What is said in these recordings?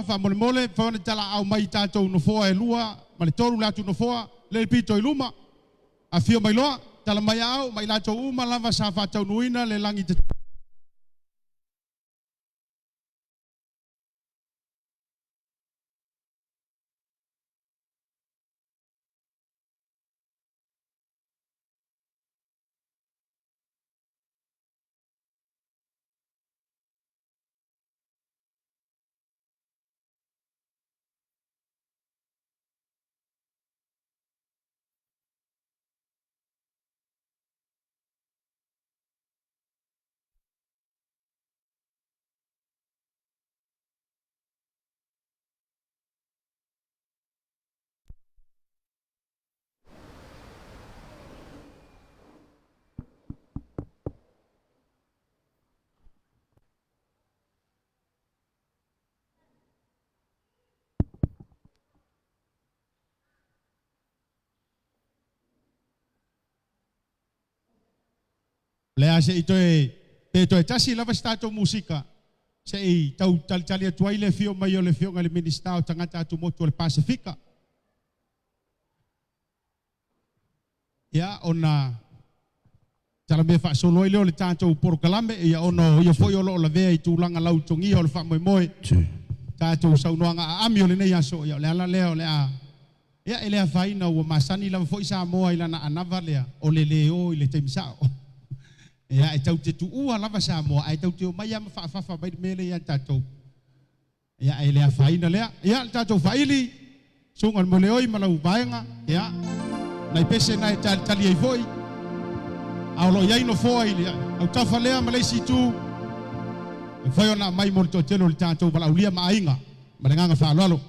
Faamolemole, mafai ona talaaao mai i tatou nofoa e lua ma le tolu le atu nofoa lea i le pito i luma. Afio mai loa, tala mai aao ma i latou uma lava sa faataunuuina le lagi O le a se i toe, pe toe tasi lava se tatou musika se i tau talitali atu ai le afio mai o le Afioga i le Minisita o Tagata Atumotu o le Pasefika. Ia, ona talamea faasolo ai lea o le tatou polokalame, ia ona o ia foi o lo o lavea i tulaga lautogia o le faamoemoe tatou saunoaga aami o lenei aso. Ia, o le ala lea o le a, ia, e le afaina ua masani lava foi Samoa i lana anava lea o le lē o i le taimi sao. Ia, e tau te tuua lava Samoa ae tau te omai lava ma faafafa mai le mea lea ia tatou. Ia, e le afaina lea. Ia, le tatou faili, susuga i le Moeleoi ma lau vaega, ia, nai pese na e talitali ai foi, a o lo o i ai nofoa i le autafa lea ma le isi itu, e mafai ona aumai mo le toatele o le tatou valaaulia ma aiga. Ma le agaga faaaloalo.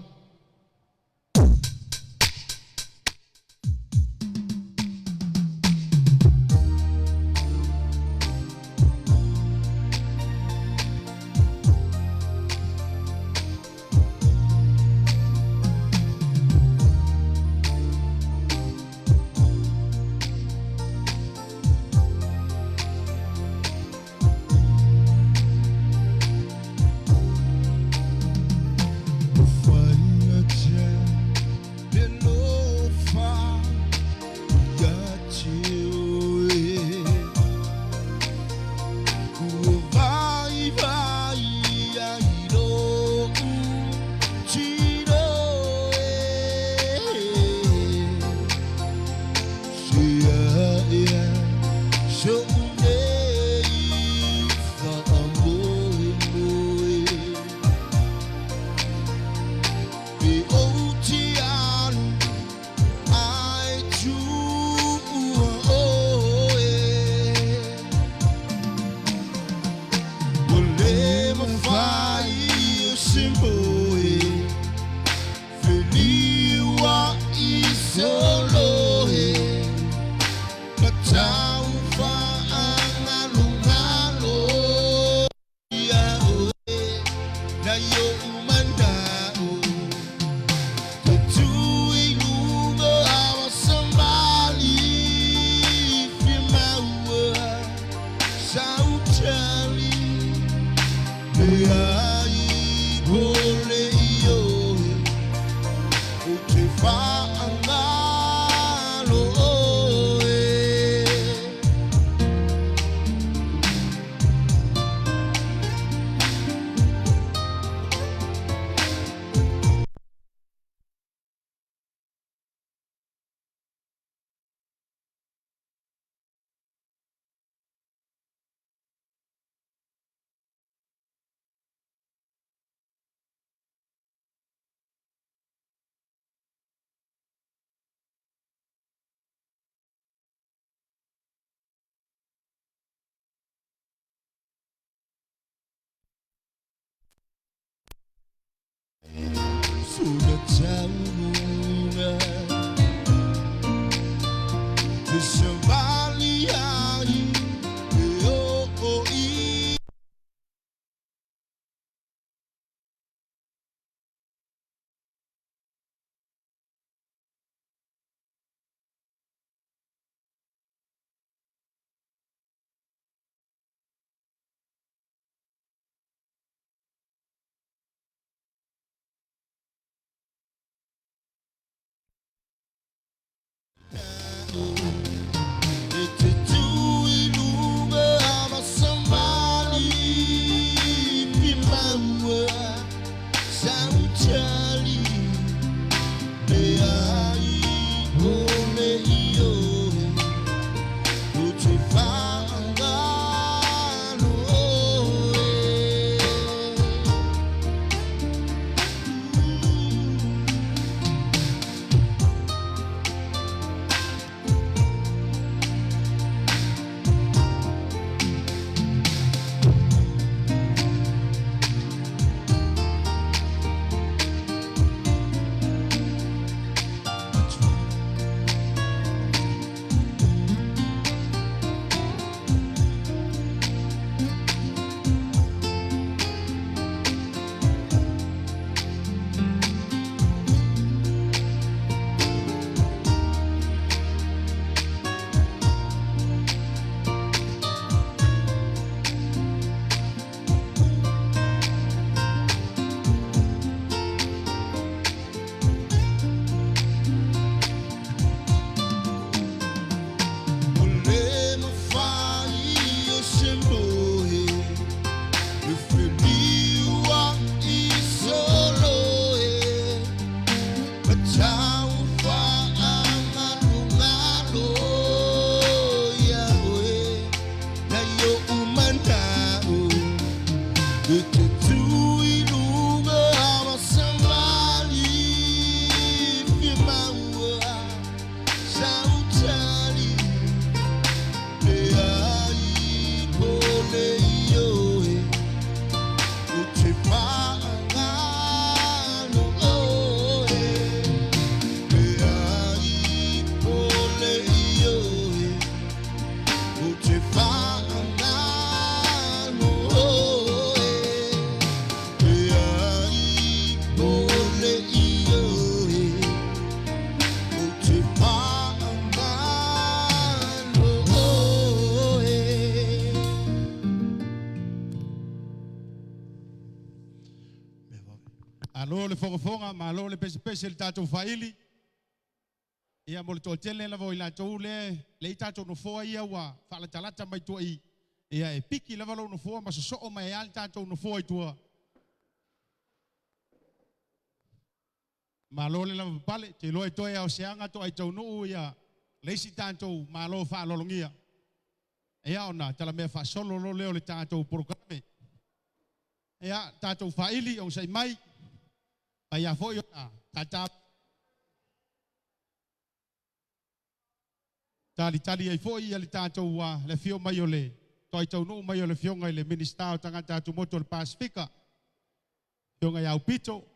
Malo le fogafoga, malo le pesepese le tatou faili. Ia mo le toatele lava o i latou le le i tatou nofoa ia ua faalatalata mai tua i. Ia e piki lava lou nofoa ma sosoo mai ai le tatou nofoa i tua. Malo le lava pale, te iloa i toe ao seaga to ai taunuu ia le isi tatou malo faalologia. Ia ona talamea faasolo lo lea o le tatou polokalame. Ia tatou faili o sai mai. Ai foi ona tata tali tali ai foi ia le tatou le afio mai o le toai taunuu mai o le afioga i le Minista o Tagata Atumotu o le Pasifika, afioga ia Aupito.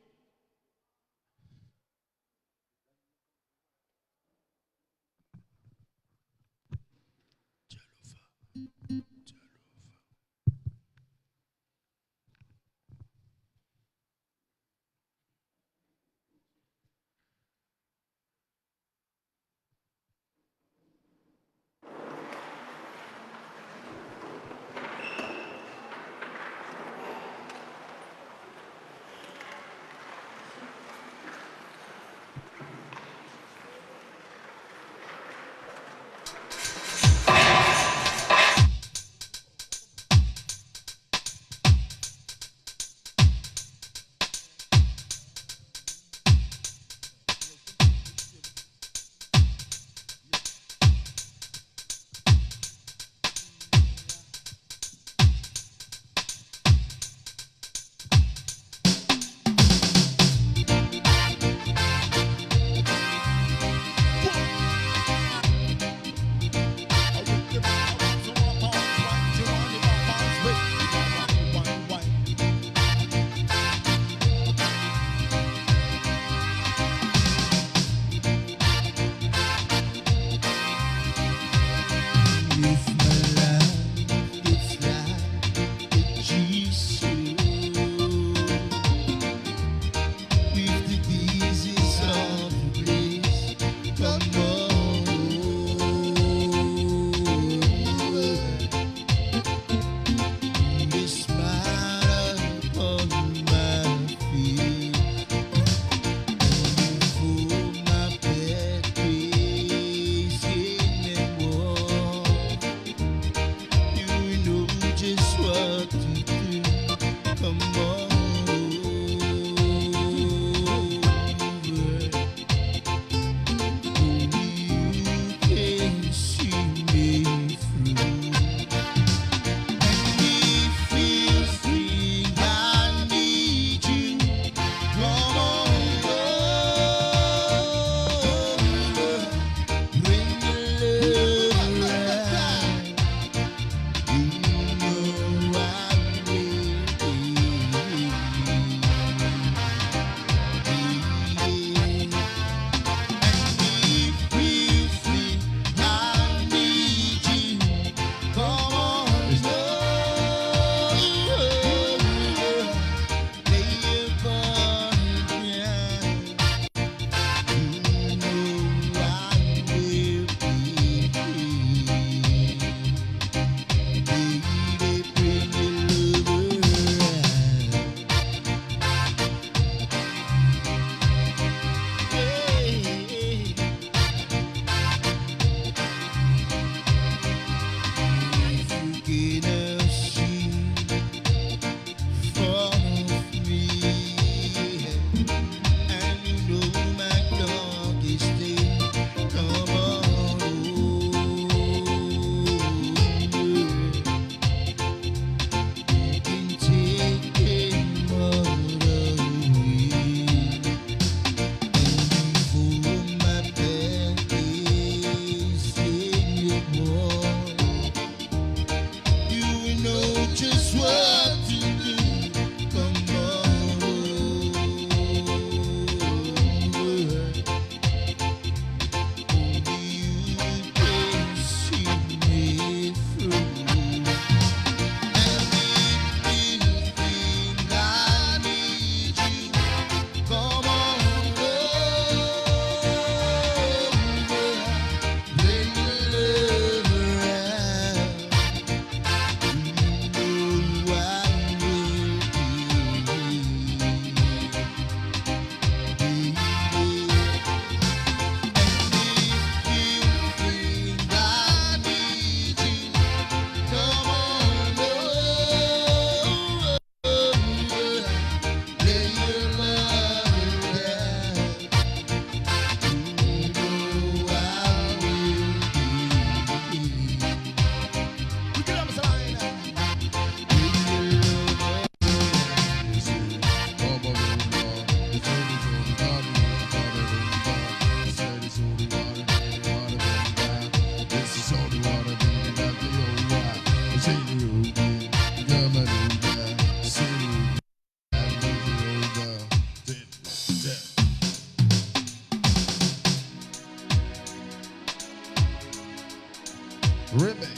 Remix.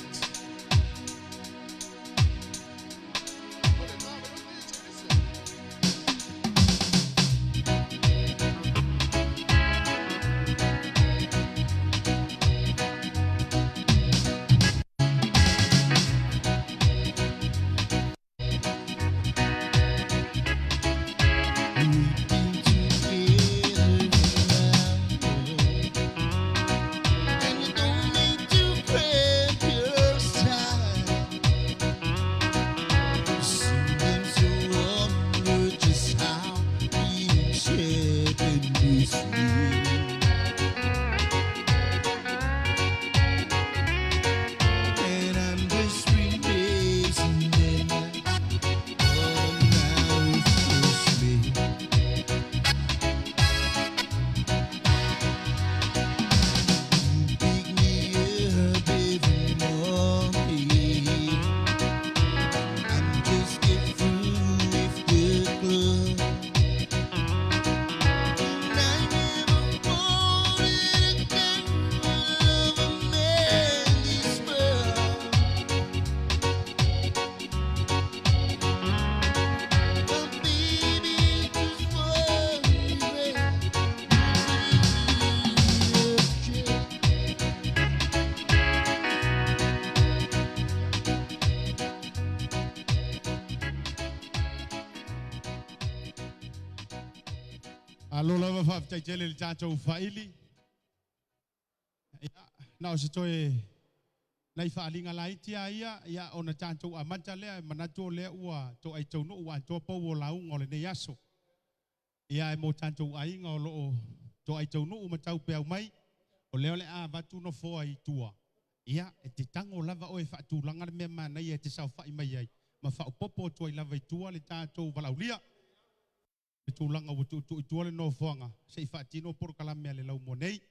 Alo lava faafetai tele i le tatou faili. Ia, na o se toe nai faaaliga laiti lava ia, ia ona tatou amata lea, e manatu o lea ua toai taunuu ua atoa pou o lauga o lenei aso. Ia, e mo tatou aiga o lo o toai taunuu ma taupeau mai, o lea o le a avatu nofoa i tua. Ia, e te tago lava oe e faatulaga le mea manaia e te saofai mai ai, ma faaopoopo atu ai lava i tua le tatou valaaulia. Le tulaga ua tuutuu i tua le nofoaga se i faatino polokalame a le laumua nei.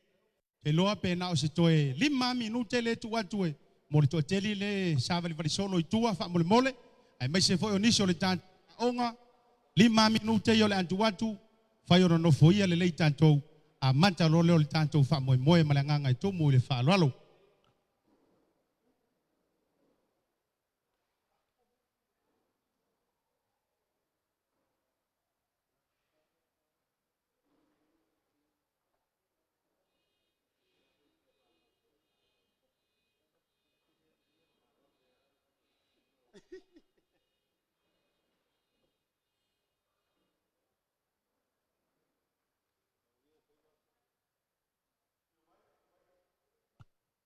Te iloa pe na o se toe 5 minute le tuu atu e mo le toatele le savalivali solo i tua faamolemole, aemaise foi o nisi o le tatou aoga, 5 minute ia o le a tuu atu, fai ona nofoia lelei tatou, amata loa lea o le tatou faamoemoe ma le agaga e tumu i le faaaloalo.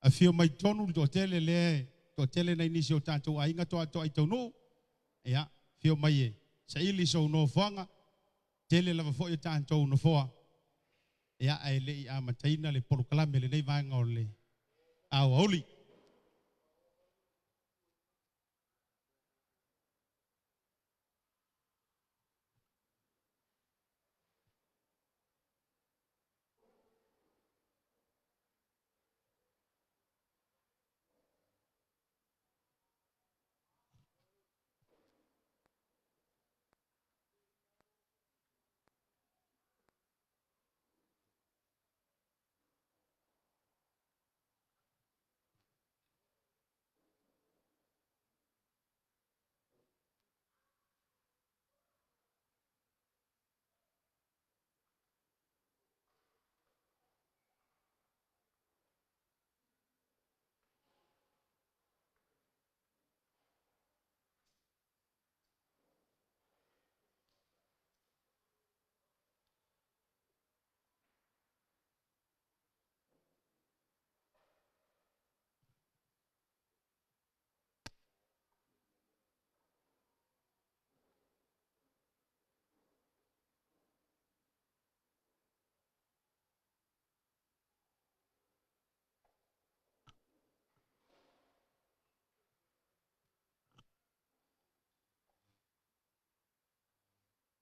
Afio mai tonu le toatele lea, toatele nai nisi o tatou aiga toatoa i taunuu. Ia, afio mai e saili sou nofoaga, tele lava foi o tatou nofoa. Ia, ae le i amataina le polokalame lenei vaega o le aoauli.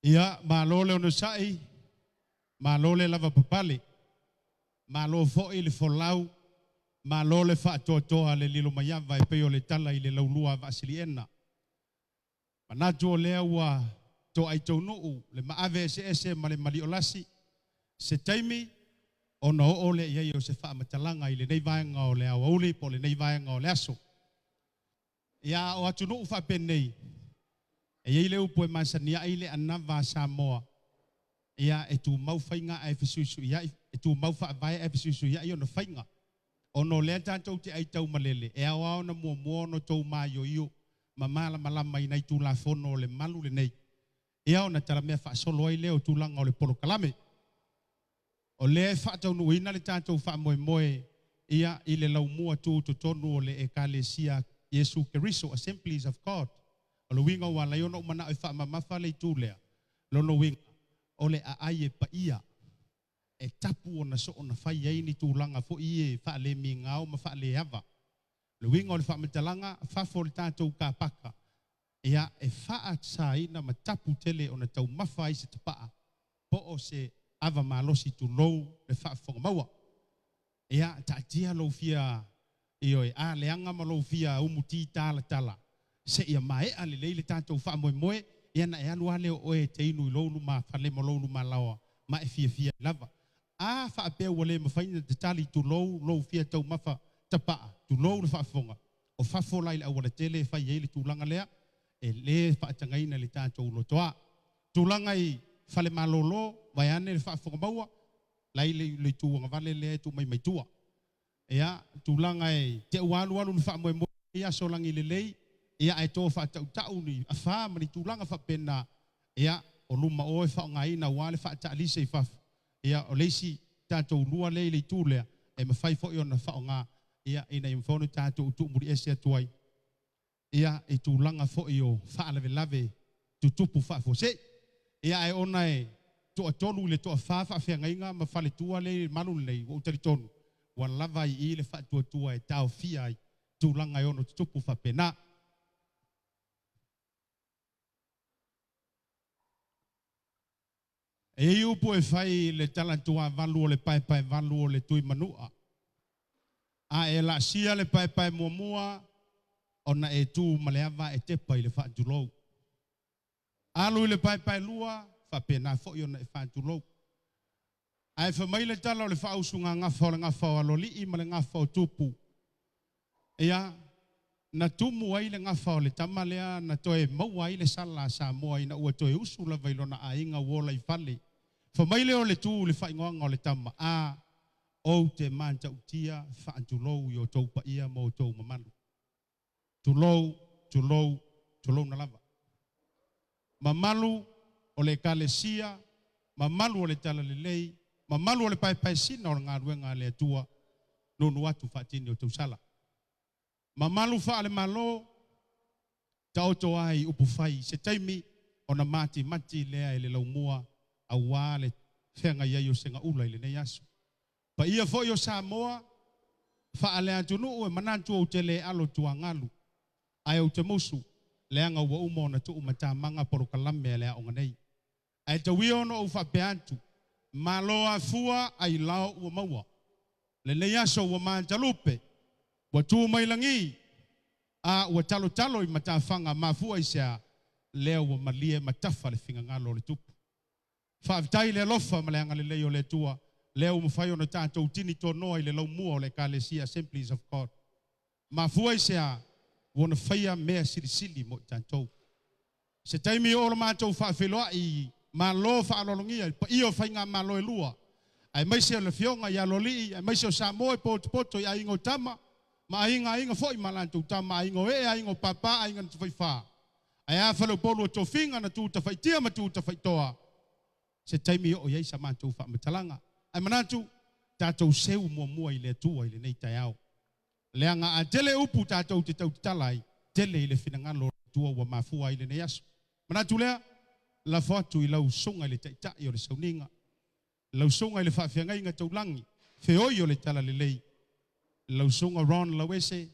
Ia, malo le onosai, malo le lavapapale, malo foi le folau, malo le faatoatoa le lilo maiava e pei o le tala i le laulua a Vaasiliena. Manatu o lea ua toai taunuu le maave eseese ma le maliolasi, se taimi. Ona oo lea i ai o se faamatalaga i lenei vaega o le aoauli po o lenei vaega o le aso. Ia, o atunuu faapenei, e i ai le upu e masani ai le anava a Samoa, ia, e tumau faiga ae fesuisuiai, e tumau faavae ae fesuisuiai ona faiga. Ona o lea tatou te ai taumalele, e ao lava ona muamua ona outou maioio ma malamalama i nai Tulafono o le malu lenei, ia ona talamea faasolo ai lea o tulaga o le polokalame. O lea e faataunuuina le tatou faamoemoe ia i le laumua tu totonu o le Ekalesia Iesu Keriso, Assemblies of God. O le uiga ua ala ai ona ou manao e faamamafa le itu lea, lona uiga, o le aai e paia, e tapu ona soona fai ai ni tulaga foi ia e faalemigao ma faaleava. O le uiga o le faamatalaga, fafo o le tatou kapaka, ia e faasaina ma tapu tele ona taumafa ai se tapaa po o se ava malosi tulou le faafofoga maua. Ia, taatia lou fia ioe a leaga ma lou fia umuti talatala seia maea lelei le tatou faamoemoe, ia na e alu lava lea o oe e te inu i lou lumafale ma lou lumalaoa ma e fiafia ai lava. A faapea ua le mafai ona tatali tulou lou fia taumafa tapaa, tulou le faafofoga, o fafo la i le aualatele e fai ai le tulaga lea, e le faatagaina i le tatou lotoa. Tulaga i fale malolo, vaeane le faafofoga maua, la i le itu agavale lea e tuu mai mai tua. Ia, tulaga e te ua alualu le faamoemoe i aso lagi lelei, ia ae to faatautau ni afa ma ni tulaga faapena, ia, o luma o e faaaogaina aua le faataalise i fafo. Ia, o le isi tatou lua lea i le itu lea, e mafai foi ona faaaoga, ia, ina ia mafai ona tatou tuumuliese atu ai. Ia, i tulaga foi o faalavelave tutupu faafuasei. Ia, ae ona e toatolu i le toafa faafeagaiga ma faletua lea i le malu lenei, ua ou talitonu, ua lava ai i i le faatuatua e taofia ai tulaga e ono tutupu faapena. E i ai upu e fai i le talatuavalu o le paepaevalu o le Tuimanua. A e laasia le paepae muamua, ona e tu ma le ava e tepa i le faatulou. Alu i le paepaelua, faapena foi ona e faatulou. Ae fai mai le tala o le faausugagafa o le gafa o Aloalii ma le gafa o Tupu. Ia, na tumu ai le gafa o le tama lea na toe maua ai le sala a Samoa ina ua toe usu lava i lona aiga ua ola i fale. Fai mai lea o le tu i le faaigoaga o le tama, A, ou te matautia faatulou i outou paia ma outou mamalu. Tulou, tulou, tulouna lava. Mamalu o le Ekalesia, mamalu o le Talalelei, mamalu o le paepaesina o le galuega a le Atua, nuunuu atu faatini o tausala. Mamalu faale-Malo, taoto ai upufai i se taimi ona matimati lea e le laumua aua le feagai ai o segaula i lenei aso. Paia foi o Samoa, faale-atunuu e manatu ou te le alo tuagalu, ae ou te musu, leaga ua uma ona tuu matamaga polokalame a le aoga nei. Ae tau ia ona ou faapea atu, Malo afua ailao ua maua. Lenei aso ua matalupe, ua tu mai lagi, a ua talotalo i matafaga mafua i se a? Lea ua malie ma tafa le fingagalo o le Tupu. Faafetai i le alofa ma le agalelei o le Atua, lea ua mafai ona tatou tini tonoa i le laumua o le Ekalesia Assemblies of God. Mafua i se a? Ua ona faia mea silisili mo i tatou. Se taimi oo lo matou faafeiloai i Malo faaaloalogia i le paia o faigamalo e lua, aemaise o le Afioga i Aloalii, aemaise o Samoa e potopoto i aiga o tama ma aiga aiga foi ma latou tama, aiga o ee, aiga o papa, aiga na tafaifa. Ae a faleupolu o tofiga na tu tafaitia ma tu tafaitoa, se taimi oo i ai sa matou faamatalaga. Ae manatu, tatou seu muamua i le Atua i lenei taeao. Leaga a tele upu tatou te tautatala ai, tele i le finagalo o le Atua ua mafua ai lenei aso. Manatu lea, lafo atu i lau susuga i le Taitai o le Sauniga, lau susuga i le Faafeagaiga Taulagi, feoi o le Talalelei, lau susuga Ron Lauese,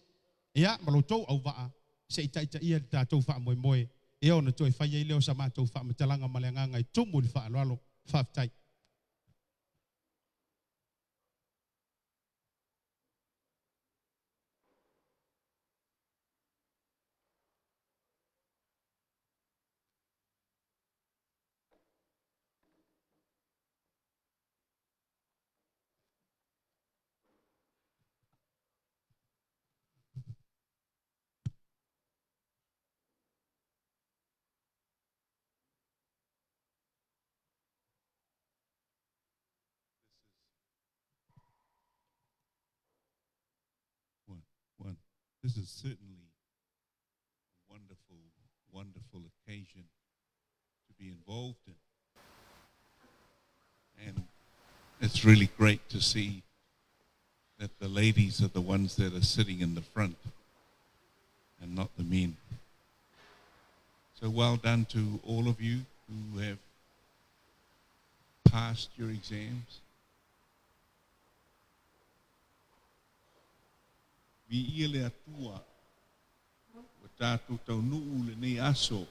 ia, ma lo outou auvaa, se i taitaia le tatou faamoemoe, ia ona toe fai ai lea o sa matou faamatalaga ma le agaga e tumu i le faaaloalo. Faafetai. This is certainly a wonderful, wonderful occasion to be involved in. And it's really great to see that the ladies are the ones that are sitting in the front and not the men. So well done to all of you who have passed your exams. Viia le Atua ua tatou taunuu lenei aso,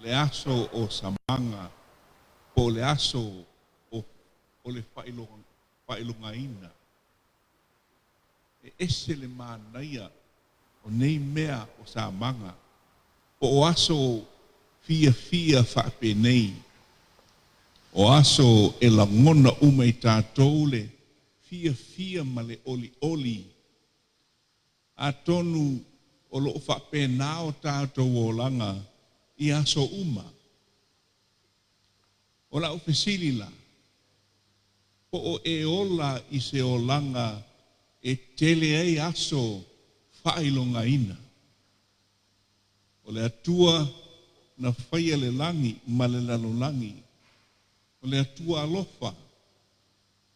le aso o Samaga, po o le aso o, o le faailogaina. E ese le manaia o nei mea o Samaga, po o aso fiafia faapenei, o aso e lagona uma i tatou le fiafia ma le olioli. Atonu o lo o faapena o tatou olaga i aso uma. O lau fesili la, po o e ola i se olaga e tele ai aso faailogaina? O le Atua na faia le lagi ma le lalolagi, o le Atua alofa,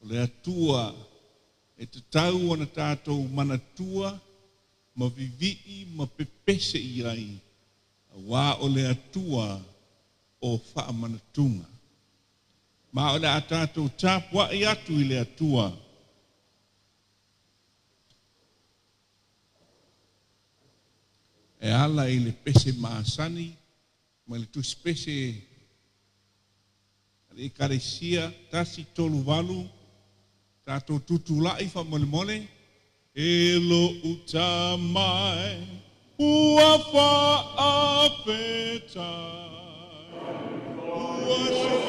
o le Atua e tatau ona tatou manatua ma vivii ma pepese i ai, auā o le Atua o faamanatuga. Ma o le a tatou tapuai atu i le Atua. E ala i le pese masani ma le tusi pese a le Ekalesia 138, tatou tutulai faamolemole. E lo'u uta mai ua faafetai ua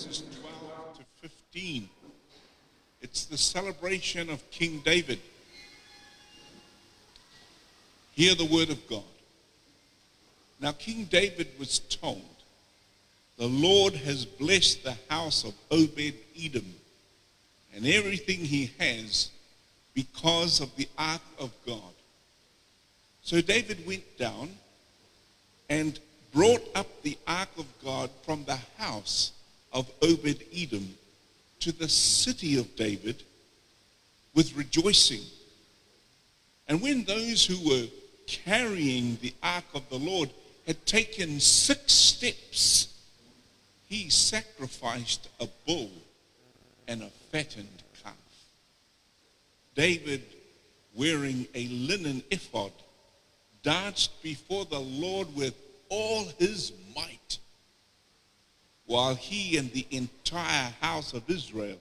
verses 12 to 15. It's the celebration of King David. Hear the word of God. Now, King David was told, The Lord has blessed the house of Obed Edom and everything he has because of the ark of God. So David went down and brought up the ark of God from the house of Obed Edom to the city of David with rejoicing. And when those who were carrying the ark of the Lord had taken six steps, he sacrificed a bull and a fattened calf. David, wearing a linen ephod, danced before the Lord with all his might, while he and the entire house of Israel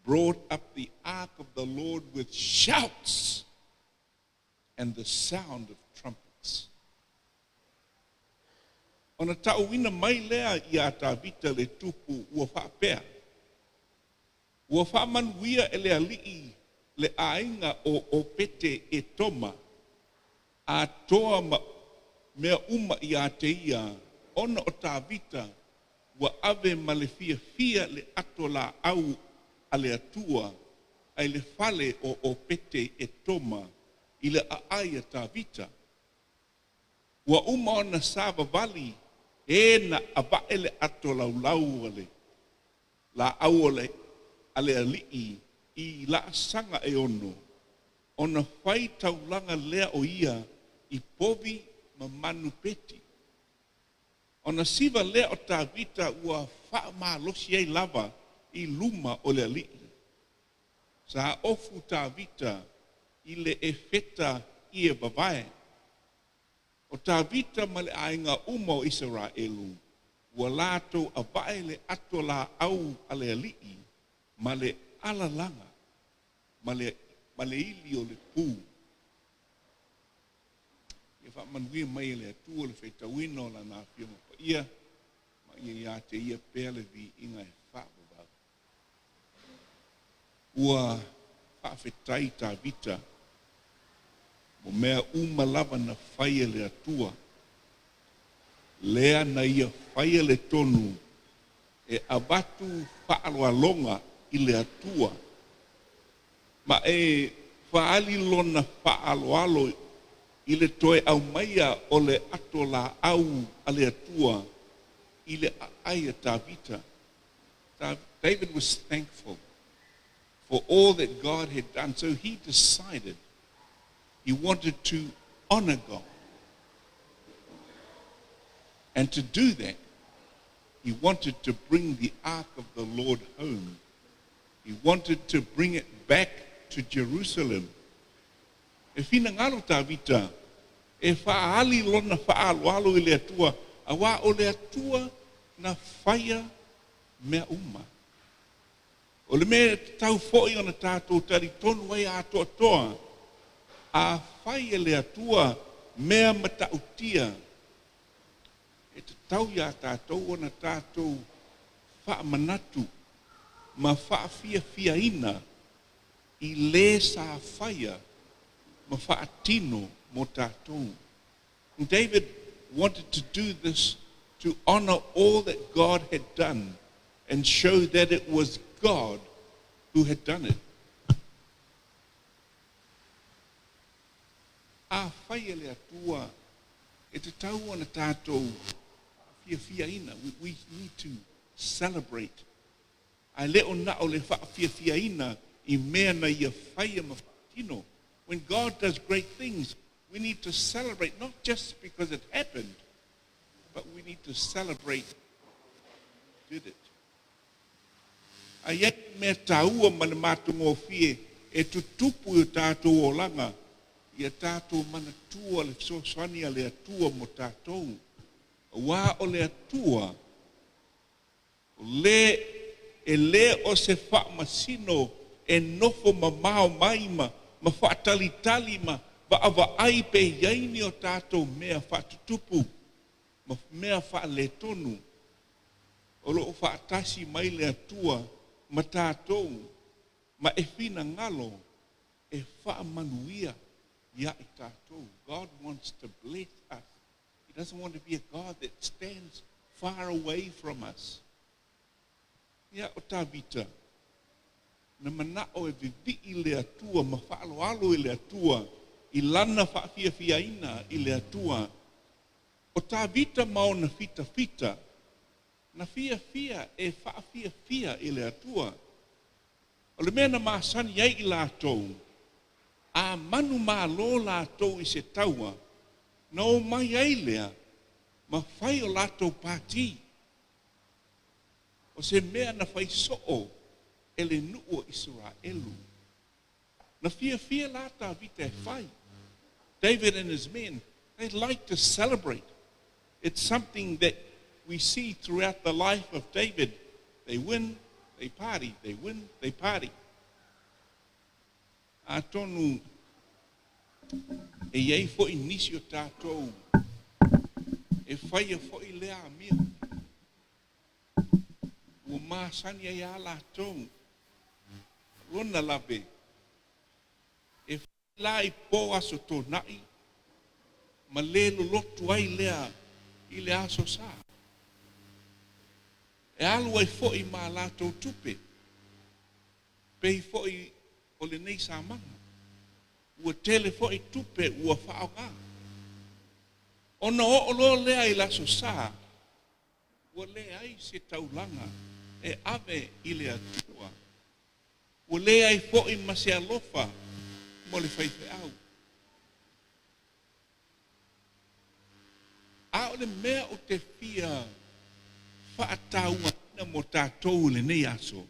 brought up the ark of the Lord with shouts and the sound of trumpets. Ona ta'uina mai lea iā Tavita le tupu ua faapea, Ua faamanuia e le Alii le aiga o Opete Etoma, atoa ma mea uma iā te ia, ona o Tavita ua ave ma le fiafia le ato laau a le Atua ai le fale o Opete Etoma i le aai a Tavita. Ua uma ona savavali e na ava'e le ato laulau a le laau o le a le alii i laasaga e ono, ona fai taulaga lea o ia i povi ma manu peti. Ona siva lea o Tavita ua faamalosi ai lava i luma o le alii. Sa ofu Tavita i le efeta ie vavae. O Tavita ma le aiga uma o Isaraelu, ua latou ava'e le ato laau a le alii ma le alalaga ma le ma le ili o le pu. Ia faamanuia mai e le Atua le faitauina o Lana Afioga Paia, ma ia iā te Ia pea le viiga e faavavau. Ua faafetai Tavita mo mea uma lava na fai e le Atua, lea na ia faia le tonu e avatu faaaloaloga i le Atua, ma e faaali lona faaaloalo i le toe aumaia o le ato laau a le Atua i le aai a Tavita. David was thankful for all that God had done, so he decided he wanted to honor God. And to do that, he wanted to bring the ark of the Lord home. He wanted to bring it back to Jerusalem. E finagalo Tavita e faaali lona faaaloalo i le Atua, auā o le Atua na faia mea uma. O le mea e tatau foi ona tatou talitonu ai atoatoa, a fai e le Atua mea matautia, e tatau iā tatou ona tatou faamanatu ma faafiafiaina i le sa faia ma faatino mo tatou. And David wanted to do this to honor all that God had done and show that it was God who had done it. Afai e le Atua e tatau ona tatou faafiafiaina, we need to celebrate. Ae le o na o le faafiafiaina i mea na ia faia ma faatino. When God does great things, we need to celebrate not just because it happened, but we need to celebrate did it. A i ai mea tāua ma le matagofie e tutupu i o tatou olaga, ia tatou manatua le fesoasoani a le Atua mo tatou. Auā o le Atua, o le e lē o se faamasino e nofo mamao mai ma ma faatalitali ma vaavaai pe i ai ni o tatou mea faatutupu ma mea faaletonu. O lo o faatasi mai le Atua ma tatou ma e finagalo e faamanuia ia i tatou. God wants to bless us. He doesn't want to be a God that stands far away from us. Ia, o Tavita, na manao e vivii le Atua ma faaloalo i le Atua i lana faafiafiaina i le Atua. O Tavita ma ona fitafita, na fiafia e faafiafia i le Atua. O le mea na masani ai i latou, a manumalo latou i se taua, na omai ai lea ma fai o latou pati. O se mea na fai soo e le nuu o Iseraelu. Na fiafia la Tavita e fai. David and his men, they like to celebrate. It's something that we see throughout the life of David. They win, they party. They win, they party. Atonu e i ai foi nisi o tatou e faia foi lea amio. Ua masani ai a latou. Lona lave e fai la i po aso Toonai ma le lolotu ai lea i le aso Sa. E alu ai foi ma latou tupe. Pei foi o lenei samaga. Ua tele foi tupe ua faaaoga. Ona oo loa lea i le aso Sa, ua leai se taulaga e ave i le Atua. Ua leai foi ma se alofa mo le faifeau. A o le mea ou te fia faatauaina mo tatou i lenei aso,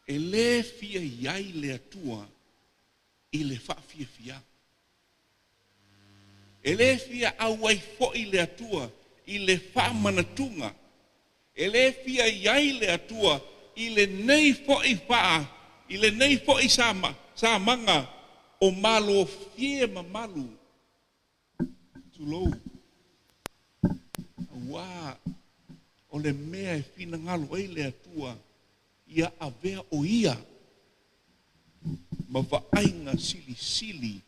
e le fia i ai le Atua i le faafiafiaga. E le fia auai foi le Atua i le faamanatuga. E le fia i ai le Atua i lenei foi faa, i lenei foi sama, samaga o malofie mamalu. Tulou. Auā o le mea e finagalo ai le Atua ia avea o ia ma vaaiga silisili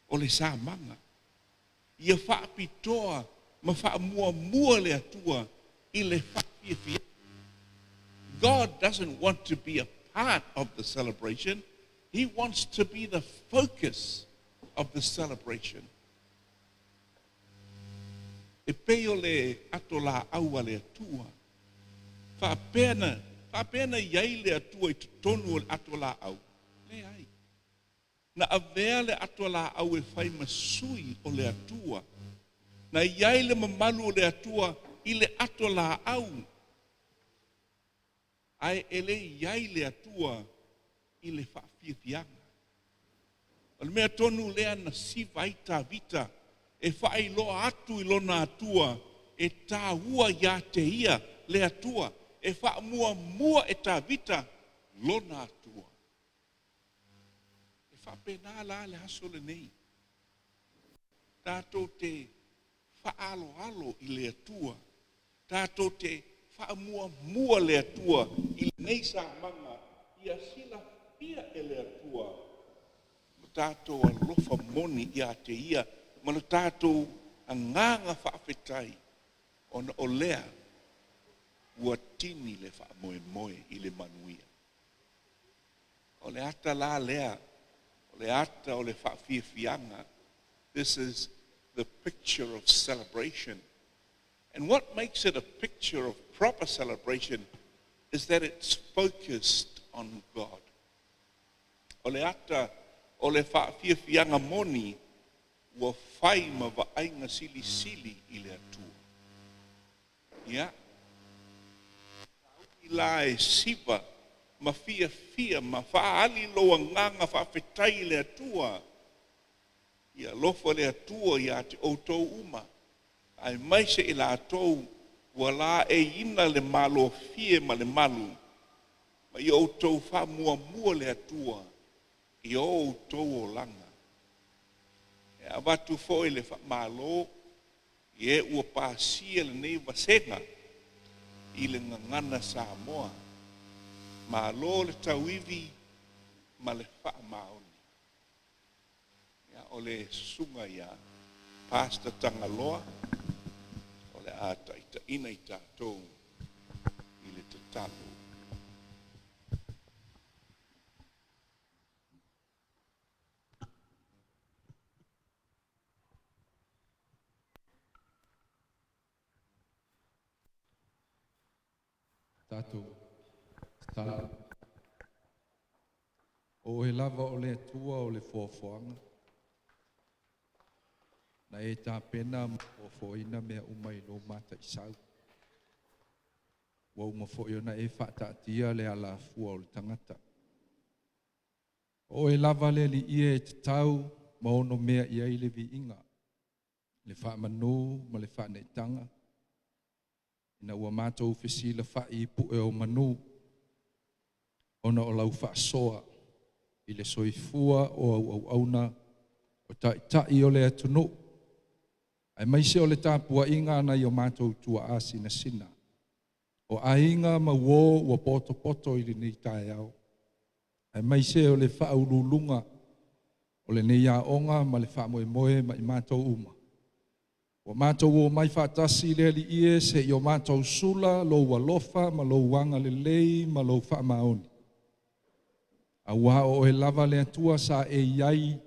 o le samaga. Ia faapitoa ma faamuamua le Atua i le faafiafia. God doesn't want to be a part of the celebration. He wants to be the focus of the celebration. E pei o le ato laau a le Atua. Faapea na i ai le Atua i totonu o le ato laau. Leai. Na avea le ato laau e fai ma sui o le Atua. Na i ai le mamalu o le Atua i le ato laau. Ae e le i ai le Atua i le faafiafiaga. O le mea tonu lea na siva ai Tavita e faailoa atu i lona Atua e taua ia te ia le Atua. E faamuamua e Tavita lona Atua. E faapena la le aso lenei. Tatou te faaloalo i le Atua. Tatou te faamuamua le Atua i lenei samaga ia silafia e le Atua lo tatou alofa moni ia te ia ma lo tatou agaga faafetai ona o lea ua tini le faamoemoe i le manuia. O le ata la lea, o le ata o le faafiafiaga. This is the picture of celebration. And what makes it a picture of proper celebration is that it's focused on God. O le ata o le faafiafiaga moni ua fai ma vaaiga silisili i le Atua. Ia, i la e siva ma fiafia ma faaali lou agaga faafetai i le Atua. Ia alofa le Atua ia te outou uma. Aemaise i latou ua laeiina le malofie ma le malu. Ma ia outou faamuamua le Atua i o outou olaga. E avatu foi le faamalo I e ua pasia lenei vasega i le gagana Samoa. Malo le tauivi ma le faamaoni. Ia, o le susuga ia Pastor Tagaloa o le a taitaiina i tatou i le tatalo. Tatou tatalo. O oe lava o le Atua o le foafoaga. Na e tapena ma foafoaina mea uma i lou mataisau. Ua uma foi ona e faataatia le alafua o le tagata. O oe lava le Alii e e tatau ma ono mea i ai le viiga, le faamanu ma le faaneetaga, ina ua matou fesilafa'i i pue o manu, ona o lau faasoa i le soifua o au auauna, o taitai o le atunuu, aemaise o le tapuaiga a nai o matou tuaa sinasina, o aiga ma uo ua potopoto i lenei taeao, aemaise o le faauluuluga o lenei aoga ma le faamoemoe ma i matou uma. Ua matou omai faatasi le Alii e se i o matou sula lou alofa ma lou agalelei ma lou faamaoni. Aua o oe lava le Atua sa e i ai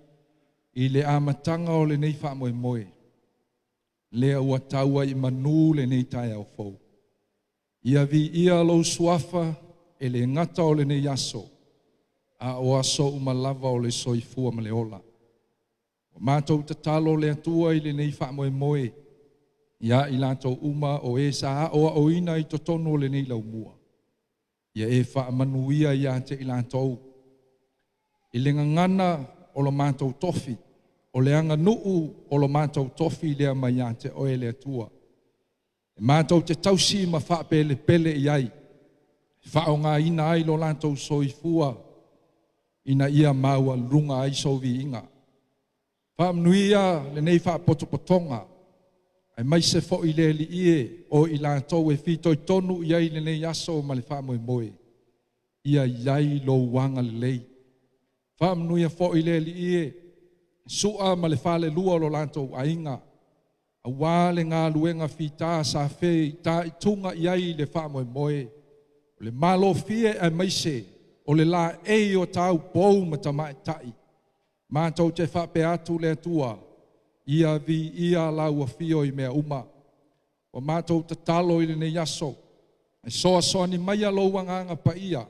i le amataga o lenei faamoemoe, lea ua tau ai i manu lenei taeao fou. Ia viia lou suafa e le gata o lenei aso, a o aso uma lava o le soifua ma le ola. Ua matou tatalo le Atua i lenei faamoemoe ia i latou uma o e sa aoaoina i totonu o lenei laumua. Ia e faamanuia ia te i latou i le gagana o lo matou tofi, o le aganuu o lo matou tofi lea mai ia te oe le Atua. E matou te tausi ma faapelepele i ai, e faaaogaina ai lo latou soifua ina ia maualuga ai sou viiga. Faamanuia lenei faapotopotoga, aemaise foi le Alii e o i latou e fitoitonu i ai lenei aso ma le faamoemoe, ia i ai lou agalelei. Faamanuia foi le Alii e, Su'a ma le falelua o lo latou aiga, aua le galuega fita sa fitaituga i ai i le faamoemoe, o le malofie aemaise o le laei o taupou ma tamaitai. Matou te faapea atu le Atua, ia viia lau afio i mea uma. Ua matou tatalo i lenei aso, e soasoani maia lou Agaga Paia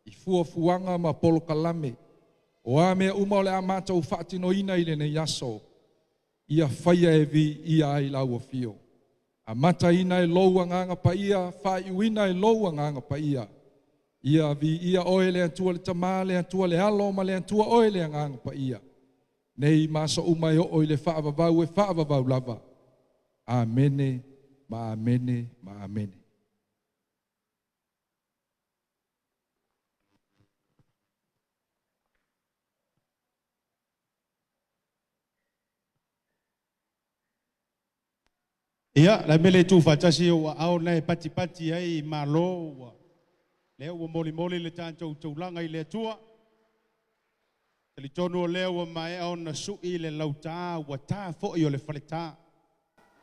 i fuafuaga ma polokalame, o a mea uma o le a matou faatinoina i lenei aso, ia faia e viia ai lau afio. Amataina e lou Agaga Paia, faaiuina e lou Agaga Paia. Ia viia oe le Atua le Tama, le Atua le Alo ma le Atua oe le Agaga Paia, nei ma aso uma e oo i le faavavau e faavavau lava. Amene ma amene ma amene. Ia, le mea le tuufaatasi o aao na e patipati ai malo ua lea ua molimoli le tatou taulaga i le Atua. Talitonu o lea ua maea ona sui le lautā ua tā foi o le faletā.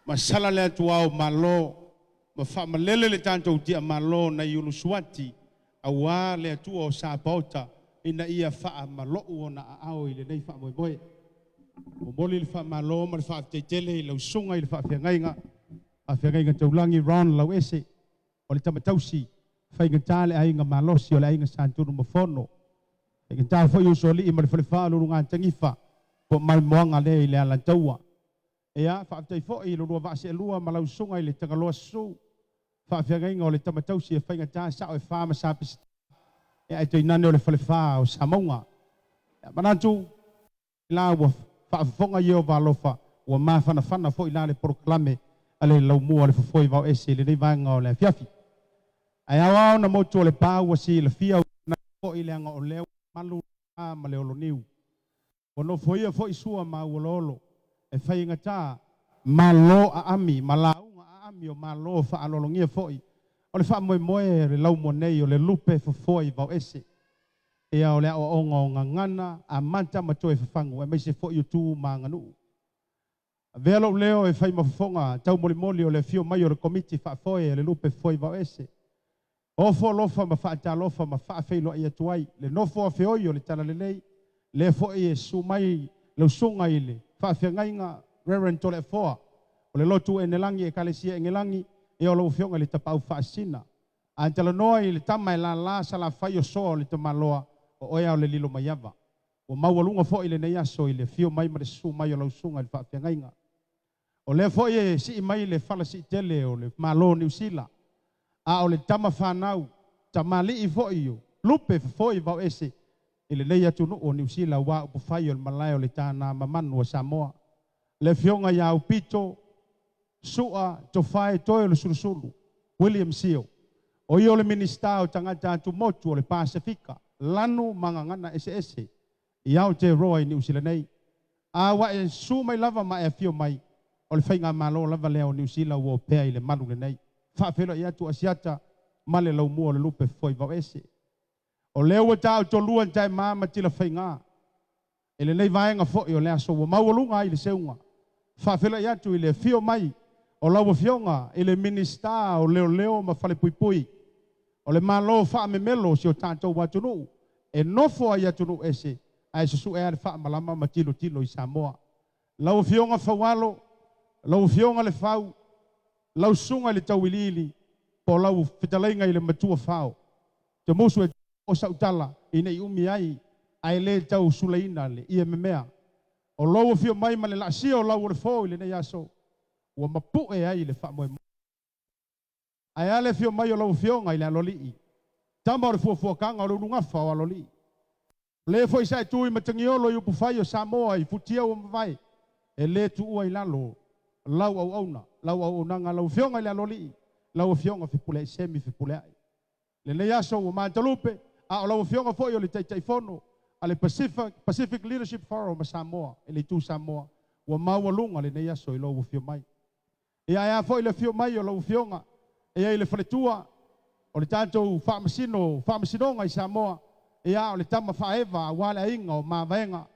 Masala le atu ao malo ma faamalele le tatou tia malo nai Ulusuati auā le Atua o Sapaota ina ia faamalou ona aao i lenei faamoemoe. Momoli le faamalo ma le faafetai i lau susuga i le faafeagaiga, faafeagaiga taulagi Ron Lauese o le tamatausi faigata le aiga malosi o le aiga Sa Tunumafono. Faigata foi usoalii ma le falefa o le ulugatanifa po o malimoaga lea i le Alataua. Ia, faafetai foi i lo lua vaa seelua ma lau susuga i le Tagaloa Susu, faafeagaiga o le tamatausi e faigata sao e fa ma sa pisita e ae tainane o le falefa o Samauga. Ia, manatu la ua faafofoga Ieova alofa ua mafanafana foi la le polokalame a le laumua o le fofo i Vaoese i lenei vaega o le afiafi. Ae aoao na motu o le pa ua silafia foi leaga o lea ua malu ma le oloniu. Ua nofoia foi sua ma auoloolo e faigata. Malo aami ma lauga aami o Malo faaaloalogia foi. O le faamoemoe o le laumua nei o le lupe fofoa i vaoese. Ia o le aoaoga o gagana, amata ma toe fafagu, aemaise foi o tu ma aganuu. Avea lou leo e fai ma fofoga taumolimoli o le afio mai o le Komiti Faafoe a le Lupe Fofoa i Vaoese. Ofo alofa ma faatalofa ma faafeiloai atu ai le nofo afeoi o le Talalelei, lea foi e susu mai lau susuga i le faafeagaiga Reverend Toleafoa o le Lotu Enelagi Ekalesia Engelagi, ia o lau Afioga i le Tapaau Faasisina. A talanoa i le tama e lala Salafai o Soa o le Tamaloa, o oe lava o le Lilomaiava. Ua maualuga foi lenei aso i le afio mai ma le susu mai o lau susuga i le faafeagaiga. O lea foi e sii mai le fala siitele o le Malo o Niu Sila, a o le tama fanau, tamalii foi o lupe fofoi vaoese i lenei atunuu o Niu Sila aua upufai o le malae o le tānā mamanu a Samoa. Le Afioga ia Aupito Su'a Tofae Toeolesulusulu, William Sio, o ia o le Minisita o Tagata Atumotu o le Pasefika, Lanu ma Gagana Eseese i Aotearoa i Niu Sila nei. A ua e susu mai lava ma e afio mai, o le faigamalo lava lea o Niu Sila ua opea i le malu lenei. Faafeiloai atu Asiata ma le laumua o le lupe fofoi vaoese. O lea ua taotolua taema ma tilafaiga i lenei vaega foi o le aso ua maualuga ai le seuga. Faafeiloai atu i le afio mai o lau Afioga i le Minisita o Leoleo ma Falepuipui o le Malo faamemelo o si o tatou atunuu e nofo ai i atunuu ese ae susue lava le faamalama ma tilotilo i Samoa. Lau Afioga Faualo, lau Afioga Lefau, lau Susuga i le Tauiliili po o lau fetalaiga i le Matua Fao, te musu e o sau tala ina i umi ai ae le tau sulaina le ie memea. O lou afio mai ma le laasia o lau o le fo i lenei aso ua mapu'e ai le faamoemoe. Ae a le afio mai o lau Afioga i le Aloalii, tama o le fuafuakaga o le ulugafa o Aloalii. O le foi sa e tu i Matagiolo i upufai o Samoa i futia ua mavae, e le tuua i lalo lau auauna, lau auaunaga lau Afioga i le Aloalii, lau Afioga Fepuleai Semi Fepuleai. Lenei aso ua matalupe, a o lau Afioga foi o le Taitaifono a le Pacific Leadership Forum a Samoa i le Itu Samoa, ua maualuga lenei aso i lou afio mai. Ia ae a foi le afio mai o lau Afioga e ai le faletua o le tatou Faamasino Faamasinoga i Samoa, ia o le tama faaeva aua le aiga o Mavaega.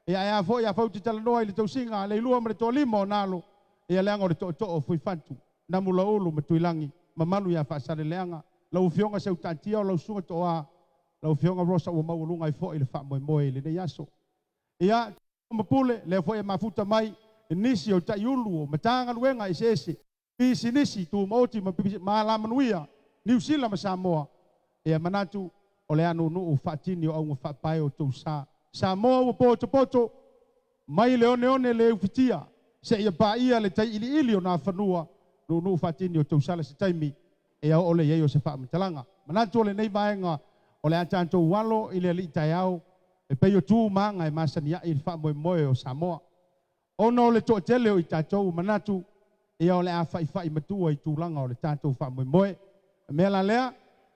Ia ae a foi afai ou te talanoa i le tausiga a Leilua ma le Toalima o Nalo, ia leaga o le tootoo o Fuifatu, Namulauulu ma Tuilagi, mamalu ia Faasaleleaga, lau Afioga Seutaatia o lau Susuga Tooa, lau Afioga Rosa ua maualuga ai foi le faamoemoe i lenei aso. Ia, ma pule, lea foi e mafuta mai nisi o taiulu o Matagaluega eseese, pisinisi, tumaoti ma alamanuia, Niu Sila ma Samoa. Ia manatu o le a nuunuu faatini o auga faapae o tou sa. Samoa ua potopoto mai le oneone le ufitia, seia paia le tai iliili o nā fanua, nuunuu faatini o tou sala se taimi e ao ole i ai o se faamatalaga. Manatu o lenei vaega o le a tatou alo i le alii taeao e pei o tu ma aga e masani ai i le faamoemoe o Samoa. Ona o le toatele o i tatou manatu ia o le a faifai matua i tulaga o le tatou faamoemoe. O le mea la lea,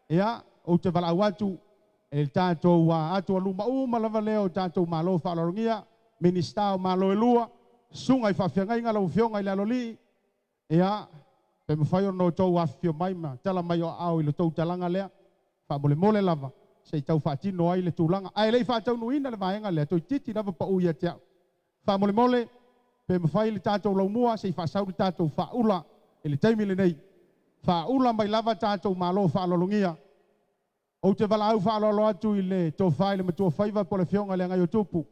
ia, ou te valaau atu i le tatou atualuma uma lava lea o tatou Malo faaaloalogia, Minisita o Malo e lua, Susuga i Faafeagaiga, lau Afioga i le Aloalii, ia, pe mafai ona outou afifio mai ma tala mai o aao i le tou talaga lea, faamolemole lava, se i tau faatino ai le tulaga. Ae le i faataunuuina le vaega lea, toeitiiti lava pau ia te au. Faamolemole, pe mafai le tatou laumua se i faasau le tatou faaula i le taimi lenei. Faaula mai lava tatou Malo faaaloalogia. Ou te valaau faaaloalo atu i le Tofa i le Matuafaiva po o le Afioga i le Agaiotupu,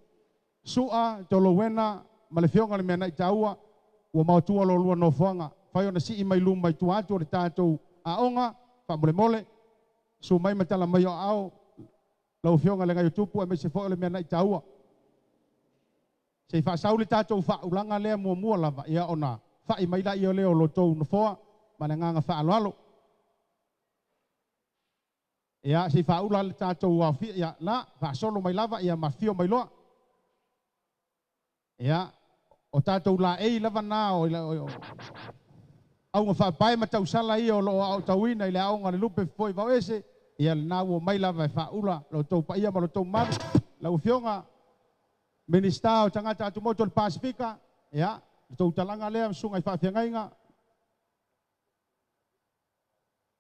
Su'a Tolowena ma le Afioga i le Meanaitaua, ua maotua lo lua nofoaga. Fai ona sii mai luma i tua atu o le tatou aoga, faamolemole, susu mai ma tala mai o aao lau Afioga i le Agaiotupu aemaise foi o le Meanaitaua. Se i faasau le tatou faaulaga lea muamua lava, ia ona fa'i mai laia lea o lo outou nofoa ma le agaga faaaloalo. Ia, se i faaula le tatou aofia, ia, la, faasolo mai lava, ia, ma afio mai loa. Ia, o tatou laei lava na o, o, auga faapae ma tausala ia o lo o aotauina i le aoga a le Lupe Fofo i Vaoese, ia lena ua omai lava e faaula lo outou paia ma lo outou mamalu. Lau Afioga Minisita o Tagata Atumotu o le Pasefika, ia, Le tou talaga lea susuga i faafeagaiga.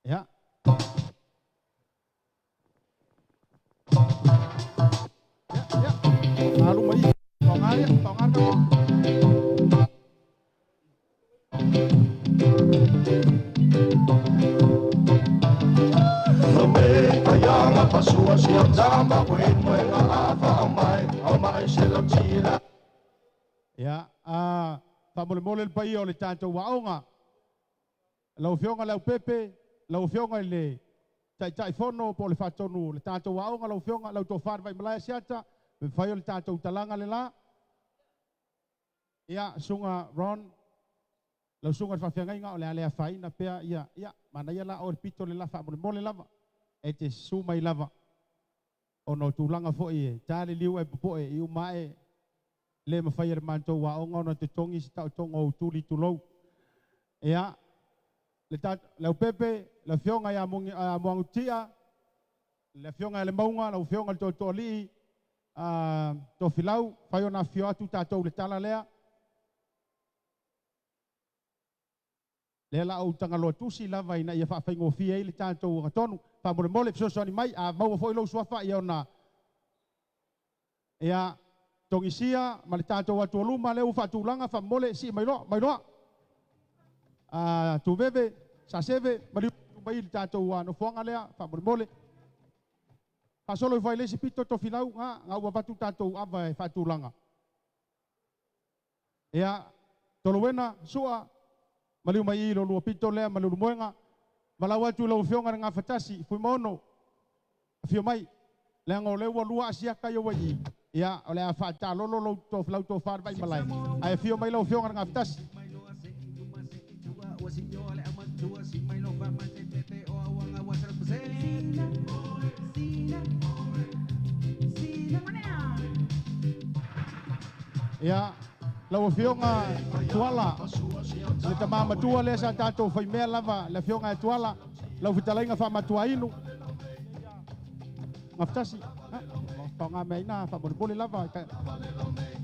Ia. Ia, ia. Malu mai. Faaaoga ia, faaaoga le Ia, a faamolemole le paia o le tatou aoga. Lau Afioga Leaupepe, lau Afioga i le Taitaifono po o le Faatonu o le tatou aoga, lau Afioga, lau Tofa i le Vaimalae Asiata, pe mafai o le tatou talaga le la. Ia, Susuga Ron, lau susuga i le faafeagaiga, o le a le afaina pea, ia, ia, manaia la oe le pito le la faamolemole lava, e te susu mai lava, ona o tulaga foi e ta le liu ae popoe i uma ae le mafai e le matou aoga ona totogi se taotoga o utuli tulou. Ia, le ta, Leaupepe, le afioga ia Muagututia, le afioga ia Lemauga, lau afioga i le Tootooalii, Tofilau, fai ona afifio atu tatou i le tala lea. Lea la ou tagaloa tusi lava ina ia faafaigofie ai le tatou agatonu. Faamolemole fesoasoani mai, a maua foi lou suafa ia ona ia togisia ma le tatou atualuma lea ua faatulaga faamomole sii mai loa, mai loa. A Tuveve, Saseve, maliu mai le tatou nofoaga lea faamolemole. Faasolo ifo ai le isi pito Tofilau, ga, ga ua avatu tatou ava e faatulaga. Ia, Tolowena, Sua, maliu mai i lo lua pito lea ma Leulumoega. Valaau atu i lau Afioga i le Gafatasi, Fuimaono, afio mai. Leaga o lea ua lua asiaka ia ua i i. Ia, o le a faataalolo lou lau tofa i le Vaimalae, ae afio mai lau Afioga i le Gafatasi. Ia, lau Afioga Tuala, le tama matua lea sa tatou faimea lava, le Afioga ia Tuala, lau fetalaiga faamatuainu. Gafatasi, faaaoga mea ina faamolemole lava.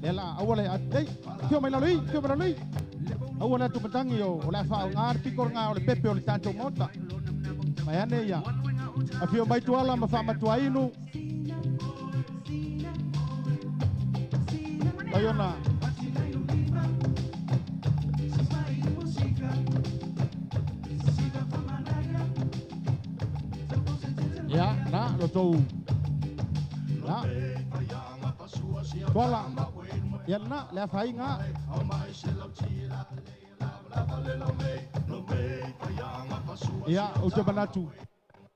Lea la, aua le, ei, afio mai lalo i, afio mai lalo i. Aua le atu matagi o le a faaaoga le piko lena o le pepe o le tatou maota. Mai ane ia. Afio mai Tuala ma faamatuainu. Mai ona. Ia, na, lo tou. Na. Tuala. Ia na, le afainga. Ia, ou te manatu.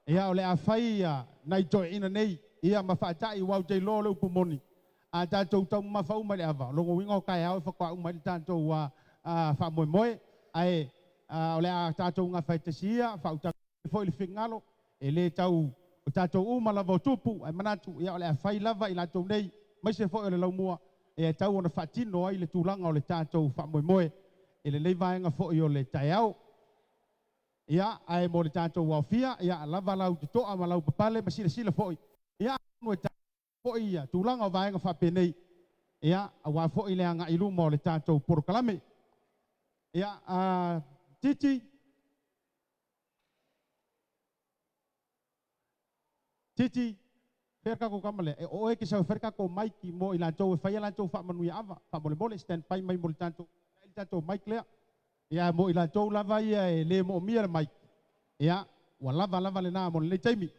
Ia, o le a fai ia nai toeaiina nei, ia ma faatai aua ou te iloa o le upu moni. A tatou taumamafa uma i le ava, o lona uiga o taeao e faatoa uma ai le tatou faamoemoe. Ae o le a tatou gafaetasi ia, faautagia foi le finagalo, e le tau o tatou uma lava o tupu, ae manatu, ia o le a fai lava i latou nei, aemaise foi o le laumua, e tatau ona faatino ai le tulaga o le tatou faamoemoe i lenei vaega foi o le taeao. Ia, ae mo le tatou aofia, ia lava lau totoa ma lau papale ma silasila foi, ia atonu e taua foi ia tulaga o vaega faapenei, ia, aua foi le agai i luma o le tatou polokalame. Ia, a Titi, Titi, fea le tatou tama lea? E o oe e te sau e fai le tatou mic mo i latou e fai a latou faamanuia ava. Faamolemole, stand by mai mo le tatou, le tatou mic lea. Ia, mo i latou lava ia e le moomia le mic, ia, ua lava lava lena mo lenei taimi.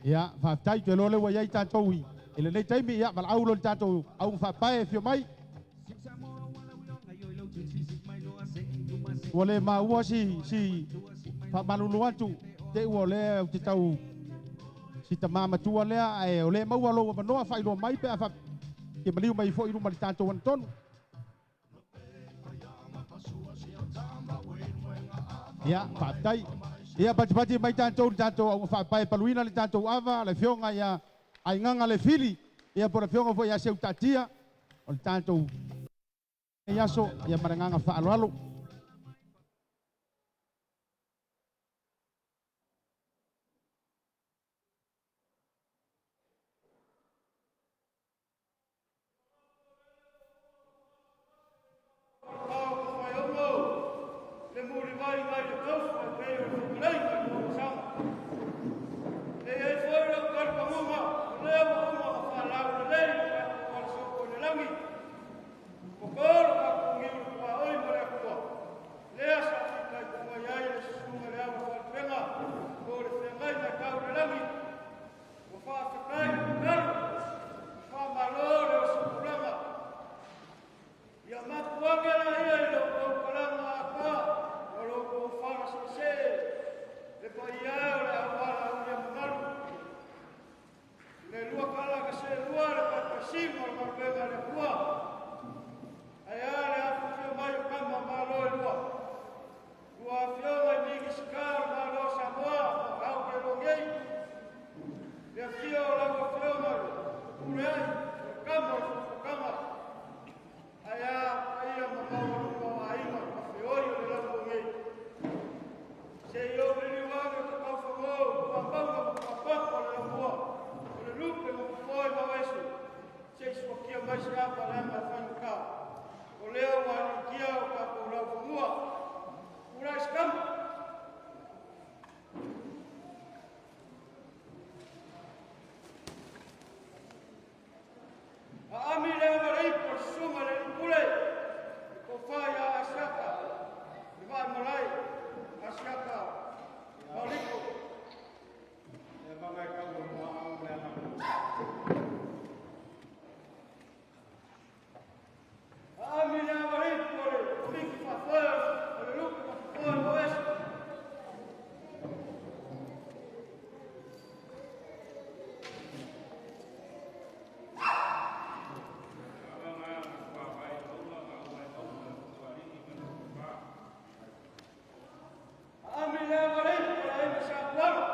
Ia, faafetai, ou te iloa o lea ua i ai tatou i lenei taimi. Ia, valaau loa i le tatou auga faapae e afio mai. Ua le maua si, si faamalulu atu, te i ua o lea ou te tau si tama matua lea, ae o lea e maua lou avanoa faailoa mai pe a faapea e te maliu mai foi i luma i le tatou anatonu. Ia, faafetai. Ia, patipati mai tatou i le tatou auga faapae e paluina le tatou ava, le Afioga ia Aigaga Lefili, ia po o le Afioga foi ia Seutaatia, o le tatou aso, ia ma le agaga faaaloalo. faatasiga o le galuega a le Atua. Ae a le afifio mai o Tama o Malo e lua. Lua afioga i Minisita o le Malo o Samoa ma Aotearoa nei. Le afio o lau afioga i le Fepuleai, o le Tama o le Fuafuataga. Ae a paia ma maualuga o aiga tafeoi o le laumua nei. Se i ou liliu ane o tataufago i tuamauga ma tuapato o le laumua, o le lupe ma fofoe ma oese, se i suakia mai se ava leaga e faigata. O lea ua aliitia o tatou laufanua. Tulai se tama. Aami le avaleipo le susuga i le alii pule, le tofa ia Asiata, le Vaaimalae, Asiata Maoliko. Aami le avaleipo le komiti faafoe o le lupe ma fofoe ma oese. Aami le avaleipo le aiga Sa Tuala.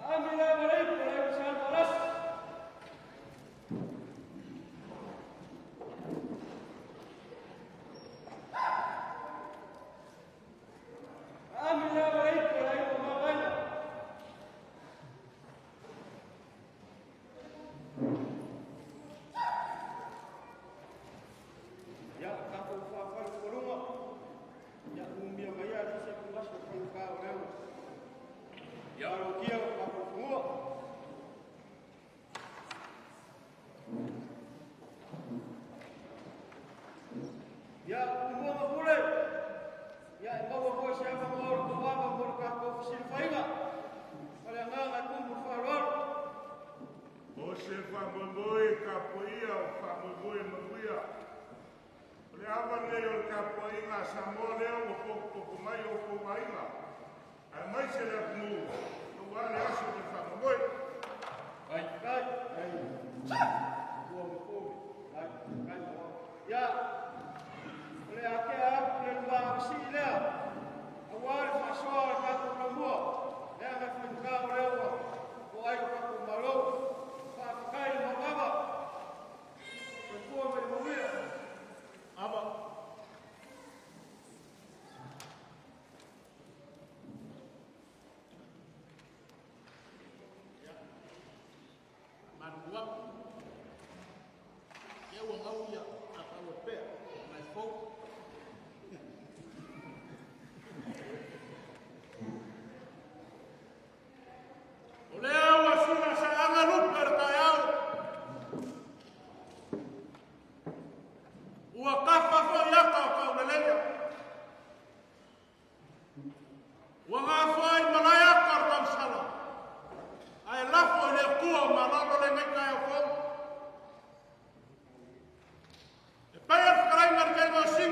Aami le avaleipo le aiga Sa Valasi. Aami le avaleipo le aiga Mavaega. Ia, tatou faafale fualuga. Ia, umia mai a lise tumasi o faigata o lea ua. Ia, alokia o tatou fanua. Ia, tumua ma pule. Ia, e maua foi se avanoa o le tou ava mo le tatou fesilafaiga. Ma le agaga e tumu le faaaloalo. O se faamoemoe tapuaia o faamoemoe manuia. O le ava lenei o le tapuaiga a Samoa lea ua potopoto mai o outou aiga, aemaise le atunuu aua le aso o le faamoemoe. Ai, kai, ai. Ua ma pule. Ai, kai mo. Ia, o le ake atu le lua avasii lea. Aua le faasoa o le tatou laumua. Lea na faigata o lea ua o ai o tatou malo. Faafetai le mauava. Soifua ma le manuia. Ava. Malulu atu, ke ua gau ia a pau e pea, mai fou. O lea ua sula saaga lupe o le taeao. Ua tafa foi ata o tauleleia. Ua gafoa i malae ata o le tausala. Ae lafo i le Atua o malolo lenei taeao fou. E paia le fetalaiga i le taiga o Sini.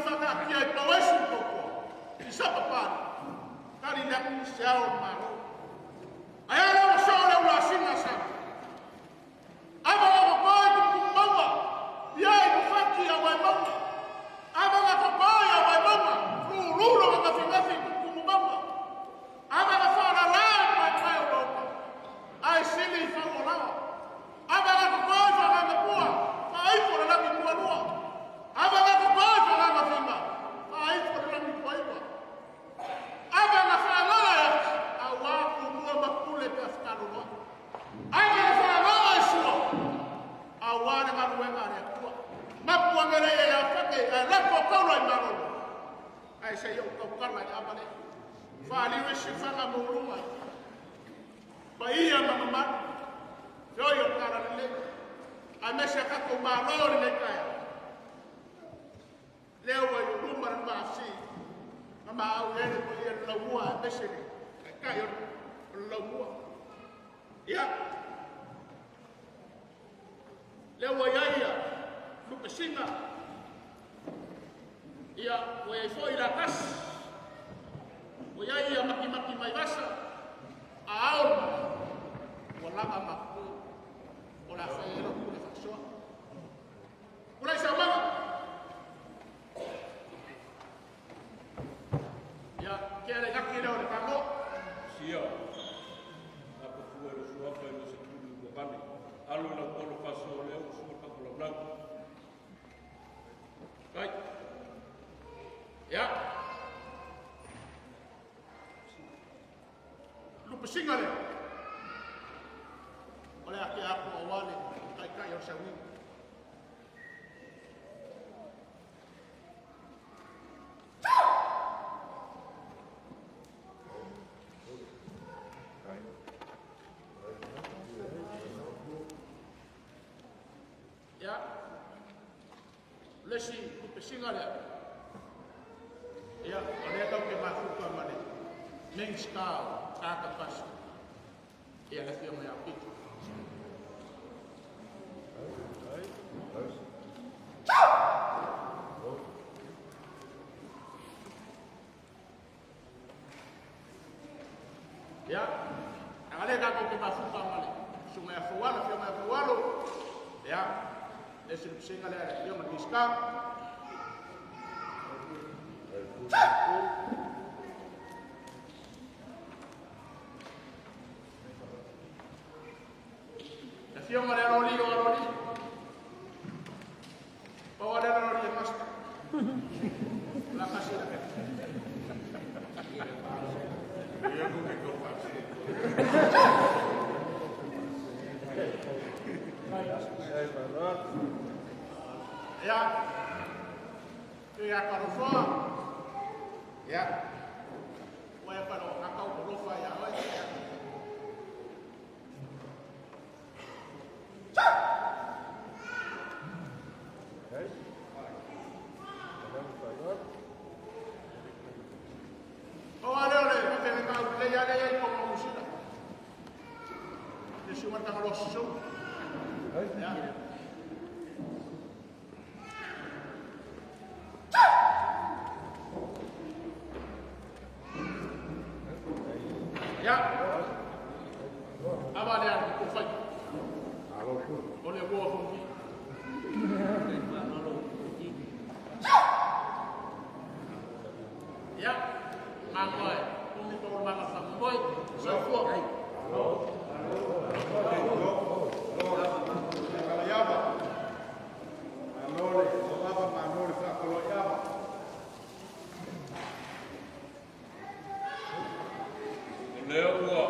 Whakaakia i pauesi tautoa. I sapa pāri. Kari le aku se ao malo. Ai ala o so le ula singa sa. Ava o koi ku maua. Ia i ku whaki a wai maua. Ava nga koi a wai maua. Ruru lo nga ngafi ku maua. Ava nga whala la i mai kai o loka. Ai sili i whango lawa. Ava nga koi whanga nga pua. Whaifo le langi pua lua. Ava nga koi whanga nga whima. Whaifo le langi pua iwa. Ava nga whalala e a wā ku mua mapule pe awhakalo loa. Ava nga whalala e sua. A wā le ngaluenga le atua. Mapu angere e a whake a lako kaula i marolo. Ai se iau kaukala i amale. Whaaliwe si whanga maurunga. Pa ia mamamanu. Feoi o kara lele. A mese kako malo le kaya. Leo ai o luma le maasi. Ma maau ele po ia le laumua a mese le. Kai o le laumua. Ia. Leo ai ai ia. Lupesinga. Ia, o ai foi la kas. O ia ia maki maki mai vasa. A ao. O lava mapu. O la whaero kule whaksoa. Ula i sa mama. Ia, kia le ngaki leo le tango. Sia, na pafua e lo suafa e lo se tulu i wakane. Alo i lau polo whaso o leo o sua kako lau lau. Kai. Ia. Lupesinga leo. O le ake ako a wale, kai kai o sa winga. Ia. Lesi lupesinga lea. Ia, o lea tau ke mafuka ma le Minsta tata pasi. Ia le fia mai a pito. Ia, a le tau ke mafuka ma le sunga ia fualo, fia mai fualo. Ia, lesi lupesinga lea le fia mai Minsta. Le fia mai le aloli o aloli. Pawa le aloli e master. La kasi la ke. Ia ku ke kau pasi. Ia. Ia karofoa. Ia. Ua e paro akau korofa ia oi. O ale ole, ma te ngau le ia le ia i konga musila. Le si wanta ngalo sisu. Ia. Ia. Ava le ana ko whai. O le ua fongi. Ia. Mangoe. Umi tō manga whamoi. Soifua. Kalaiava. Manole, o lava manole whakolo iava. O lea ua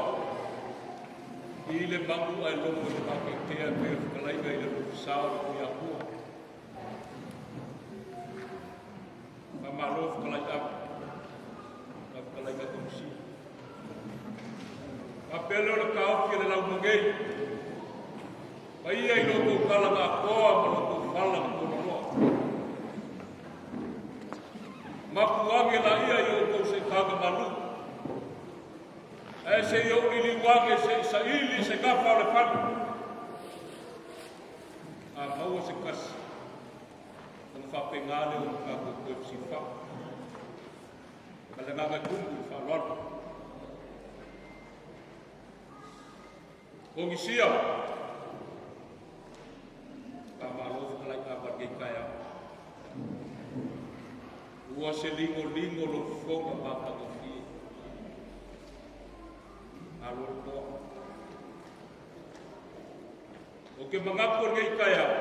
i le mangu ai logo i whakaitea pe whakalaiga i le logo sao le kui akua. Ma malo whakalai apu. Ma whakalaiga komisi. Ma pele o le kaoki le lau mangei. Ma ia i logo kala ngā koa ma logo whala ngā kona loa. Ma puange la ia i o kou se kaga malu. Ae se i o lili wange se i saili se kafa o le whanu. A maua se kasi. O Faapena lea o le tatou toe fesilifa'a. Ma le agaga e tumu i le faaaloalo. Kogisia, faamalo fetalaiga ma lenei taeao. Ua se ligoligo lou fofoga matagofie. Malo le toa. Ou te manatu o lenei taeao,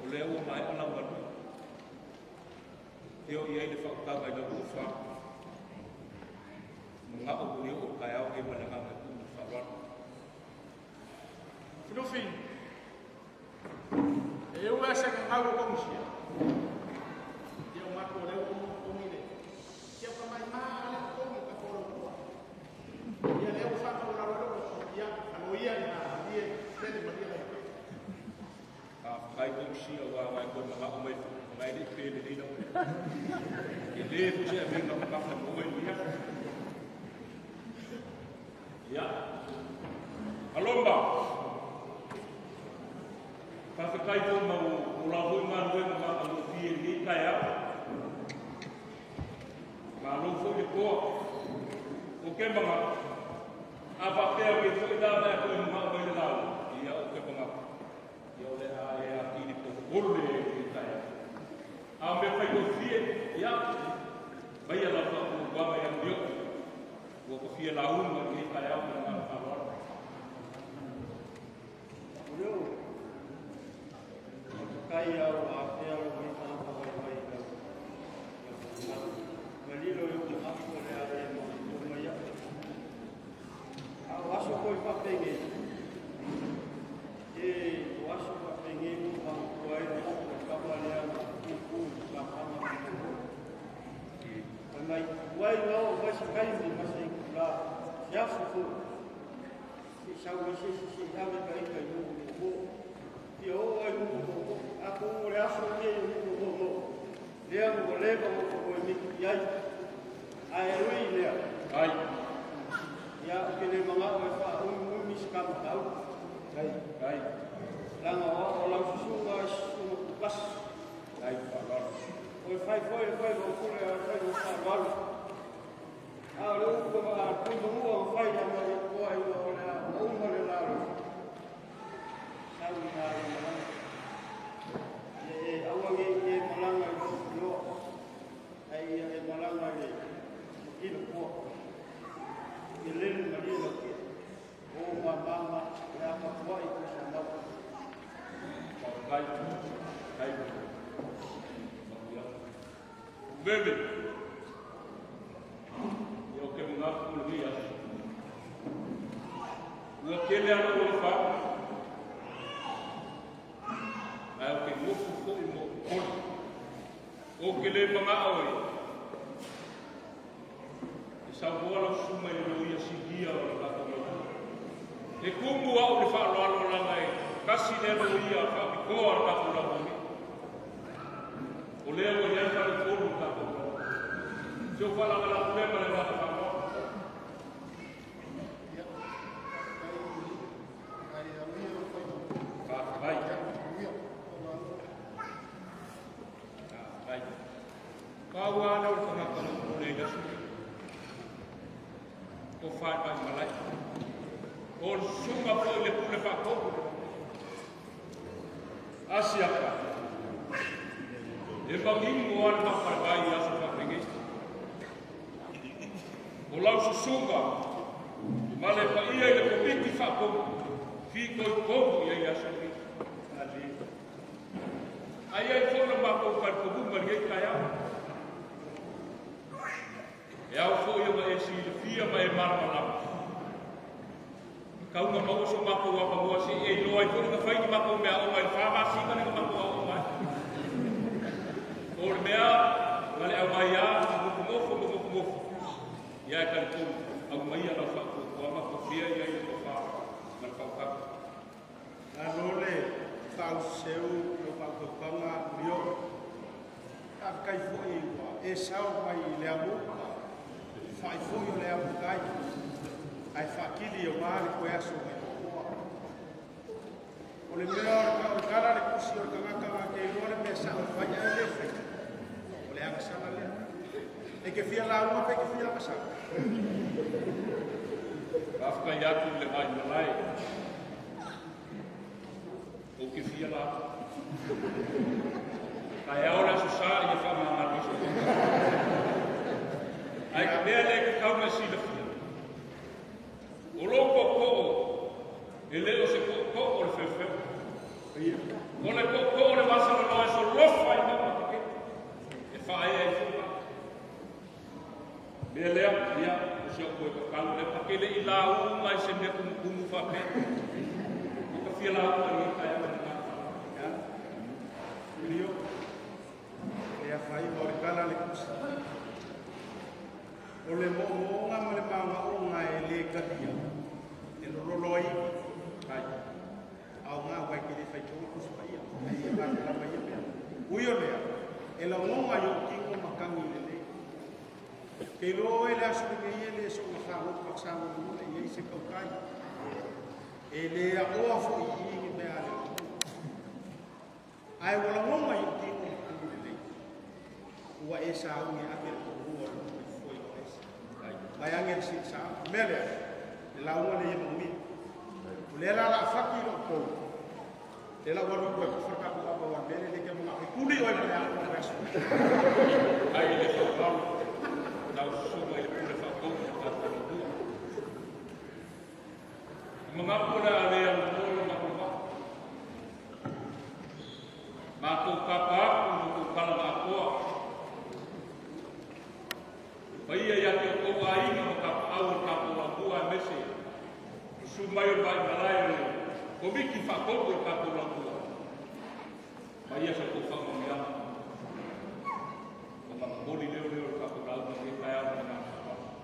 o lea ua maea lau galuega. Teo i ai le faautaga i lau tofa. Manao muli o taeao nei ma le agaga e tumu i le faaaloalo. Lufilufi, e ua se ka ngau kongisia. Ia o mako le o kongi le. Ia pa mai ma le kongi ka koro tua. Ia le o fa ka ula lo ia alo ia ina ia tele maria le. Faafetai Kogisia ua agai koe manao mai ngai le pe le leila. E le fu se avega mamafa mo oe ia. Ia. Alomba. Faafetai foi ma o lau foi galuega matagofie i lenei taeao. Malo foi le toa. O ke manatu, a faapea mai foi la mea koe manao mai le lauga, ia o ke manatu, ia o le a e atili popole i lenei taeao. A o mea faigofie, ia, mai ia lau faapuapuaga ia Mulio. Ua tofia lauga i lenei taeao ma le agaga faaaloalo. Leo, kai au a pea lo mai tagata vaivai i lau ma lilo i ou afu o le a le ma mai au. A o aso foi faapegei, e o aso faapegei ua faatua ai le oo o le kava lea na pupu i le sapaga ma le Fai mai, uai na oo mai se taimi ma se itulā, se aso foi. Se i sau ai se isi se i ave ka ita i nuu moomoo. Fia oo ai nuu moomoo. Atonu o le aso lenei o nuu moomoo, lea ua leva ona ou miki i ai. Ae ui i lea, Ai. ia, ou te le manao e faaumiumi se ta mataupu. Ai. Ai. Leaga o au o lau susuga e susuga tupasi. Ai faaaloalo. O le fai foi le faiva o pule a le faiva o faaaloalo. A o le upu a Tuimanua ma fai ia Malietoa ina o le a ua uma le la sau i na le malaga. Ia e aua ne i e malaga i lou iloa, ae ia e malaga i le tino toa. Ia lele malie lau kia. O mamama o le a tapuai ko sa mau. Faafetai. Ai. Bebe. Ia o ke manatu o lenei aso. Ua tele ala o le fā. Ae o ke nofo foi mo popole. O ke le manao e. E saunoa lau susuga i le loia silia o le tatou lauga. E tumu au i le faaaloalo leaga e tasi lea loia faapitoa o le tatou lauga nei. O lea ua i ai faaletonu le tatou lauga. Si ou faalagalaga lea ma le agaga faaaloalo. Ia, faafetai ai aluia o faiva. Faafetai. Aluia, faamalo. Faafetai. Pau lava lea o le tagata na popole ai i le aso lenei. Tofa i Vaimalae. O le susuga foi i le pule faatonu. Asiata. E manino lava le mapalevai i aso faapenei. O lau susuga ma le paia i le komiti faatonu fitoitonu i ai i le aso lenei. Ae i ai foi lo matou talitonuga i lenei taeao. E ao foi ona e silafia ma e malamalama. E tau ona maua so matou avanoa se i e iloa ai foi ona fai ni matou meaaoga i le 4 masina lea na matou aooga ai. O le mea na le aumai lava ma nofonofo ma nofonofo, ia e talitonu, aumaia lau faatuatuaga po o fea i ai le tofa ma le faautaga. Malo le faauseu lau faautautaga Lio. Faafetai foi ua e sao mai i le amu, fa'i foi o le amu tai, ae faakili aua le toe aso mai muamua. O le mea o le tala le tusi o le tagata na te iloa le mea sa'o e fai E ke fia lauga pe ke fia agasala. Faafetai atu i le vaimalae. Ou te fia lauga. Taeao le Aso Sa ia faamagalo ai so Ae ka mea lea e tatau ona e silafia, o lou tootoo e le o se tootoo o le feofeo. O le tootoo o le vasaloloa e solofa ai mauga tetele, e faaea ai foi vaa. Mea lea, ia, o si au toe tatalo lea, ta te le i lauga i se mea tumutumu faapea. Ua ta fia lauga i lenei taeao ma le agaga faaaloalo. Ia, Tulio, e le afaina o le tala a le tusi. O le moomooga ma le maogaoga e le talia, e lololo ai tai. Aoga aua e te le faitauina Tusi Paia, ae ia malamalama i ia mea. Ui o lea, e lagoga i ou tino matagi lelei. Ke iloa oe le aso lenei e le soona faloto fasagoagoa i ai se tautai. E le aoa foi i i ni mea a le atunuu. Ae ua lagoga i ou tino matagi lelei. Ua e sauni e ave le toalua o le nuu i fua i lou ese. Vaeane le sii sa. O le mea lea, le lauga lea ia manuia. O lea la o le a fati lou pou, lea la ua alu atu ai tofa le tatou ava aua o le mea lea e le te manao e tuli oe ma le aoga o le aso. Ai le faaaloalo lau susuga i le Pule Faatonu o le tatou Atua. I manatu o le a le aluloa lo matou vaa. Matou tapa atu i lo outou tala na atoa. Le paia ia te outou aiga ma tapaau o le tatou Laumua aemaise le susu mai o le Vaimalae o le Komiti Faatonu o le tatou Laumua. Maia sa outou faamanuiaga ona momoli lea o leo o le tatou lauga i lenei taeao ma le agaga faaaloalo.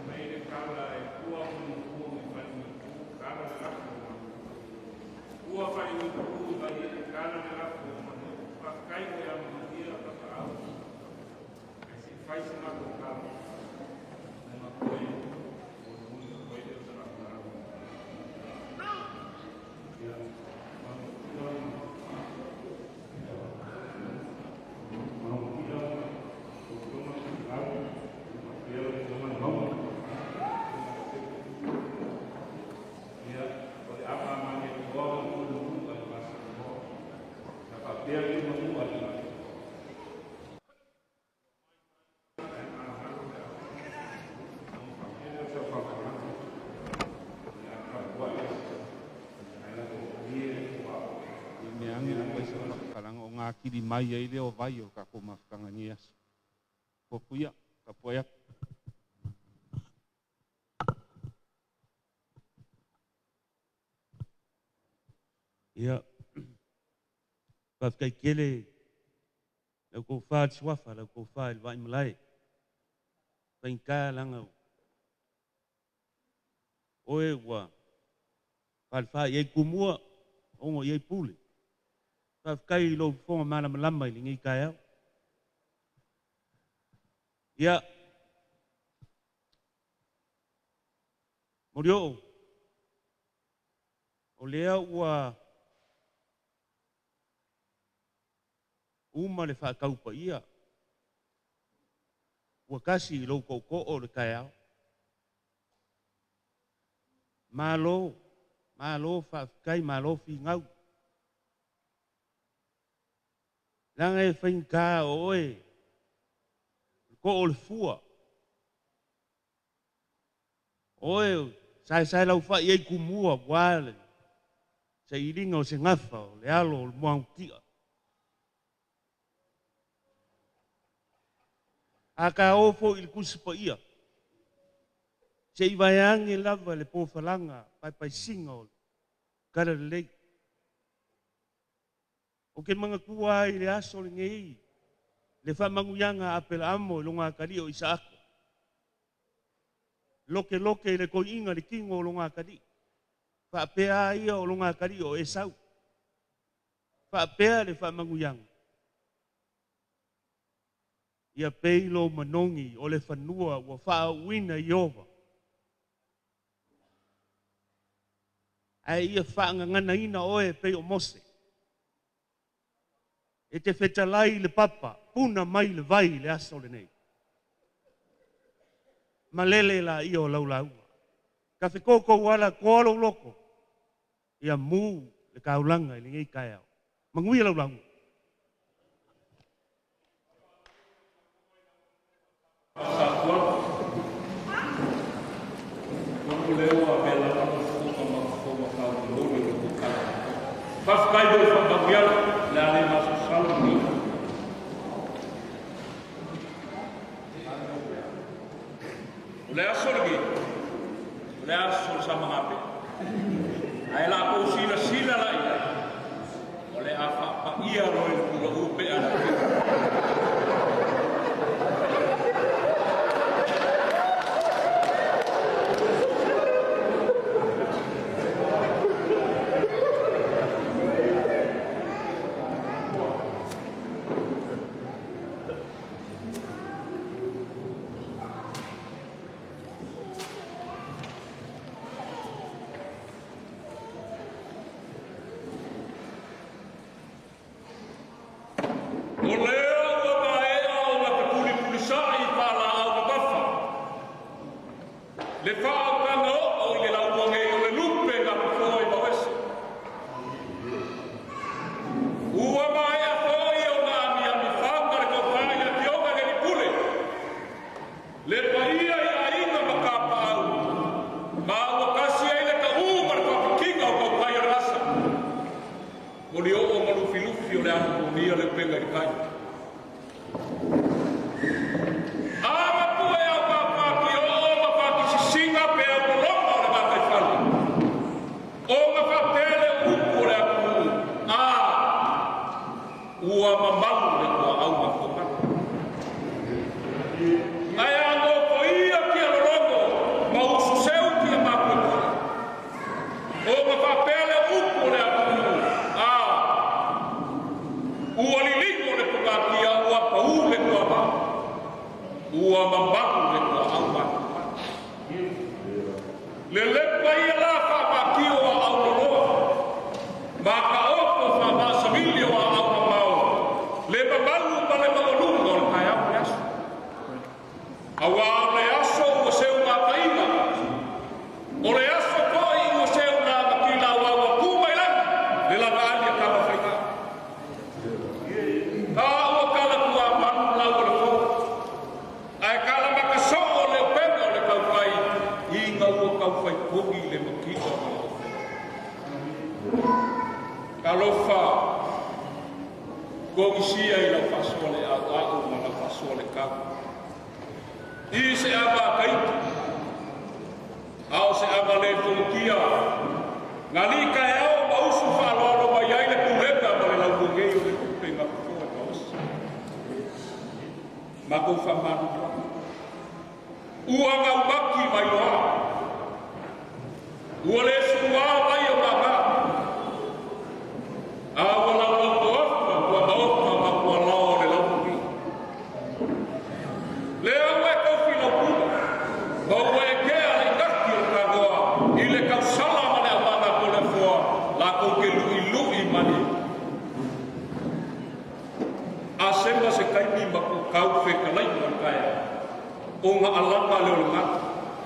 Mai le tala e tua manu mai fale tala le lafo o manu. Ua fale mai tala le lafo o manu. Faafetai mo le amanaia tapaau. Ae se i fai se matou tala ona toe molimoli atu ai lea o se faamatalaga. Ia, manaotia lau Afioga Tapaau, faapea lau Afioga Lemauma. Ia, o le ama malietoa ma le manu a le Vasamoa. Sa faapea le manu a le Vasamoa. I mea age le fai se faamatalaga o gatili mai ai lea o vai o le tatou mafutaga i lenei aso. Puapuia, tapuai atu. Ia, faafetai tele lau tofa le suafa, lau tofa i le vaimalae. Faigata leaga oe ua falefa i ai Tumua, ono i ai Pule. Faafetai i lou fofoga malamalama i lenei taeao. Ia, Molioo, o lea ua uma le faataupaia, ua tasi i lou tootoo le taeao. Malo, malo faafetai, malo finau. Leaga e faigata o oe, o le too o le fua. O oe saesae laufai ai Tumua ua le sailiga o se gafa o le alo o le muagutia. A ta o foi i le Tusi Paia, se i vaeage lava le pofalaga paepaesiga o le talalelei. Ou te manatua ai le aso lenei le faamanuiaga a Aperaamo i lona atalii o Isaako. Lokeloke i le toiina le tino o lona atalii. Faapea a ia o lona atalii o Esau. Faapea le faamanuiaga. Ia pei lou manogi o le fanua ua faaauuina i Ieova. Ae ia faagaganaina oe e pei o Mose. E te fetalai i le papa, puna mai le vai i le aso lenei. Malele la ia o lau lauga. Ka fekoko ala koa lou loko. Ia mu le kaulaga i lenei taeao. Manuia lau lauga. Faafetai foi faamanuiaga le a le masalosalo ni. O le aso lenei, o le aso o le samagape. Ae la kou silasila la i ai, o le a faapaia loa i le pulou pe a O lea ua maea ona fepulipulisa'i faalaau mamafa le faautaga oo i le lauga nei o le lupe na fofoa i Mauese. Ua maea foi ona amiami fauga le tofa i le Afioga i le Alii Pule, le paia i aiga ma tapaau, ma ua tasi ai le taʻu ma le faafitiga o tautai o le vasa. Molioo ma lufilufi o le anumonia le upega i le tai. A mapue au pāpā oo ma pākisisiga pe au loloma o le gataifale. O ga faapea le upu o le atunuu, a ua mamalu le tuaau mafuamalu. Ae a nofoia tia lologo ma ususeu tia mapuepue. O ga faapea le upu o le atunuu, a ua liligo le tugatia ua pau le tuavao. Ua mamalu le tuaau mafuamalu. Le lepa ia la faamatio a auloloa, ma ka ofo faamaasamili o aau mamao, le mamalu ma le maualuga o le taeao ma le aso. Auā o le aso ua seu mataina, o le aso foi ua seu lagatila auā ua tu mai lagi le lavaali a Tamafaiga. A ua tala tuamalu lau o le foe, ae tala makasoo le upega o le tautai ina ua taufaikogi le mativa ma le ofe. Talofa, togisia i lau faasoa le auau ma lau faasoa le tau. I se ava a kaiti, a o se ava le fonotia, na li kaeao ma usu faaaloalo mai ai le pulega ma le lauuagei o le lupe ma fofoa e maosi. Matou faamalulu atu. Ua gaumaki mai loa. Ua le suā mai o mama. A ua laulau toafa tua maota ma tua lao o le lauugi. Lea ua e taufilau pule, ma ua e kea le igaki o le tagoa i le tausala ma le aumaga po le afoa latou te luʻiluʻi malie. A sema se taimi ma kukau fetalaiga o le taeao, ona alaga lea o le galu.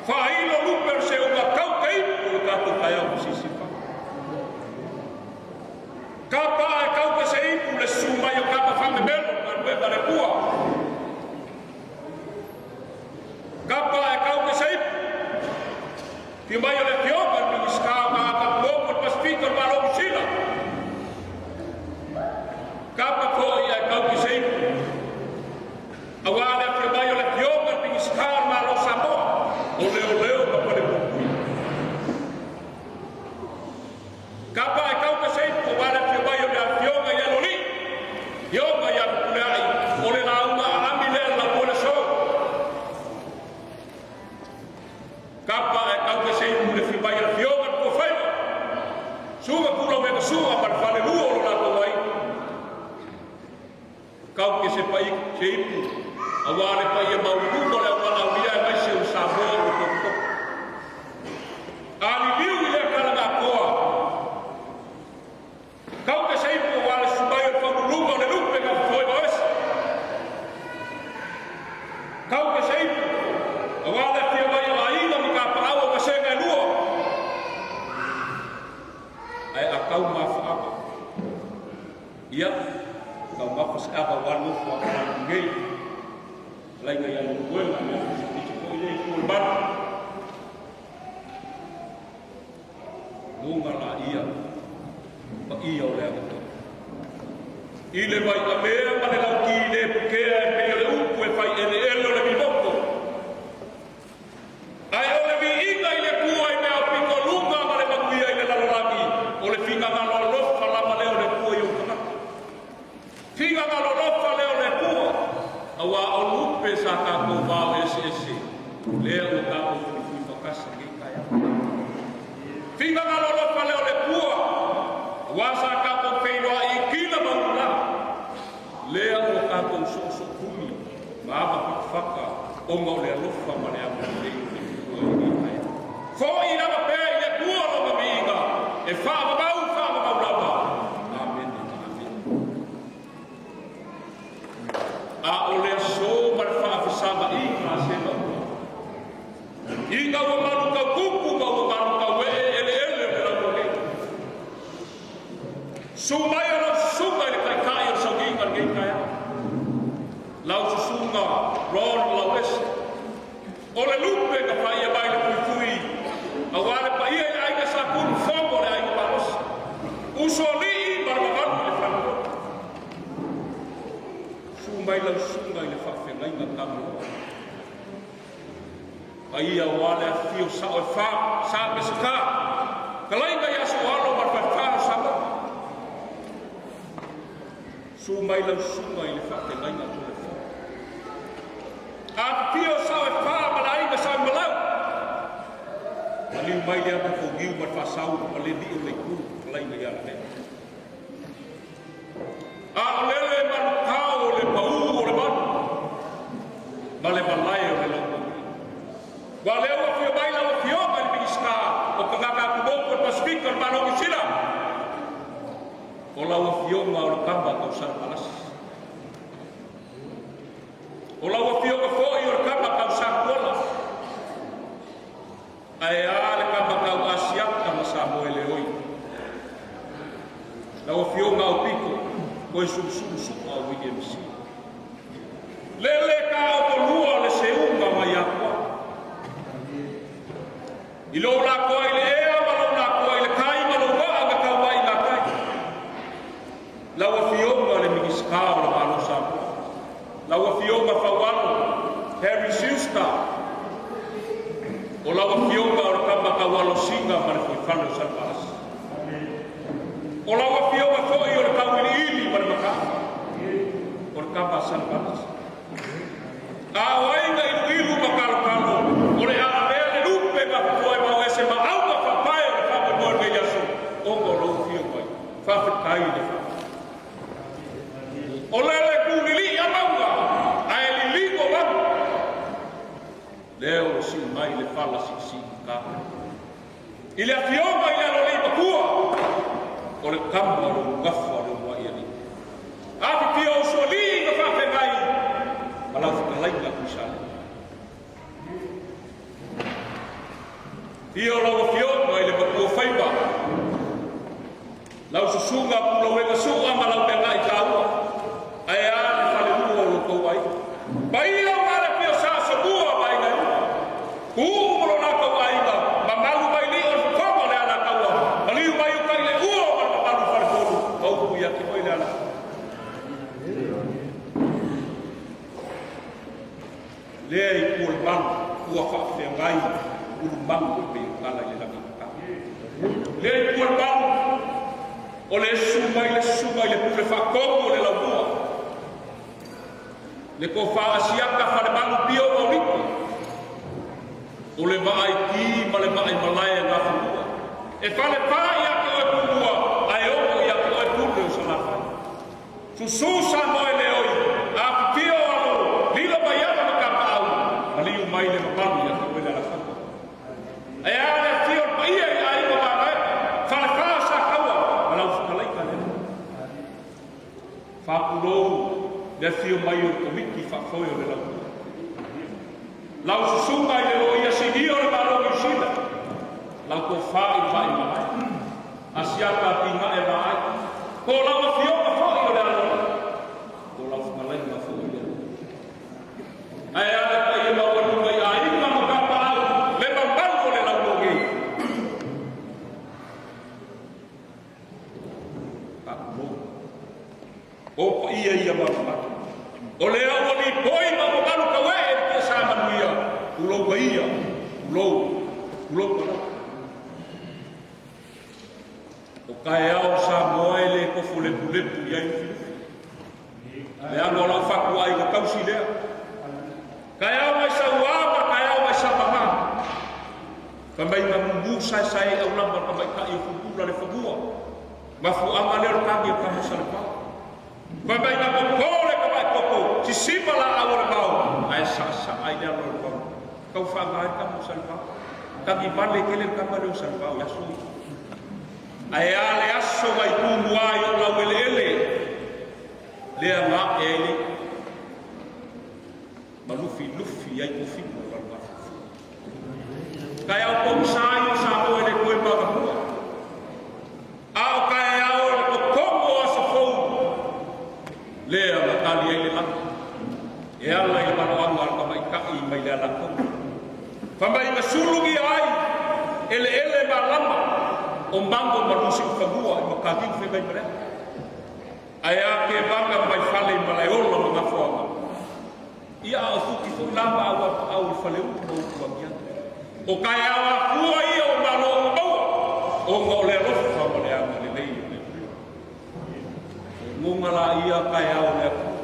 Faailo lupe o le seuga tau te ipu o le tatou taeao ma sisifa. Kapa ae tau te se ipu le susu mai o kapa faamemelo o galuega a le Atua. Kapa ae tau te se ipu Afio mai o le Afioga i le Minisita o Tagata Motu o le Pasefika o le Malo o Niu Sila. Kapa foi ae tau te se ipu. Auā le afio mai o le Afioga i le Minisita o le Malo o Samoa o Leoleo ma Falepuipui. Kapa ae tau te se ipu auā le afio mai o le Afioga i Aloalii, Afioga ia Fepuleai o le lauga aami lea le laumoe le aso. Kapa ae tau te se ipu le afio mai o le Afioga i le Puafaiva, Suga Pulauega Sua ma le falelua o lo latou aiga. Kau ke se pai se ipu, auā le paia maualuluga o le aumalaolia aemaise o Samoa ua topetope. A liliu i lea tala atoa, nofo a Palagi nei. Laiga ia Leulumoega le afi foi lea i ku o le malu. Luga la ia paia o le agatonu. I le vai avea ma le lauki le pukea e pei o le upu e fai eleele o le mimoko. Ae o le viiga i le Atua i mea aupito luga ma le manuia i le lalolagi, o le finagalo alofa lava lea o le Atua i ou tagata. Finagalo alofa lea o le Atua, auā o lupe sa tatou vao eseese, lea ua tatou fuifui faatasi i lenei taeao. Finagalo alofa lea o le Atua, auā sa tatou feiloai i tila ma ululā, lea ua tatou soosootuli ma avafatafata ona o le alofa ma le agalelei o le Atua i lenei taeao. Foi lava pea i le Atua lona viiga, e faavavau faavavau lava. Amene, amene. A o le aso ma le faafesavaʻiga a se maua, ina ua malu tautupu ma ua malu tauee eleele o le lauualei. Susu mai o lau susuga i le taitai o le sauniga i lenei taeao, lau susuga Ron Lauese, o le lupe na paia mai le fuifui, auā le paia i le aiga Sa Tulu Fomo le aiga malosi, usoalii ma le mamalu i le faletolu. Susu mai lau susuga i le faafeagaiga Tagaloa, paia aua le afifio sao e fa, Sa Peseta, Talaiga ia Soalo ma le falefa o Samoa. Susu mai lau susuga i le faafeagaiga Toleafoa. Afifio sao e fa ma le aiga Sa Umalau. Maliu mai le ata fougiu ma le faasau ma le lii o le itu, Talaiga ia Lavea. A o lele malutao o le pau o le malu ma le malae o le lauualii. Ua lea ua afio mai lau Afioga i le Minisita o Tagata Atumotu o le Pasefika o le Malo o Niu Sila, o lau Afioga o le Kama tau Salevalasi. O lau Afioga foi o le Kama tau Satuala. Ae a le kama tau Asiata ma Samoa e leoi. Lau Afioga Aupito, koe sulusulu su'a o William C. Lele ka otolua le seuga mai Atua. I lou lakoa i le ea ma lou lakoa i le kai ma lou waa na tau mai i ngā tai. Lau Afioga le Minisita o le Malo Samoa, lau Afioga Faualo Harry Schuster, o lau Afioga o le Tama Taualo Sina ma le Fuifale o Salevalasi. O lau Afioga foi o le Tauiliili ma le Mataafa, o le Tama a Salevalasi. A o ai na iluilu ma talotalo, o le a avea le lupe na fofoe ma o ese ma auga faapae o le faamoemoe o lenei aso, ona o lou afio mai. Faafetai le faafetai. O lele kūliliʻi a mauga, ae liligo malu. Lea ua siʻi mai le fala siisii ka. I le afioga i le aloalii matua, o le tama o le ulugafa o le uluai alii. Afifio usoalii ma faafeagai ma lau fetalaiga Tuisalema. Afio lau afioga i le matua faiva, lau susuga Pulauega Su'a ma lau meagai taua, ae a le falelua o lo tou aiga. Paia aua le afio Sa Asomua ma aiga e lua, Tuuu ma lo latou aiga, mamalu mai lii o le fofoga o le Alataua, maliu mai uta i le ua ma le mamalu i Faletolu, ma upu ia te oe le Alataua. Lea i tua o le malu ua faafeagai ulumalu e pei o tala i le lagi tatau. Lea i tua o le malu o le susu mai le susuga i le pule faatonu o le laumua. Le tofa Asiata Falemalu Pio Maulito o le vaai ki ma le vaai malae a Gafulua. E falepa ia te oe Pulua ae ono ia te oe Pule o Salafai. Susu Samoa e leoi, afifio alo, lilo mai ala ma Tapaau, maliu mai le mamalu ia te oe le Alataua. Ae a le afio o le paia i aiga Manae, Falefa o Sataua ma lau fetalaiga le Alii. Faapulou le afio mai o le Komiti Faafoe o le Laumua. Lau susuga i le Loia Sinia o le Malo o Niu Sila, lau tofa i le vaai malae, Asiata Atinae Vaai, po o lau afioga foi o le Aloalii, po o lau fetalaiga Tulou ma lava. O taeao o Samoa e le tofo lepulepu i ai Lufilufi. Leaga o lau fatuaiga tausi lea. Taeao mai Sauā ma taeao mai Samaga. Fai mai na mumu saesae i aulama le tamaitai o Pupula le fanua. Mafuaaga lea o le tagi o tama Salepau. Fai mai na popo le tamai koko, sisima laau o le vao, ae saasaa i le alo o le vao. Tau faaaga ai le tama o Salepau. Tagi vale tele le tama lea o Salepau i aso ia. Ae a le aso mai Tumua i ou laueleele, lea na ae ai le i'a ma lufilufi ai tofiga o Lalogafuafua. Taeao pogisa ai o Samoa e le toe magamua. A o taeao o le totogo o aso fou, lea na tali ai le lagi e ala i le maloaga a le tamaitai mai le Alataua. Fai mai na sulugia ai eleele malama o Mango ma Lusiufanua i Mataniu Fegaimaleaga. Ae a ke vaga mai fale i Malaeola ma Gafoaga. Ia a o fuki foi la ma au a au i Faleulu ma Utuagiagi. O taeao afua ia o Malo ua maua, ona o le alofa ma le agalelei o le Atua. O goga la ia taeao o le Atua.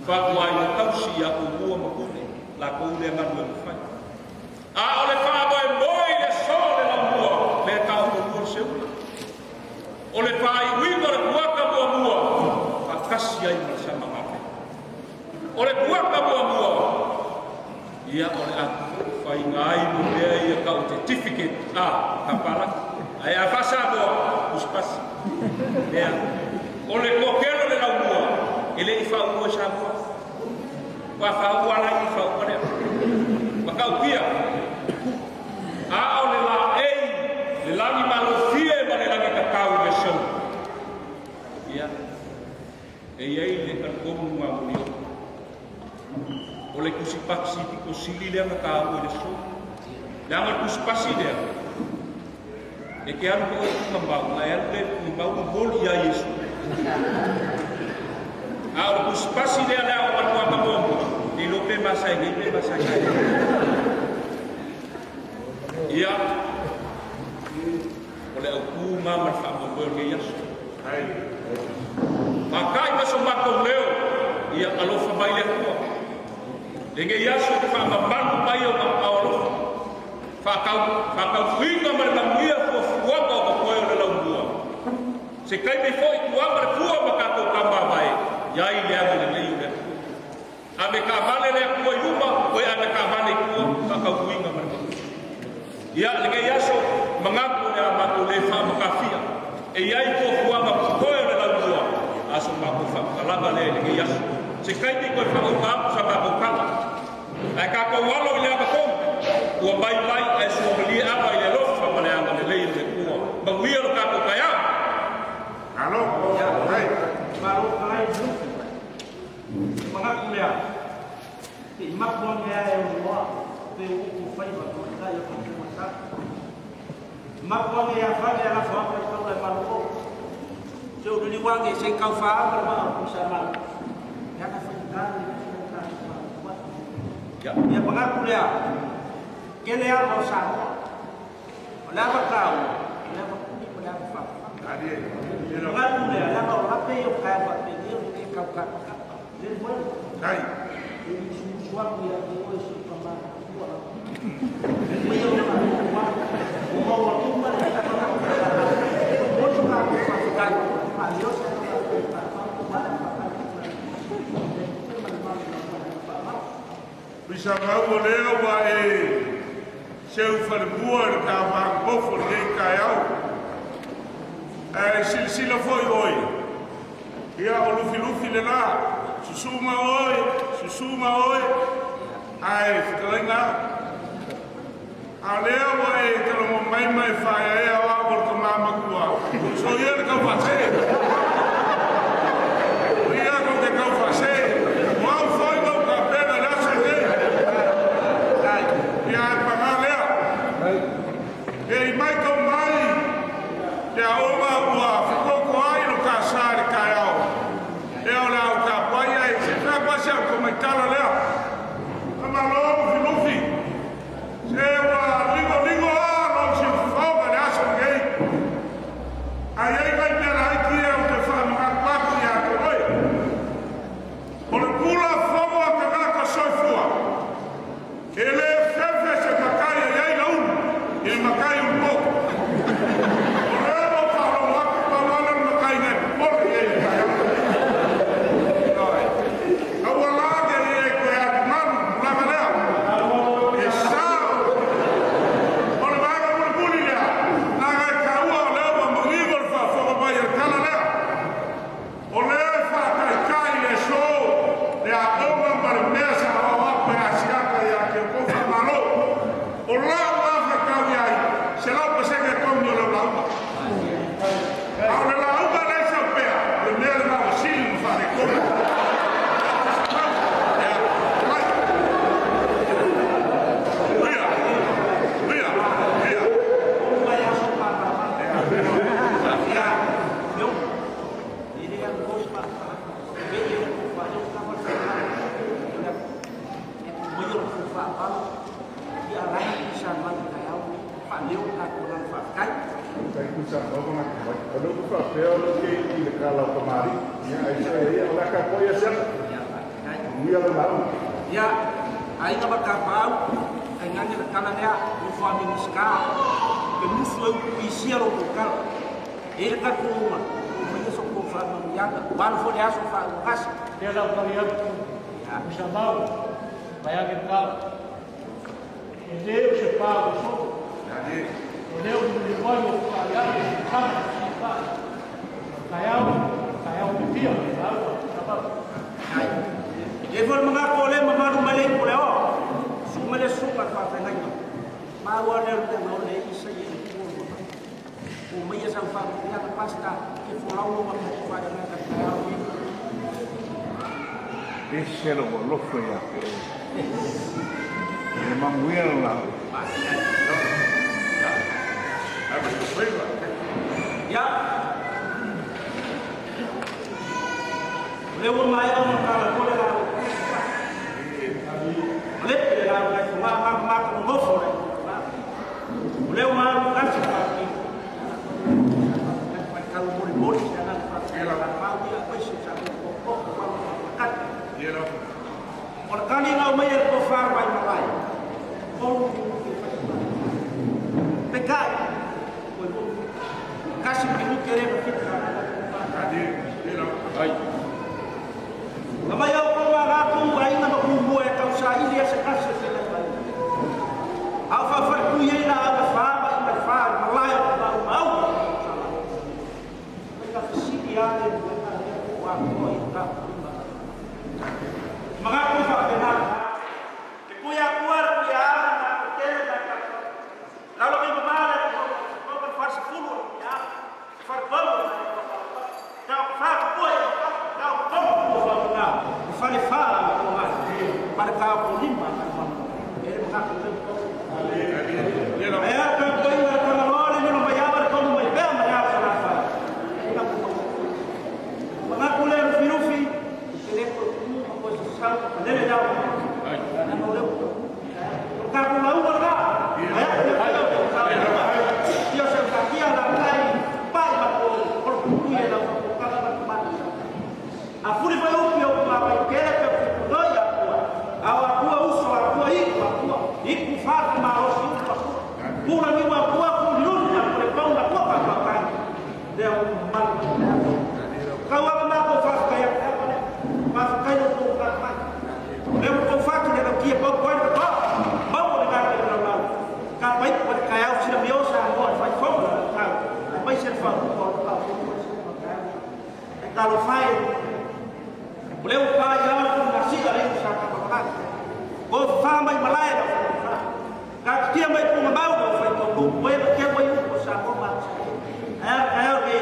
Faatuaina tausi ia Tumua ma Pule, latou lea galuega fai. A o le faamoemoe i le aso o le laumua, lea e taotolua le seula. O le faaiuiga o le kuata muamua, faatasi ai ma le samagafe. O le kuata muamua, ia o le a faiga ai mo mea ia tau certificate a ka palaki. Ae a faa-Samoa, tusipasi. Lea. O le kokelo le laumua, e le i faaua i Samoa. Ua faaua la i faaua lea. Matautia. A o le laei, le lagi malofie ma le lagi tatau i le aso. Ia, e i ai le talitonuga mulioo. O le tusipasi pito sili lea na taua i le aso. Leaga o le tusipasi lea, e te alu foi i tuugamau, ae alu lea i tuugamau momoli ia Iesu. A o le tusipasi lea le aoga le kuata muamua, le iloa pe masae nei pe masae kai. Ia, o le autu na ma le faamoemoe o lenei aso. Faata'i ma so matou leo, ia alofa mai le Atua. Lenei aso te faamamalu mai ona aao alofa. Faatau, faataufuiga ma le manuia fuafuaga o totoe o le laumua. Se taimi foi tuaga le fua ma tatou tama vae, iai le agalelei o le Atua. Ave taavale le Atua i luma, toe ave taavale i tua, faataufuiga ma le manuia. Ia, lenei aso, manatu o le a matou le faamatafia. E i ai fuafuaga totoe o le laumua, a so matou faamatalaga lea i lenei aso. Se taimi toe faauma atu sa matou tala. Ae tatou alo i le agatonu, ua mai mai ae suamalie ava i le alofa ma le agalelei o le Atua. Manuia lo tatou taeao. Malo, faafetai. Malo faafetai Lufilufi. E manatu lea, se i mapu ane lava e oloa pe o upu faiva tamaitai o tatou masani. Mapu ane ia fale a lafo atu ai taula e malolo. Se o liliu ane se i tau faaama le maa o Tuisamau, leaga faigata le liliu o tatou matutua. Ia manatu lea, tele ava o Samoa. O le ava taua, o le ava kuli ma le ava faafafa. Manatu lea, leaga o lape ia o taeao faapenei o le tau kapakapa. Le moe. E musumusu atu ia te oe si ou tama matua lava. Mai o ka matua, o maua uma le Motu ka ku whawhitai, a i o se Tuisamau o lea ua e seu falemua i le tavanofo i lenei taeao. Ae silasila foi oe, ia o Lufilufi le la, susu ma oe, susu ma oe, ae fetalaiga au. A o lea ua e talogo mai ma e faaeaea o au o le tama matua, soia le tau faasee. Soia kou te tau faasee. O au foi ma ou tapena i le aso lenei. Ia ae paga lea. E i mai tau mai le aoga ua fekoko ai lo ta sa i le taeao. Lea o le a ou tapuai ai se i fai atu lava si au tamaitala lea. Faamalo Lufilufi. Se ua ligoligo I le matai o le po. O lea ua ou faalogo atu, pau lava lea o le matai na e popole i ai i le taeao. Ioe. Aua la ne i e toe atugalu i le tulaga lea. E sao. O le vaega mulimuli lea, leaga e taua o lea ua manino le faafofoga mai a le tala lea. O lea e faataitai i le aso le aoga ma le mea sa aoao atu e Asiata ia te outou faamalo. O lau lava faitau i ai, 100% togi o lau lauga. A o le lauga lea e sau pea, o le mea lena ua sili ona faaletonu. Ia, mai. Ia, ia, ia. O le upu faapea o lou keiki i le kala o kamali'i. Ia, aisea ia, o le a tapuai Asiata. Manuia lau lauga. Ia, aiga ma tapaau, tainane le tala lea, nofo a Minisita, ke musu e upu isia lo tou tala. E i le talitonuga, ua maia so outou faamanuiaga, ua alu foi le aso faauagasa. Lea la u tali atu, Tuisamau, vaeane le tala. E lē o se pa ua solo. O lea ua liuliu ai o faaaliali o sitaga ma siifai. O le taeao, o le taeao fiafia o le lauga a Tuisamau. E i ai foi le manatu o lea e mamalu mai le ipu o le aoa, susu mai le susuga i le faafeagaiga. Maua lea o le mea na ole ai isa ia i tua ua mai. Ua maia sau faamanuiaga Pastor, ke folau lou matou faaleagaga i le taeao lenei. Ese lou alofa ia te oe. Ia manuia lau lauga. Ia, o lea ua maea ona talanoa le lauga o le pe le lauga i fogaa matamata nonofo le o lea ua alu tasi faapito. Faitau molimoli se agaga faafetai a pau ia aemaise sa popo makati. O le taliga o mai e le tofa mai malae, olu minuti e fai mai. Pekai, ua lua minuti. Kasi minuti e le mafita. Na mai au kou a rātou aiga ma kumua e tausaili e se kasi o se lei mai. A o faafale ei la au e wha mai mai wha i malae o mau mau. Mai ka fisili a le luena lea o a koa i ka lima. Mga ku whaapena. Te kui a kua le kui a ana nā ko tele nā ka. Lalo ki mamale ko ko ko farsa fulu o kui a. Far pau o Ka wha ko e ka ko ko wha na. Fale wha ko ngai. Pare ka ko lima ka ma. E mga ku le ko. Ai a ka ko ina ka na lore ni no mai ava ko mai pea mai a sa fa. E ka ko. Mga ku le rufi rufi. Te le ko ku ma ko sa sa ka le le dau. Na no le ko. Ka ku la uva ka. Ai a ko ka Ia se ka kia la kai pai ma ko ko ku ia la ko ka ma ma. A furi vai upi o ma vai kele pe ku no ia kua. A wa kua uso a kua i kua kua. I ku fa ku ma o si ku kua. Kula ni wa kua ku lulu na ku le pau na kua ka ka kai. Le o mal. Ka wa ma ko fa ka ya ka le. Ma fa kai no ko ka kai. Le o ko fa ki le kia pau ko ka. Mau le ka le na. Ka vai ko ka ya si mi o sa mo fa fo ka. Mai se fa ko ka ko. E ka lo fai. O leo pa i ala ku na si ale sa ka ka. Ko fa mai malai na fa. Ka kia mai ku mau na fa ko ku ko e kia mai ku sa ko ma. Ai ai ke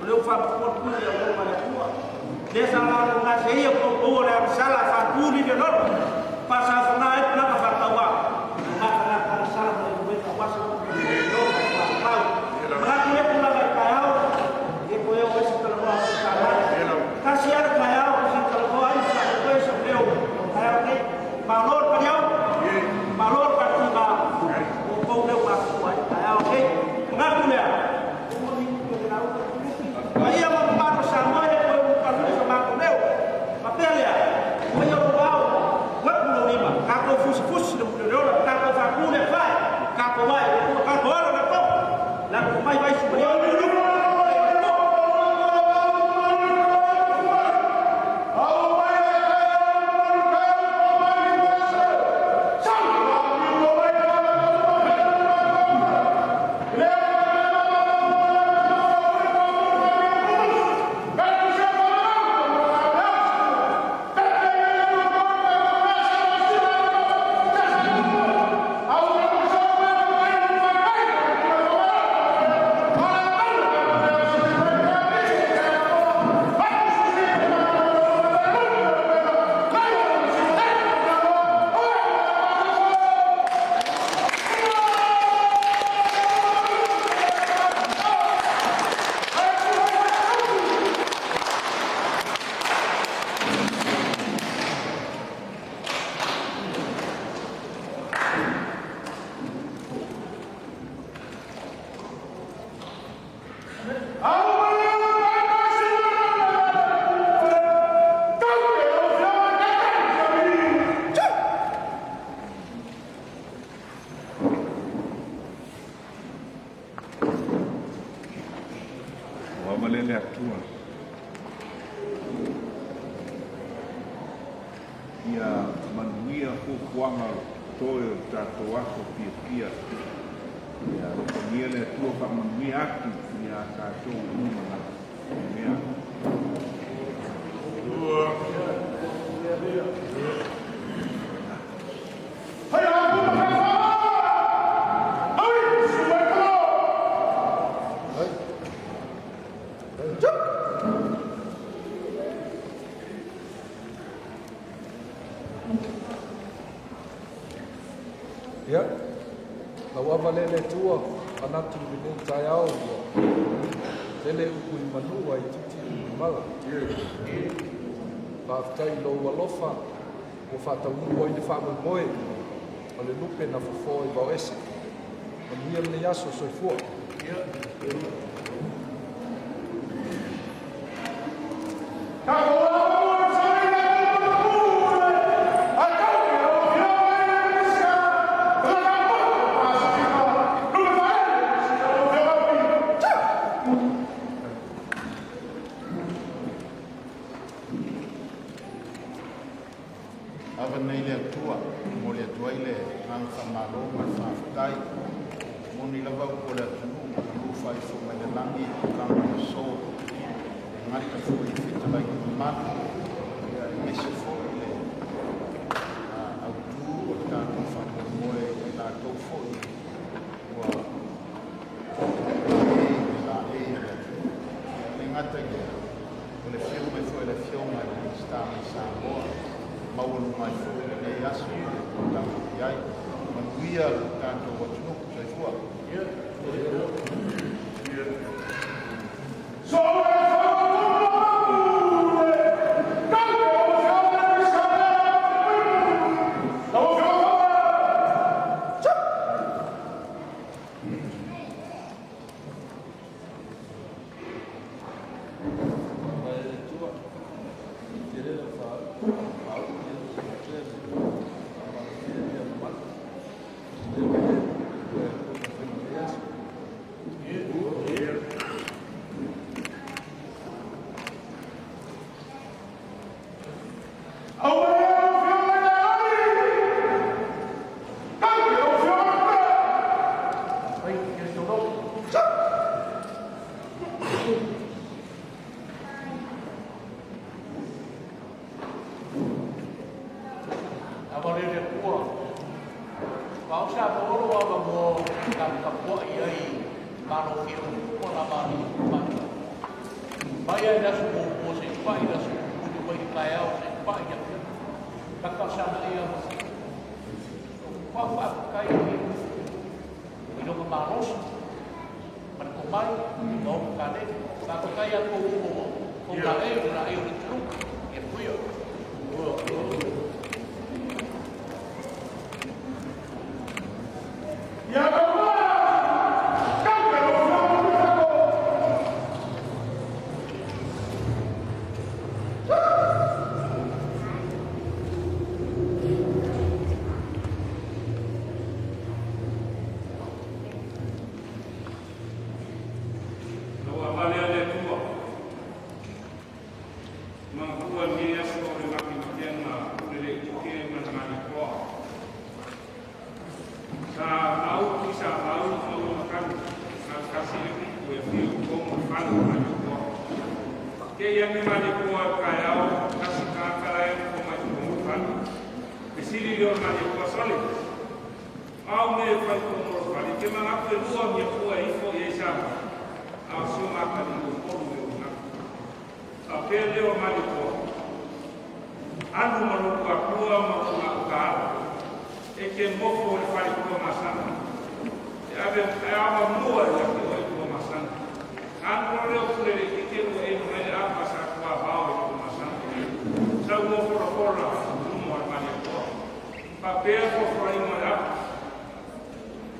o leo fa ko ku ia o ma le ku. Le sa la na se ia ko ko le sala fa ku ni le no. Pa sa fa na e na ka fa ta wa. Ka ka ka sala mo le ka wa sa ko. No ka pa. Ma ku le ku la ka au. E ko e o se ta lo sa la. Kasi ara ka au se ta lo ai sa ko e sa leo. Ai au ke malor ka au. Malor ka ti ba. O ko leo ma ku ai ka au ke. Nga ku le. Ai ma pa no sa mo e ko ka lu sa ma ko leo. Ma pe le. Ko yo ko au. Wa ku lo lima. Ua avalele Atua. Ia manuia fuafuaga o totoe o le tatou aso fiafia. Ia alofagia le Atua faamanuia atu iā tatou uma lava. Amea. Ia, lau ava lea le Atua, manatu i lenei taeao ua tele upu i manu ae itiiti upu i mala. Faafetai i lou alofa ua faataunuu ai le faamoemoe o le lupe na fofo i Vaoese. Manuia lenei aso, soifua. Ava nei le Atua, e momoli atu ai le agaga faamalo ma le faafetai. E moni lava upu a le atunuu, manu faaifo mai le lagi i tulaga o aso. E gata foi i fetalaiga mamalu, ia aemaise foi le autu o le tatou faamoemoe ia i latou foi ua laei i le laei a le atunuu. Ia e le gata i lea, O le afio mai foi a le Afioga i le Minisita mai Samoa, maualuga ai foi lenei aso ma le tulaga o i ai. Manuia lo tatou atunuu. Soifua. Mai le Atua, tele le faauu ia le faamalafia ia mamalu. Le mai e ua e kona fai lenei aso. Avalele Atua, ma o sa olo ava mo ka kapuaʻi ai malo fia o la mali mai. Mai ai la su mo se pai la su mo mai kai au se pai ya. Ka ka sa na ia. Pa fa kai i lo malos. Ma ko mai no ka le ka ka kai a ko mo ko ka e la e o tru e puio. Lau avalea le Atua. Manatua lenei aso o le matemateaga o le leitike ma le malietoa. Sa auki sa au maua makanu, na kasi le piku e fio komo falo malietoa. Ke ia me malietoa kai au, kasi kakala e ko mai komo falo. E sili leo malietoa sole. Au me fai komo fale, ke manatu e lua mia pua ifo i e sa. Au sio maka ni o polu e o nā. Au ke leo malietoa. Alu maluku akua ma o ngau ka ala. E ke mofo o le fale kua masana. E ave e ava mua i ake o i kua masana. Anu leo pule le ike ua e mai le apa sa kua vao i kua masana. Sa ua fora fora lumo al malietoa. Pa pea fo fora ingo le apa.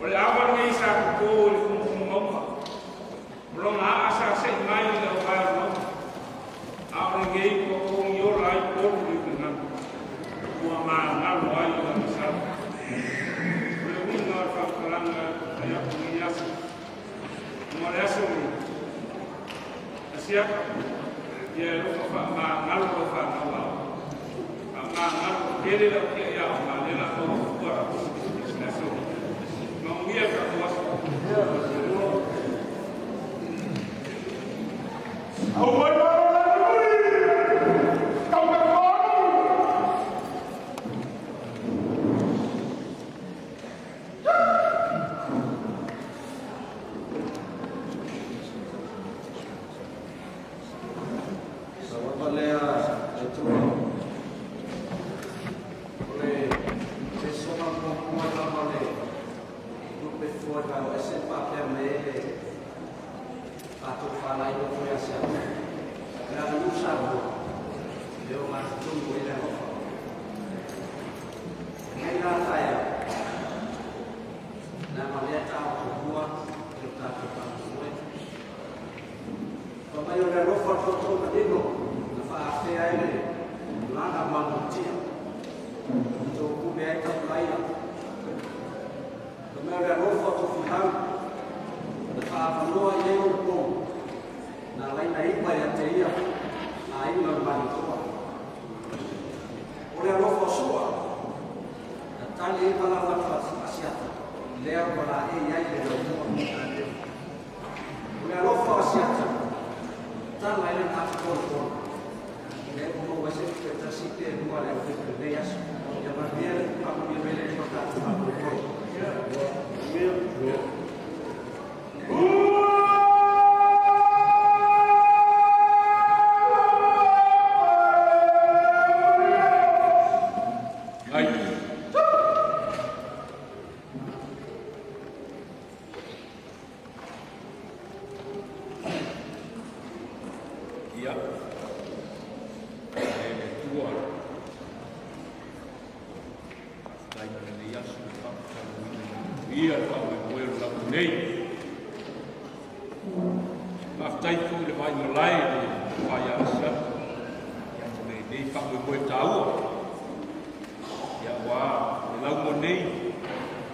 O le awa nei sa kuko o le kumukumu mauma. O longa aa sa se O le uiga o le faamatalaga e aku lenei aso. Ona o le aso lenei, Asiata, ia e alofa faamagalo lau fanau aoga. Faamagalo tele lau tiai aoga, lea o le a maua fua le aso lenei. Manuia le tatou aso. Au mai malo la nui! Tau mai manu! Lava lea le Atua. O le lesona muamua lava le lupe fua i o ese faapea mai ai le tatou faalailo foi Asiata. Le aganuu Samoa, e ogatotonu ai le alofa. Lenei la taeao, leaga o lea e taotolua i lo tatou faamoemoe. Fai mai o le alofa o le tootoo manino na faaafea ai le laga malutia i taupume ai taulaia. Fai mai o le alofa o Tofihau na faaavanoa i ai outou na alaina ipa ia te ia aiga o le Malietoa. O le alofa o Sua na tali ai malama atu Asiata lea ua laei ai le laumua. O le alofa o Asiata tala ai lana ata tolotolo lea ua maua ai se tupe tasi pe lua le aupepe o lenei aso. Ia manuia le faamanuia mai le Atua i tatou faamoemoe. Ai. Ia, e le Atua, faafetai mo lenei aso i le faamatalaina ia le faamoemoe o le lauga nei. Faafetai foi i le vaimalae i le tofa ia Asiata, ia mo lenei faamoemoe taua. Ia, aua le lauga nei,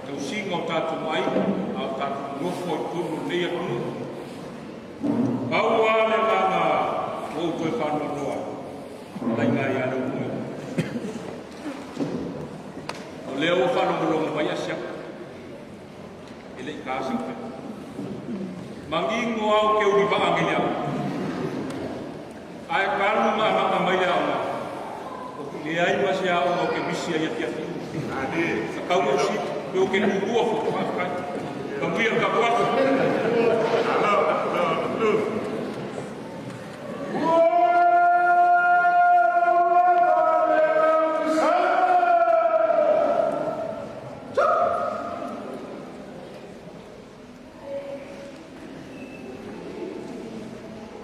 tausiga o tatou aiga, a o tatou nonofo ai i totonu o lenei atunuu. Pau lava le agaga ua ou toe faanoanoa ai, alaiga ia Leulumoega. O lea ua faalogologo mai Asiata, e le i ta sau pepa. Manino au ke uli vaa nei le aoga. Ae talu ma amata mai le aoga, o ku leai ma se aoga o ke misi ai afiafi uma. Sa tau o si, pe o ke lulua fo, faafetai. Manuia le tatou aso. Alo, alo, alo.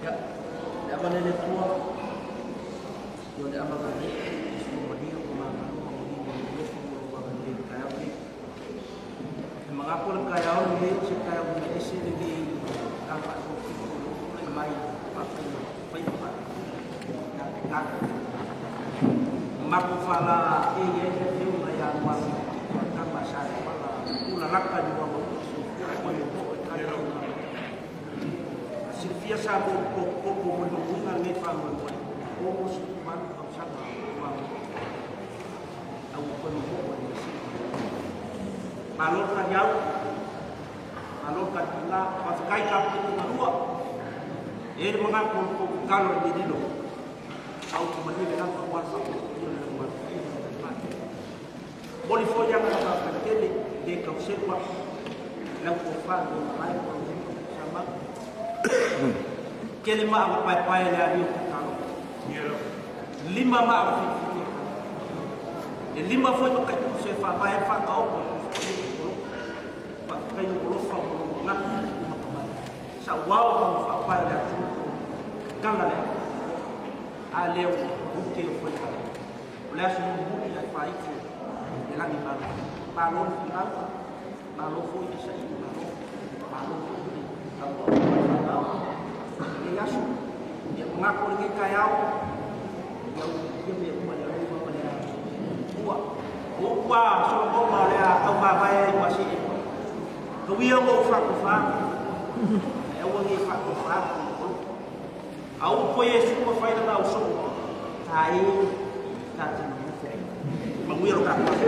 Ia, le ava lea le Atua, ia o le ava galei, Iesu malia ua magalo ma manino i le alofa ma lou agalelei i le taeao lenei. E manatu o le taeao lenei o se taeao uiga ese lenei i le faasolopito o lou tulai mai faafaiga faiva ia te tatou. Na matou faalaei ai le afioga ia Lualualutito a tama a Saleaula Ulalaka i Muamaua soifua ma le oo i tana tulaga. A silafia sa mo popopo mo le manuiga lenei faamoemoe, 68 tausaga o Muamaua. Au ua toe momoo i le masina. Malo le taliau, malo le talipuna, faafetai tapuaiga galua. E i ai le manatu o le tou tatalo i lenei lilo, a ou malie le lava aua le faapotopotoina o le lalomanu paia ma le falemai. Momoli foi le agaga faafetai tele i le tau selu atu i lau tofa i lou malae ma lou lima Samau. Tele maa na paepae le alii o Tatalo. Lima maa na filifilia. E lima foi mataitusi e faavae ai le faataoto o le Tusi Paia o Loko. Faafetai lou alofa ma lou manatu i matamai. Sa ou ao ma ou faapae o le atunuu tala le ava. A lea ua ute o foi fale. O le aso mulimuli ae faaitu le lagi malo. Malo le finau, malo foi le saili malo, malo foi le tauau ma le fanau. Lenei aso, ia manatu o lenei taeao, ia utiutia mea uma i le alofa ma le Atua. O upu a Solomona o le a taumavae ai ma se'e mai. Tauia lou faatofa, ae aua ne i faatofa tou. A upu a Iesu ua fai lana ausoo, ta e ta te nonofo ai. Manuia lo tatou aso.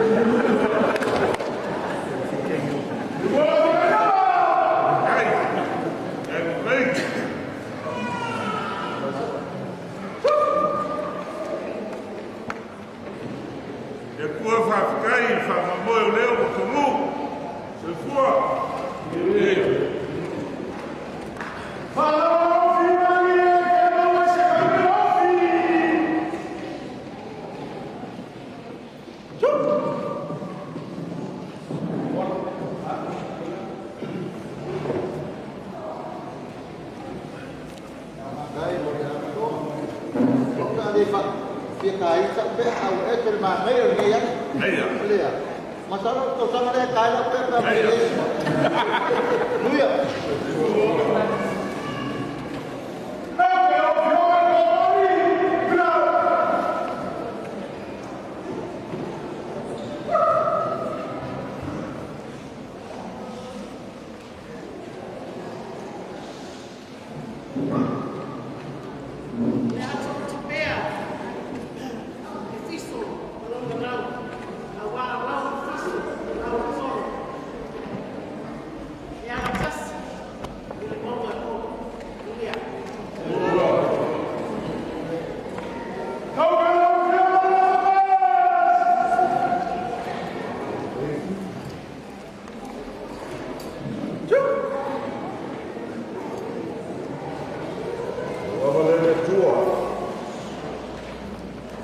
E Atua faafetai i le faamoemoe o lea ua taunuu. Soifua. Dai mo le avanoa. O pe a le fia taita pe au e te le manaia o lenei aso. Lea. Masalo o le tausaga lea e ta ai lau pea pe a malie ai sua. Manuia. Le a tupea e fiso ma lona lau, auā lau le fiso ma lau le tolo. E agatasi i le mauga e tolu. Manuia. Ua lava lea le Atua,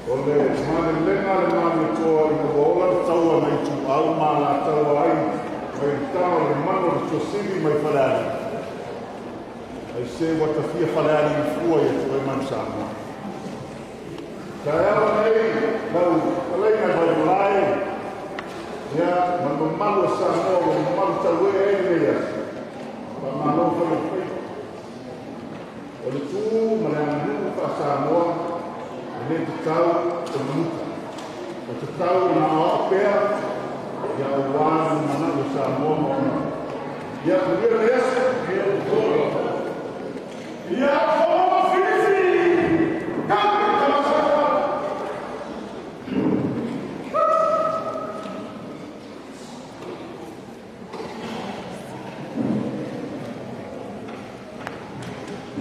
o le malelega a le Malietoa ina ua ola le taua nai Ituau ma Alataua ai mai le taga o le manu o le Tuasivi mai Falealili, aise ua tafia Falealili fua ia Tuema ma Samoa. Taeao nei lau fetalaiga e Vaimalae, ia ma le mamalu o Samoa ua mamalu tauee ai lenei aso. Faamalo fai o le faiva. O le tu ma le aganuu faa-Samoa e le tatau ona muta. Ua tatau ona aoao pea ia aua le lumanai o Samoa ma ona. Ia manuia lenei aso. Ia Fono Fifi!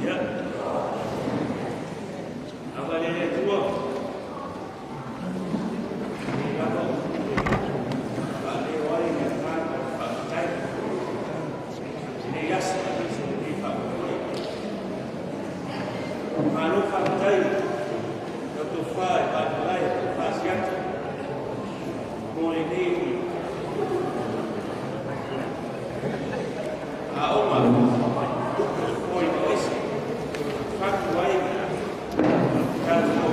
Ia, ava le Atua, nei lava upu e faaleo ai le agaga o le faafetai i lenei aso aemaise o lenei faamoemoe. Malo faafetai i lau tofa i Vaimalae, tofa Asiata mo lenei aoga oi ese fatu ai tatou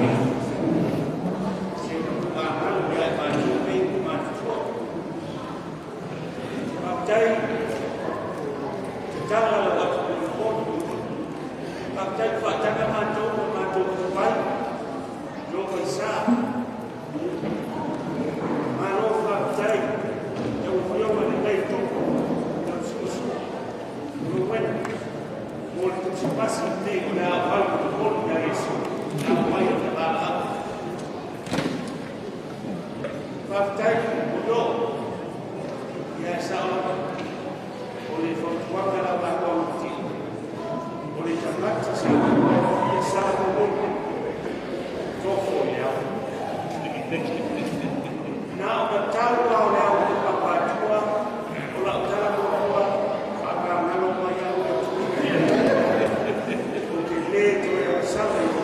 se magalo ia e matou nei ma matutua. Faafetai tatala lau atu molimoli. Faafetai faataga matou ma matou tupai lo faisa. Malo faafetai lau Afioga lenei tupu lau suasua Rowena mo le tusipasi lenei o le a valu molimoli ia Iesu na mai o le valaau. Faafetai mo ia e sao lava o le fautuaga lava a ua o le tagata sa ia sa molimoli tofo i le ao. Na o matau a o le ao o papatua o lau tala muamua faamagalo mai au e Atua. Ou te lē toe agasala i lou.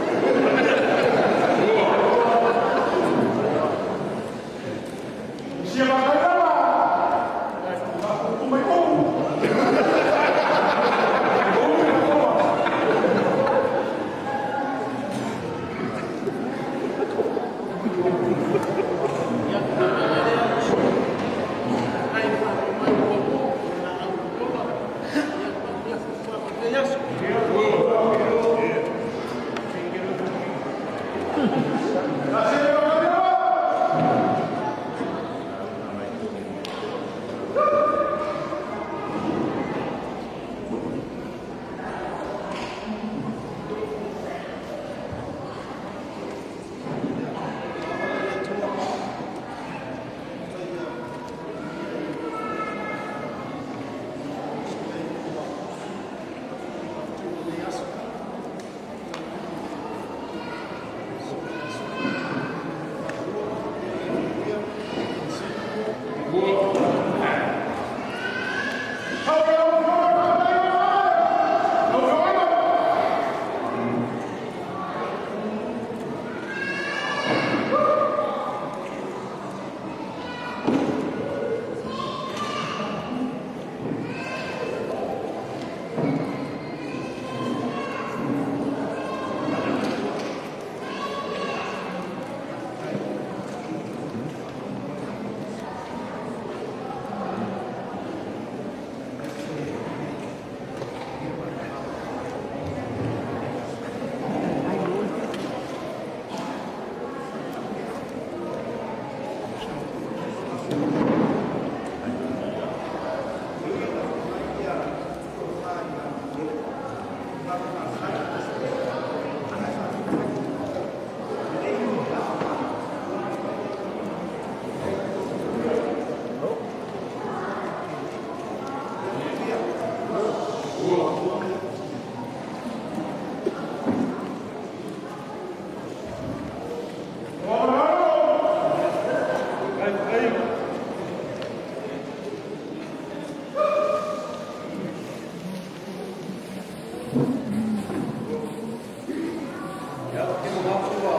Ia, o te manatu ua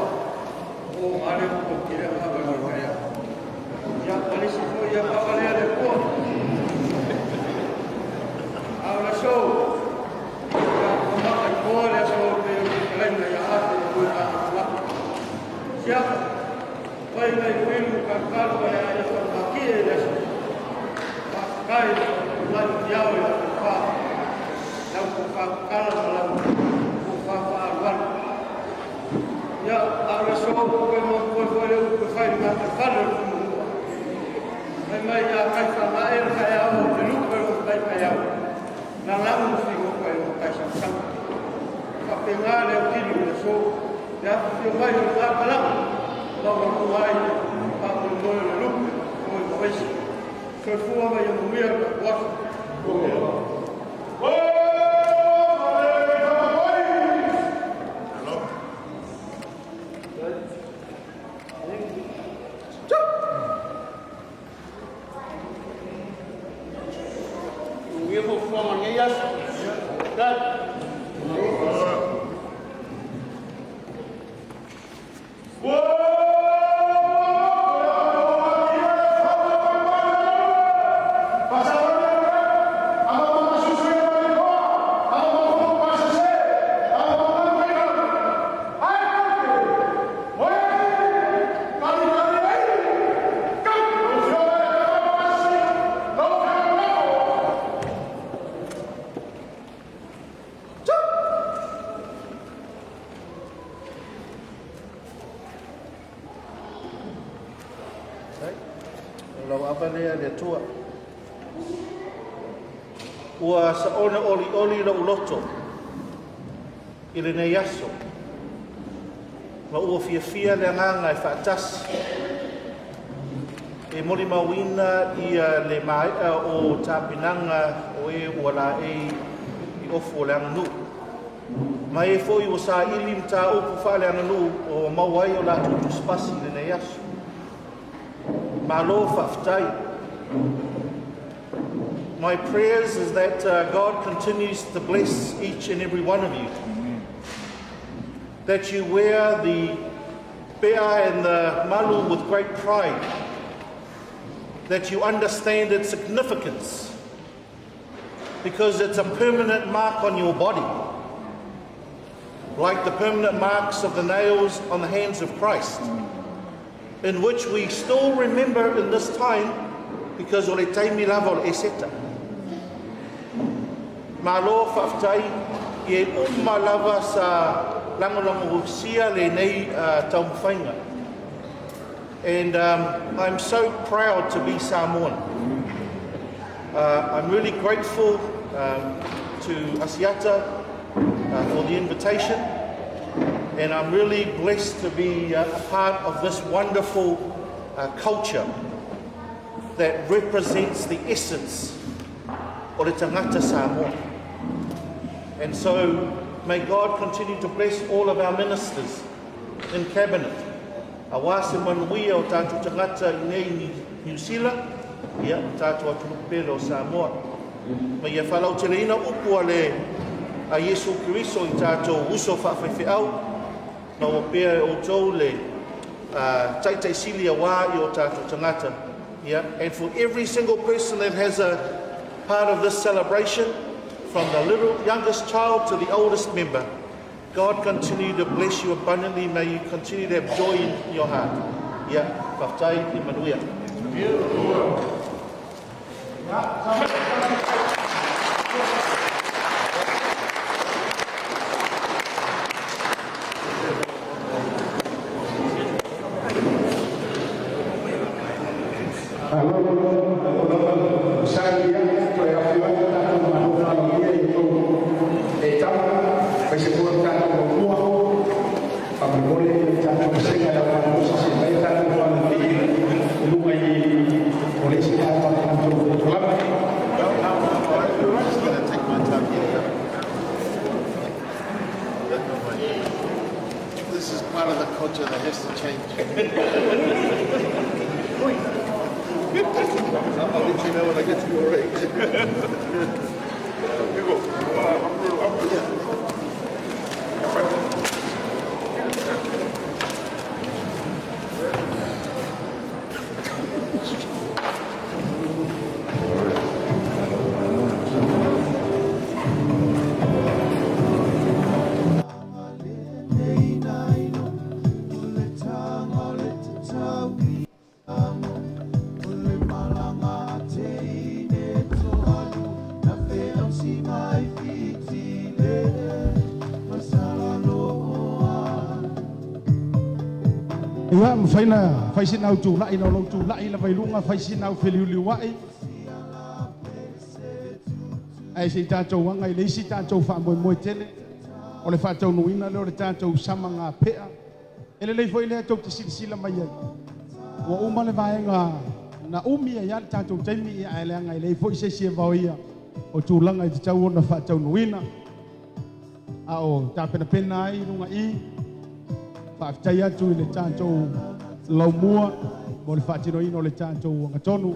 o ngale o tele o ngā wai ia. Ia, palisi foi ia pakalea le pua. A o le so, ia, o maka i koa le aso pe o te kalaina ia ate o koe ngā tulaka. Siaka, pai ngai whilu kalukalu ai a ia whakamakie e le aso. Whakakai o lai tiao i lau wha. Lau ko whakakala ma lau ko whawhaalualu. Ia, a o le so koe mo koe koe le upe whai ngā te whare o te mua. Mai mai ia kai whamae le kai au o te lupe o kai kai au. Nā langu whigo koe o kai samsam. Whapenga le o kili o le so. Le afu whio mai o le ngā palanga. Maua mua ai le whaapolomoe o le lupe. Koe mawaisi. Soifua mai o muia le kapuaso. Uia fo fuanga nei aso. Dad. O lau ava lea le Atua. Ua saona oli oli lou loto i lenei aso. Ma ua fiafia le agaga e faatasi. E molimauina ia le maea o tapenaga o e ua laei i ofu o le aganuu. Ma e foi ua saili mataupu faaleaganuu o maua ai o latou tusipasi i lenei aso. Malo faafetai. My prayers is that God continues to bless each and every one of you. That you wear the pe'a and the malu with great pride. That you understand its significance. Because it's a permanent mark on your body. Like the permanent marks of the nails on the hands of Christ. In which we still remember in this time because o le taimi lava o le Eseta. Malo faafetai i e uma lava sa lagolagosia lenei taumafaiga. And I'm so proud to be Samoan. I'm really grateful to Asiata for the invitation. And I'm really blessed to be a part of this wonderful culture that represents the essence o le tagata Samoa. And so may God continue to bless all of our ministers in cabinet. Auā se manuia o tātou tagata i nei New Zealand, ia, ma tātou atunuu pele o Samoa. Ma ia faalauteleina upu a le a Iesu Keriso i tātou uso faafaifeau, maua pea e outou le taitaisili auā i o tātou tagata. Yeah, and for every single person that has a part of this celebration, from the little youngest child to the oldest member, God continue to bless you abundantly. May you continue to have joy in your heart. Yeah, faafetai, ia manuia. Alo o lava sa ia toe afio atu tatou malo faalauia i tou e tama faise foi o tatou matua faamolemole i tatou vasega e aumalolosi seia mai tatou faalupii i luga i o le isi vaega o le tatou polokalame. Part of the culture that has to change. I'll let you know when I get to your age. Ia mafai na fai sina au tula'i na o lou tula'i lava i luga fai sina au feliuliua'i ae se i tatou aga i le isi tatou faamoemoe tele o le faataunuuina lea o le tatou sama gapea. E lelei foi lea tou te silasila mai ai ua uma le vaega na umi ai lava le tatou taimi, ia ae leaga e leai foi se isi e vaoia o tulaga e tatau ona faataunuuina a o tapenapena ai i luga i. Faafetai atu i le tatou laumua mo le faatinoina o le tatou agatonu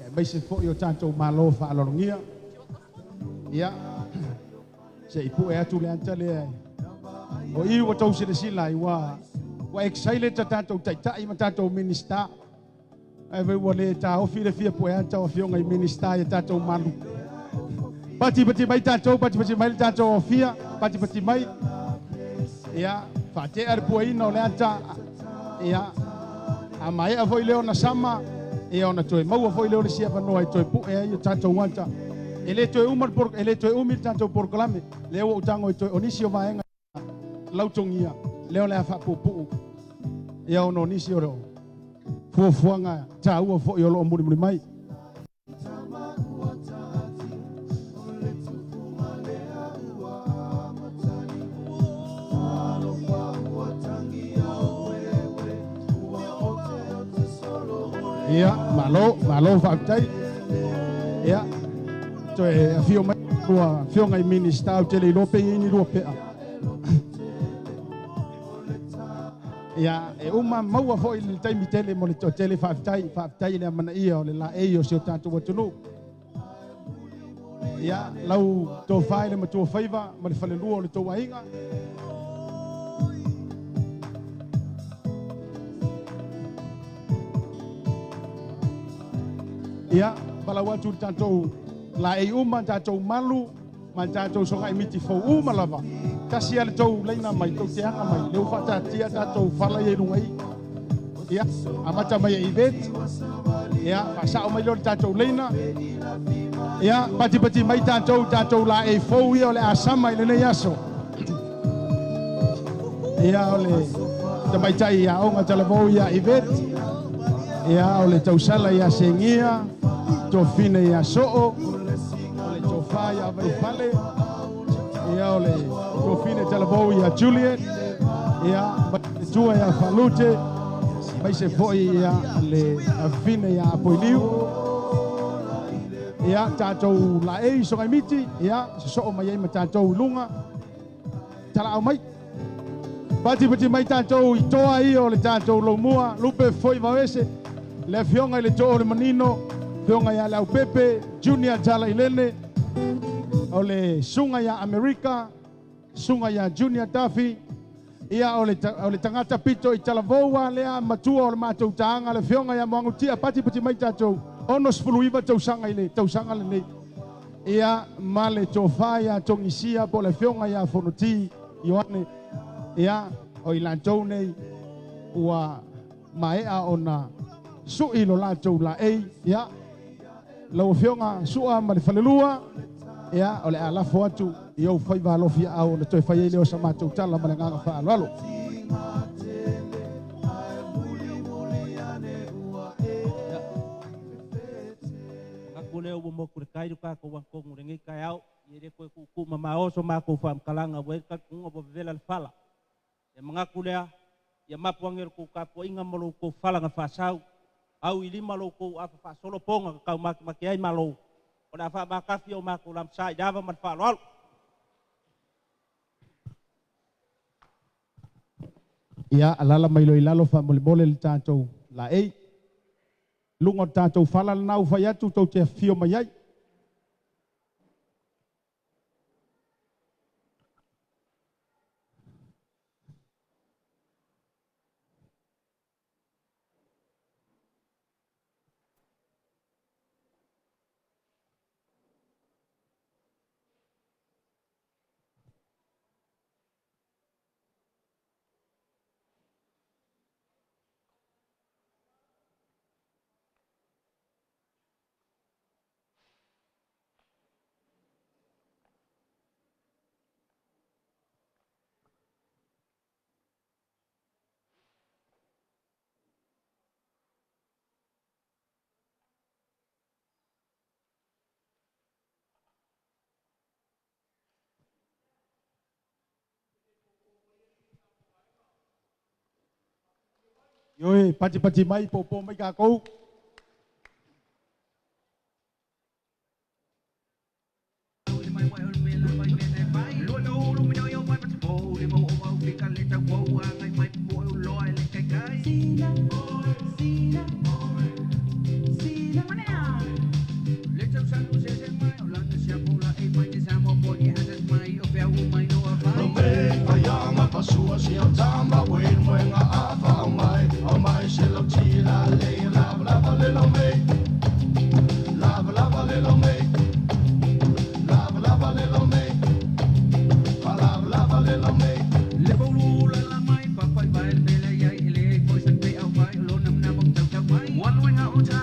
aemaise foi o tatou malo faaaloalogia. Ia se i pue atu le ata lea o i ua tou silasila ai ua excited ta tatou taitai ma tatou minista. Ae vai ua le taofi le fia pue ata o afioga i minista i tatou malu. Patipati mai tatou, patipati mai le tatou ofia, patipati mai. Ia, faatea le puaina o le ata. Ia, a maea foi lea ona sama, ia ona toe maua foi lea o le isi avanoa e toe pue ai o tatou ata. E le toe uma le e le toe umi le tatou polokalame. Lea ua ou tago i toe o nisi o vaega lautogia, lea o le a faapuupuu. Ia ona o nisi o le fuafuaga taua foi o loo mulimuli mai. Ia, malo, malo faafetai. Ia, toe afio mai lua afioga i Minista, ou te le iloa pe i ai ni lua pea. Ia, e uma maua foi le taimi tele mo le toatele. Faafetai, faafetai i le amanaia o le laei o si o tatou atunuu. Ia, lau tofa i le matua faiva ma le falelua o le tou aiga. Ia, palau atu le tatou laei uma, tatou malu, ma le tatou sogai miti fou uma lava. Tasi a le tou laina mai, tou te aga mai, le ua faatatia tatou fala ia i luga i. Ia, amata mai e Yvette. Ia, faasao mai lea o le tatou laina. Ia, patipati mai tatou, tatou laei fou ia o le asama i lenei aso. Ia, o le tamaitai aoga talavou ia Yvette. Ia, o le tausala ia Sengia, tofine ia Soo, o le tofa ia Vaifale. Ia, o le tofine talavou ia Juliet. Ia, le tua ia Falute, mai se foi ia le afine ia Apoiliu. Ia, tatou laei sogaimiti, ia, sosoo mai ai ma tatou i luga. Talaau mai. Patipati mai tatou i toa ia o le tatou laumua, lupe foi vavese, le afioga i le too o le manino, afioga ia Leaupepe, Junior Tala Ilene, o le suga ia Amerika, suga ia Junior Duffy, ia o le tagata pito i talavoua lea matua o le matou taaga, le afioga ia Moagutia, patipati mai tatou, 69 tausaga i le tausaga lenei. Ia, ma le tofa ia Togisia po o le afioga ia Fonoti Ioane. Ia, o i latou nei ua maea ona sui lo latou laei. Ia, lau afioga Sua ma le falelua, ia, o le a lafo atu i ou faiva alofi au ona toe fai ai lea o sa matou tala ma le agaga faaaloalo. Aku lea ua moku le kai ka ko wankongu le ngai kai au i le koe ku ma maoso ma ko fa mkalanga we ka kunga bo vela le fala. E mangaku lea ia mapu ange ko ka po inga mo lo ko fala nga fasau au i lima lo ko afa fa solo ponga ka kau maki maki ai malo. O la fa ba kafi o ma ko lam sa dava man fa lo. Ia alala mai loi lalo faamolemole le tatou laei. Luga o le tatou fala lena ua fai atu tou te afifio mai ai. Ioe, patipati mai, popo mai kākou.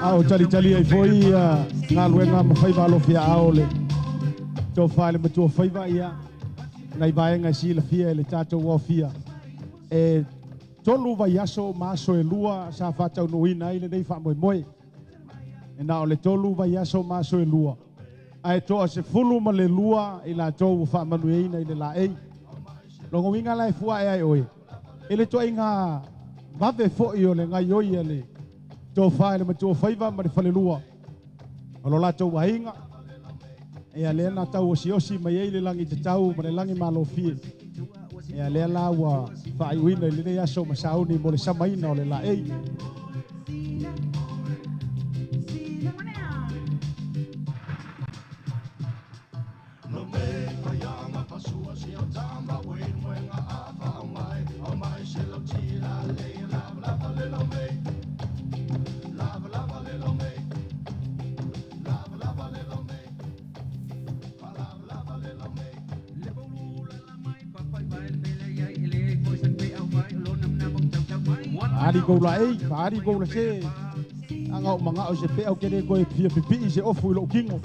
A o talitali ai foi galuega ma faiva alofia ao le tofa le matua faiva ia nai vaega e silafia e le tatou aofia. E 3 vaiaso ma aso e 2 sa faataunuuina ai lenei faamoemoe. E na o le 3 vaiaso ma aso e 2. Ae toa 12 i latou ua faamanuiaina i le laei. Logo uiga la e fua e ai oe. E le toaiga vave foi o le gaioi a le tofa e le matua faiva ma le falelua. O lo latou aiga. Ia lea na tau osiosi mai ai le lagi tatau ma le lagi malofie. Ia lea la ua faaiuina i lenei aso ma sauni mo le samaina o le laei. Ari kou la ei, ari kou la se. Anga o manga o se pe au kere koe fia pipi se ofu i lou kingo.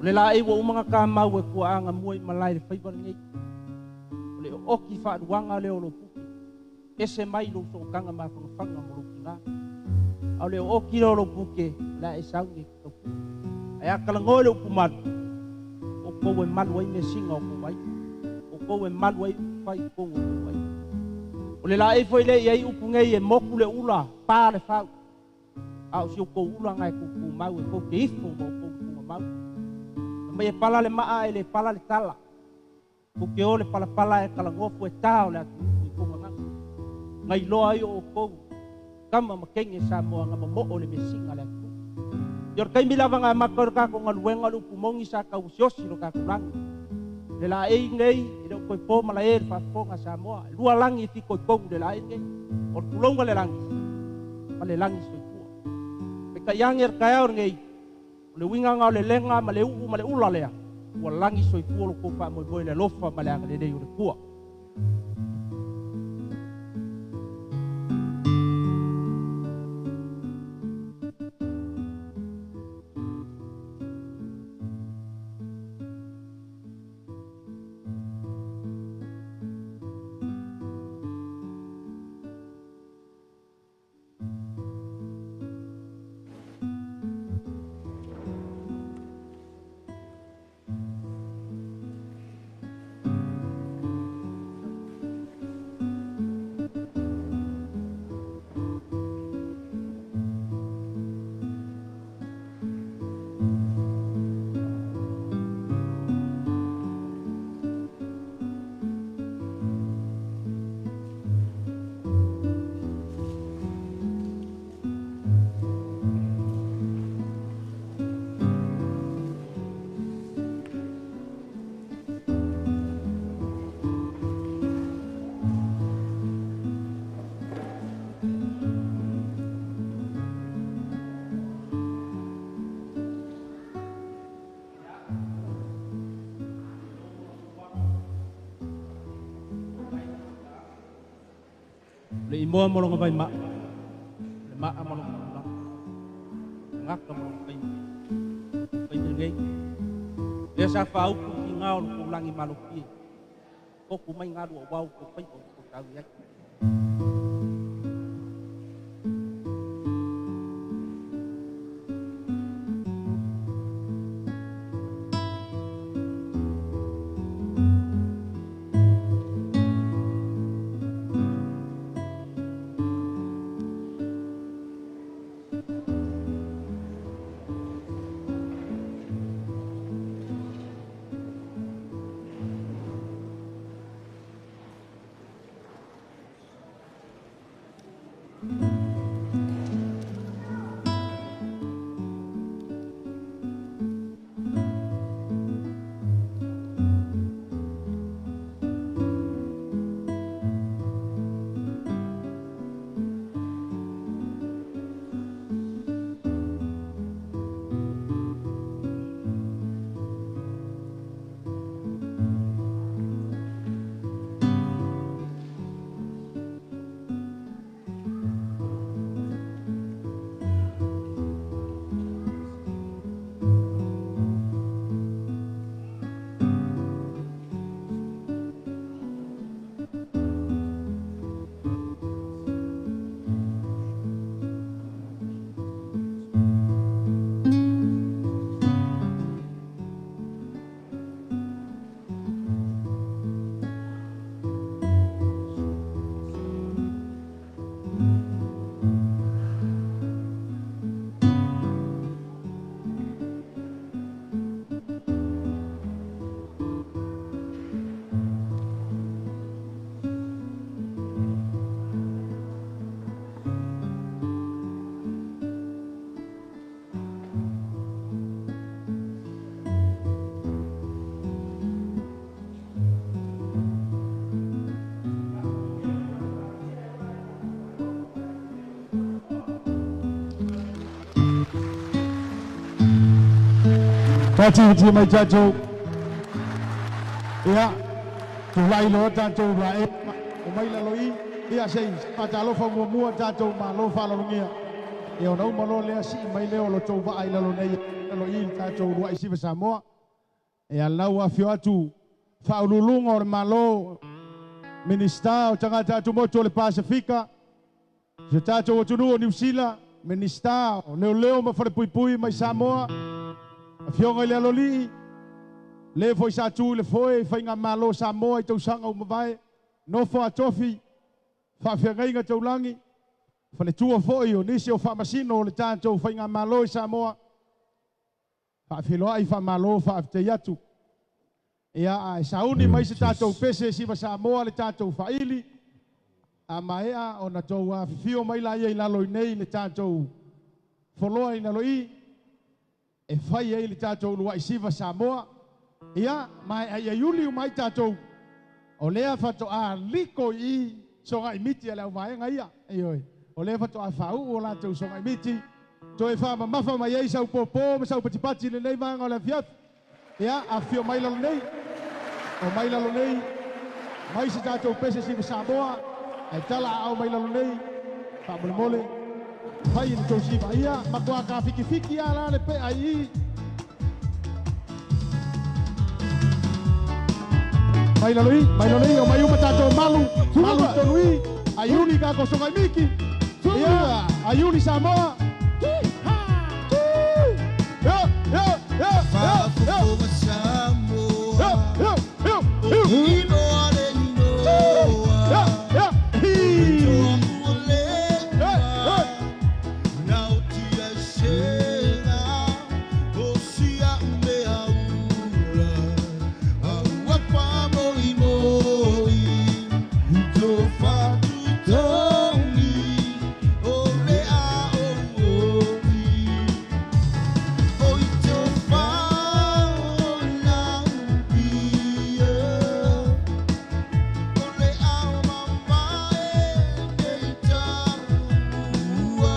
O le laei ua uma kamau e kuaanga mua i malae le faiva lenei. O le ooki faaluaga lea o lou puke. Ese mai lou sootaga mafagafaga ma lou tigā. A o le ooki lea o lou puke, o le a e sauni e te tautua. Ae a kalagoe le upu malu, o kou e malu ai measina o kou aiga. O kou e malu ai upufai i totonu o kou aiga. O le laei foi lea i ai upu nei e moku le ula, pa le fau. A o si outou ula na e tutumau e tou te ifo ma outou tugamau. Na mai e pala le maa e le pala le tala. Tou te o le palapala e kalagofo e tā o le atunuu i tou gagana. Na iloa ai o outou tama ma teine Samoa na momoo le measina a le atunuu. Ia o le taimi lava na amata ai le tatou galuega o le upu moni sa tauosiosi lo tatou lagi. Le laei nei, e le o toe po malae le faafofoga a Samoa. E lua lagi e fitoitonu i le laei lenei. O le tulouga le lagi ma le lagi soifua. Peitai ane o le taeao lenei, o le uiga lena o le lega ma le uu ma le ula lea, ua lagi soifua lo outou faamoemoe i le alofa ma le agalelei o le Atua. Le imoa ma lona vaimaa, le maa ma lona tulaga, le gata ma lona taimi, le taimi lenei. Lea sa faaupu i tiga o lo tou lagi malofie, tofu mai galu aua o tou faiva ua tou taui ai. Faatifatia mai tatou. Ia, tulai loa tatou lae o mai lalo i. Ia, se i faatalofa muamua tatou malo faalalogia. Ia, ona uma loa lea sii mai lea o lo tou vaa i lalo nei, lalo i le tatou uluai siva Samoa. Ia, lau afio atu faauluuluga o le Malo, Minista o Tagata Atumotu o le Pasefika, si o tatou atunuu o Niu Sila, Minista o Leoleo ma Falepuipui mai Samoa, Afioga i le Alolii, le foi sa tu i le foe i Faigamalo Samoa i tausaga ua mavae, nofo a tofi, faafeagaiga taulagi, faletua foi o nisi o faamasino o le tatou Faigamalo i Samoa, faafeiloai faamalo faafetai atu. Ia, ae sauni mai se tatou pese siva Samoa le tatou faili, a maea ona tou afifio mai laia i lalo i nei le tatou foloa i lalo i, e fai ai le tatou uluai siva Samoa. Ia, ma e ia Iuli uma ai tatou, o lea faatoa liko i i sogaimiti a le auvaega ia. Ioe, o lea faatoa faauu o latou sogaimiti, toe faamamafa mai ai sau pōpō ma sau patipati i lenei vaega o le afiafi. Ia, afifio mai lalo nei, omai lalo nei, mai se tatou pese siva Samoa, ae tala aao mai lalo nei, faamolemole, fai i le tou siva. Ia, matua tafikifiki lava la le pea i i. Mai lalo i, mai lalo i, omai uma tatou malu, malu i tonu i, aiuli i tatou sogaimiki, ia, aiuli Samoa. Faafofoga Samoa, o inoa le inoa, o le toa ua leva, naotia i sega, o si au mea ula, a ua faamoimoi, tofa tuitogi, o le a ouoi. O i tofa o lauia, o le ao mamae nei taua.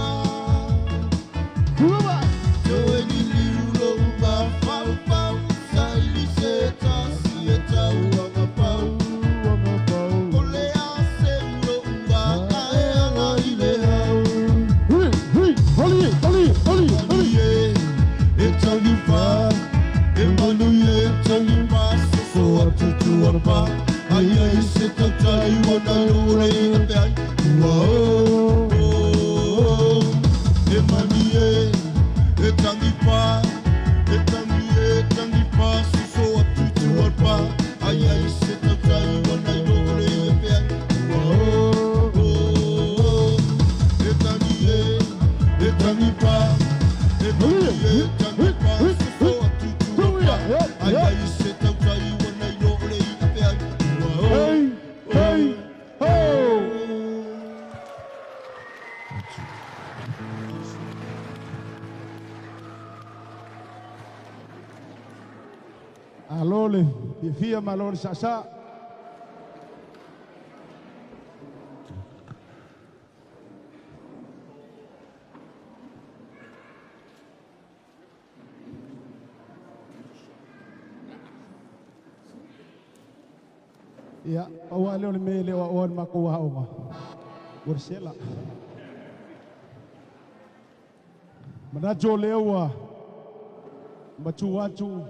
Toe liliu lou mafaufau, saili se tasi e tauaga pau. O le a seu lou vaa e aga i le au. Manuie e tagipa, e manuie e tagipa, soso atu tuarapa. Ai ai se tautai ua nai o le ina peai. Ua o, o, e manie e tagipa, e tangi e tagipa, soso atu tuarapa. Ai ai se tautai ua nai o le ina peai. Ua o, o, e tangi e, e tagipa, e tangi e tagipa, soso atu tuarapa. Ai ai se tautai ua nai o le ina peai. Ua o, Hey, hey, ho! Alo le fiafia ma alo le saasaa. Ia, pau lava lea o le mea e le o aoa i le matou aoga, ua sela. Manatu o lea ua matua atu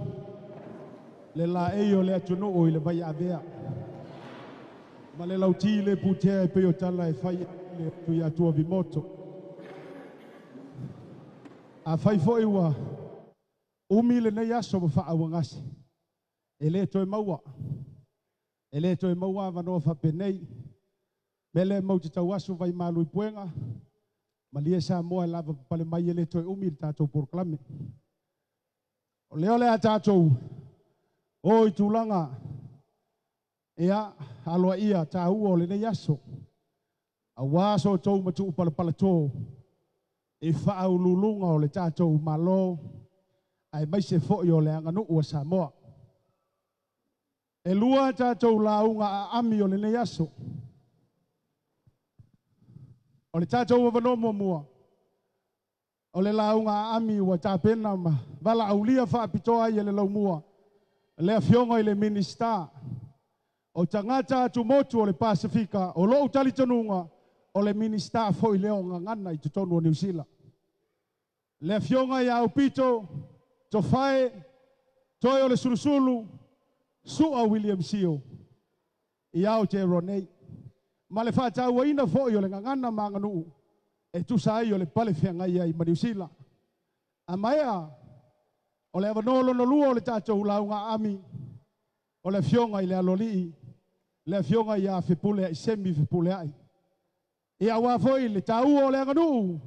le laei o le atunuu i le vaiavea ma le lauti le putea e pei o tala e fai ai le Tuiatua Vimoto. Afai foi ua umi lenei aso ma faaauagasi, e le toe maua, e le toe maua avanoa faapenei. Mea lea matou te tau asu vai malu i puega, malie Samoa e lavapapale mai e le toe umi le tatou polokalame. O lea o le a tatou o i tulaga ia aloaia taua o lenei aso, aua so outou matuu palapalato i faauluuluga o le tatou Malo aemaise foi o le aganuu a Samoa. E lua tatou lauga aami o lenei aso. O le tatou avanoa muamua, o le lauga aami ua tapena ma valaaulia faapitoa ai e le laumua le Afioga i le Minisita o Tagata Atumotu o le Pasefika, o lou talitonuga o le Minisita foi lea o Gagana i totonu o Niu Sila. Le Afioga ia Aupito Tofae Toe o le Sulusulu Su'a William Sio i Aotearoa nei, ma le faatauaina foi o le gagana ma aganuu e tusa ai o le pale feagai ai ma Niu Sila. A maea, o le avanoa lona lua o le tatou lauga aami, o le Afioga i le Aloalii, le Afioga ia Fepuleai Semi Fepuleai. Ia aua foi le taua o le aganuu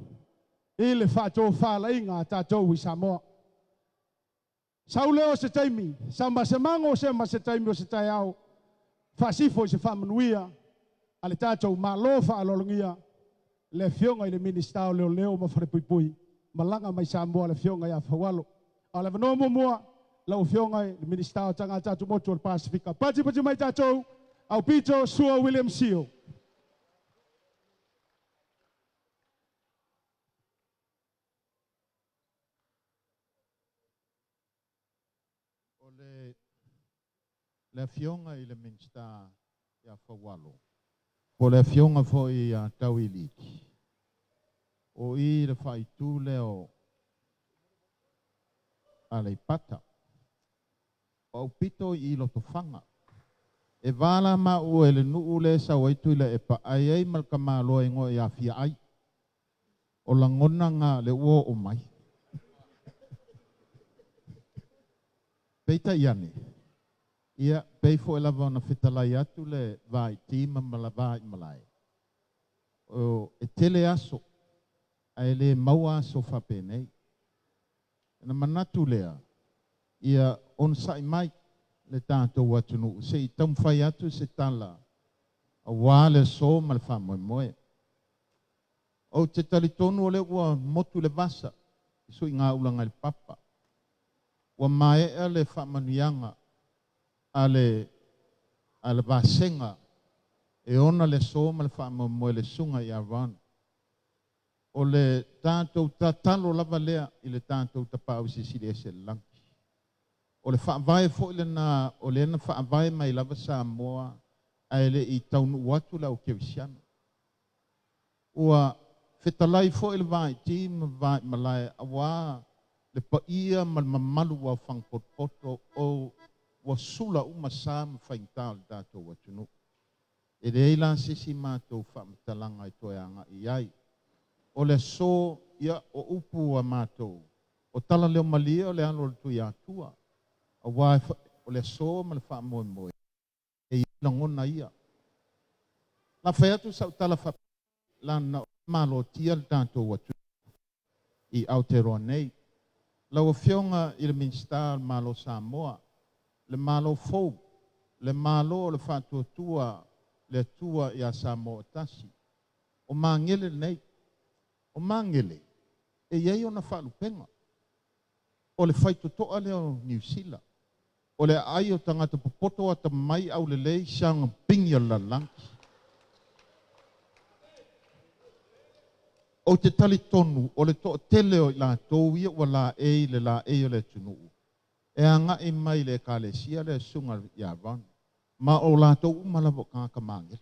i le faatofalaiga a tatou i Samoa. Sau lea o se taimi, sama se mago sema se taimi o se taeao, faasifo i se faamanuia a le tatou Malo faaaloalogia, le Afioga i le Minisita o Leoleo ma Falepuipui, malaga mai Samoa le Afioga ia Faualo. A o le avanoa muamua, Lau Afioga i le Minisita o Tagata Tumotu o le Pasefika. Pati pati mai tatou, Aupito Sua William Sio. O le le Afioga i le Minisita ia Faualo, po o le Afioga foi ia Tauiliili, o i le faaitu lea o Aleipata. O Aupito i Lotofaga. E va la maua i le nuu lea e sau ai Tuilaepa ae i ai ma le tamaloa e igoa ia Fiaai. O lagona na o lea ua oo mai. Peitai ane, ia, pei foi lava ona fetalai atu le va i Tima ma le va i Malae, o, e tele aso, ae le maua aso faapenei. Ona manatu lea, ia onosai mai le tatou atunuu se i taumafai atu se tala aua le aso ma le faamoemoe. Ou te talitonu o lea ua motu le vasa i suigaulaga i le papa. Ua maea le faamanuiaga a le a le vasega e ona le aso ma le faamoemoe le Susuga ia Ron. O le tatou tatalo lava lea i le tatou Tapaau Silisili Ese i le Lagi. O le faavae foi lena o lea na faavae mai lava Samoa ae le i taunuu atu le au kerisiano. Ua fetalai foi le vaiti ma vaimalae auā le paia ma le mamalu ua aofaga potopoto o ua sula uma sa ma faigata o le tatou atunuu. E leai la se isi matou faamatalaga e toe agai i ai. O le aso, ia, o upu a matou, o tala leo malie o le alo o le Tuiatua, auā o le aso ma le faamoemoe e i ai lagona ia. La fai atu sau tala faapea, lana o malotia le tatou atunuu i Aotearoa nei. Lau Afioga i le Minisita o le Malo Samoa, le Malo fou, le Malo o le Faatuatua le Atua ia Samoa o tasi. O magele nei. O magele e i ai ona faalupega. O le faitotoa lea o Niu Sila. O le aai o tagata popoto atamamai aulelei siaga pigi o le lalolagi. Ou te talitonu o le toatele o i latou ia ua laei le laei o le atunuu e agai mai i le ekalesia lea Susuga ia Ron, ma o latou uma lava o tagata magele.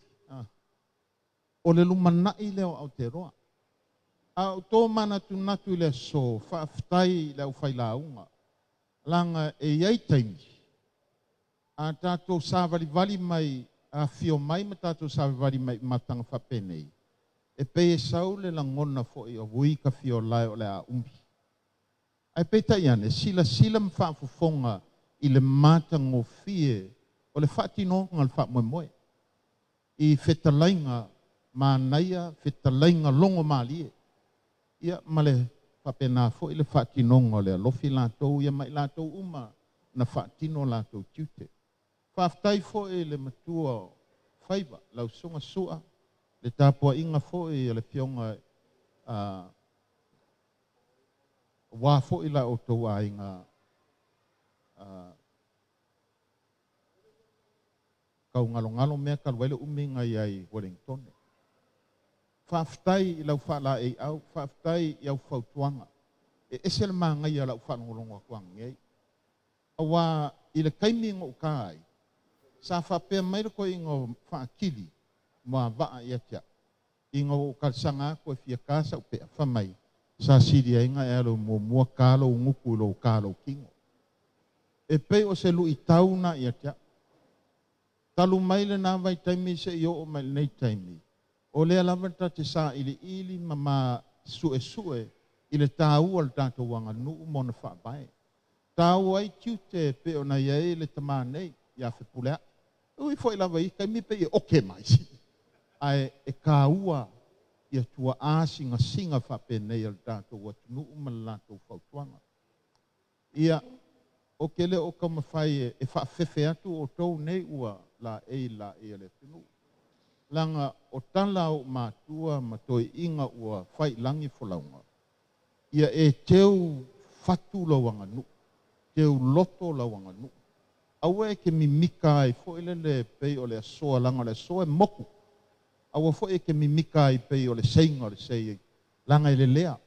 O le lumanai lea o Aotearoa. A o tō manatunatu i le aso, faafetai i le aufailauga, laga e i ai taimi, a tatou savalivali mai, afifio mai ma tatou savalivali mai i mataga faapenei, e pei e sau le lagona foi o ui ka fia olae o le a umi. Ae peitai ane, silasila ma faafofoga i le matagofie o le faatinoga o le faamoemoe i fetalaiga manaia, fetalaiga logomalie, ia ma le faapena foi le faatinoga o le alofi latou ia ma i latou uma na faatino latou tiute. Faafetai foi i le matua o faiva, lau Susuga Sua, le tapuaiga foi a le Afioga aua foi la outou aiga taugalogalo mea talu ai le umiga i ai Wellingtone. Faafetai i lau faalaeiau, faafetai i au fautuaga. E ese le manaia o lau faalogologo atu ananei. Auā i le taimi na ou ta ai, sa faapea mai le toeaina o Faatili Muavaa ia te au, ina ua ou talosaga atu e fia ta sau pea, fai mai, sa sili ai ona e alu muamua ta lou gutu i lou ta lou tino. E pei o se luitau lena ia te au. Talu mai lena vaitaimi seia oo mai i lenei taimi, o lea lava ta te sailiili ma ma suesue i le taua o le tatou aganuu ma ona faavae. Taua ai tiute e pei ona i ai le tama nei ia Fepuleai. E ui foi lava i taimi pei e oke mai, ae e taua ia tuaa sinasiga faapenei a le tatou atunuu ma le latou fautuaga. Ia, ou te le o taumafai e faafefe atu outou nei ua laei i le laei a le atunuu, leaga o tala a ou matua ma toeaiina ua fai i lagi folauga, ia e teu fatu lou aganuu. Teuloto lau aganuu. Aua e te mimika ai foi lele pei o le asoa, leaga o le asoa e moku. Aua foi e te mimika ai pei o le seiga o le sei, leaga e lelea.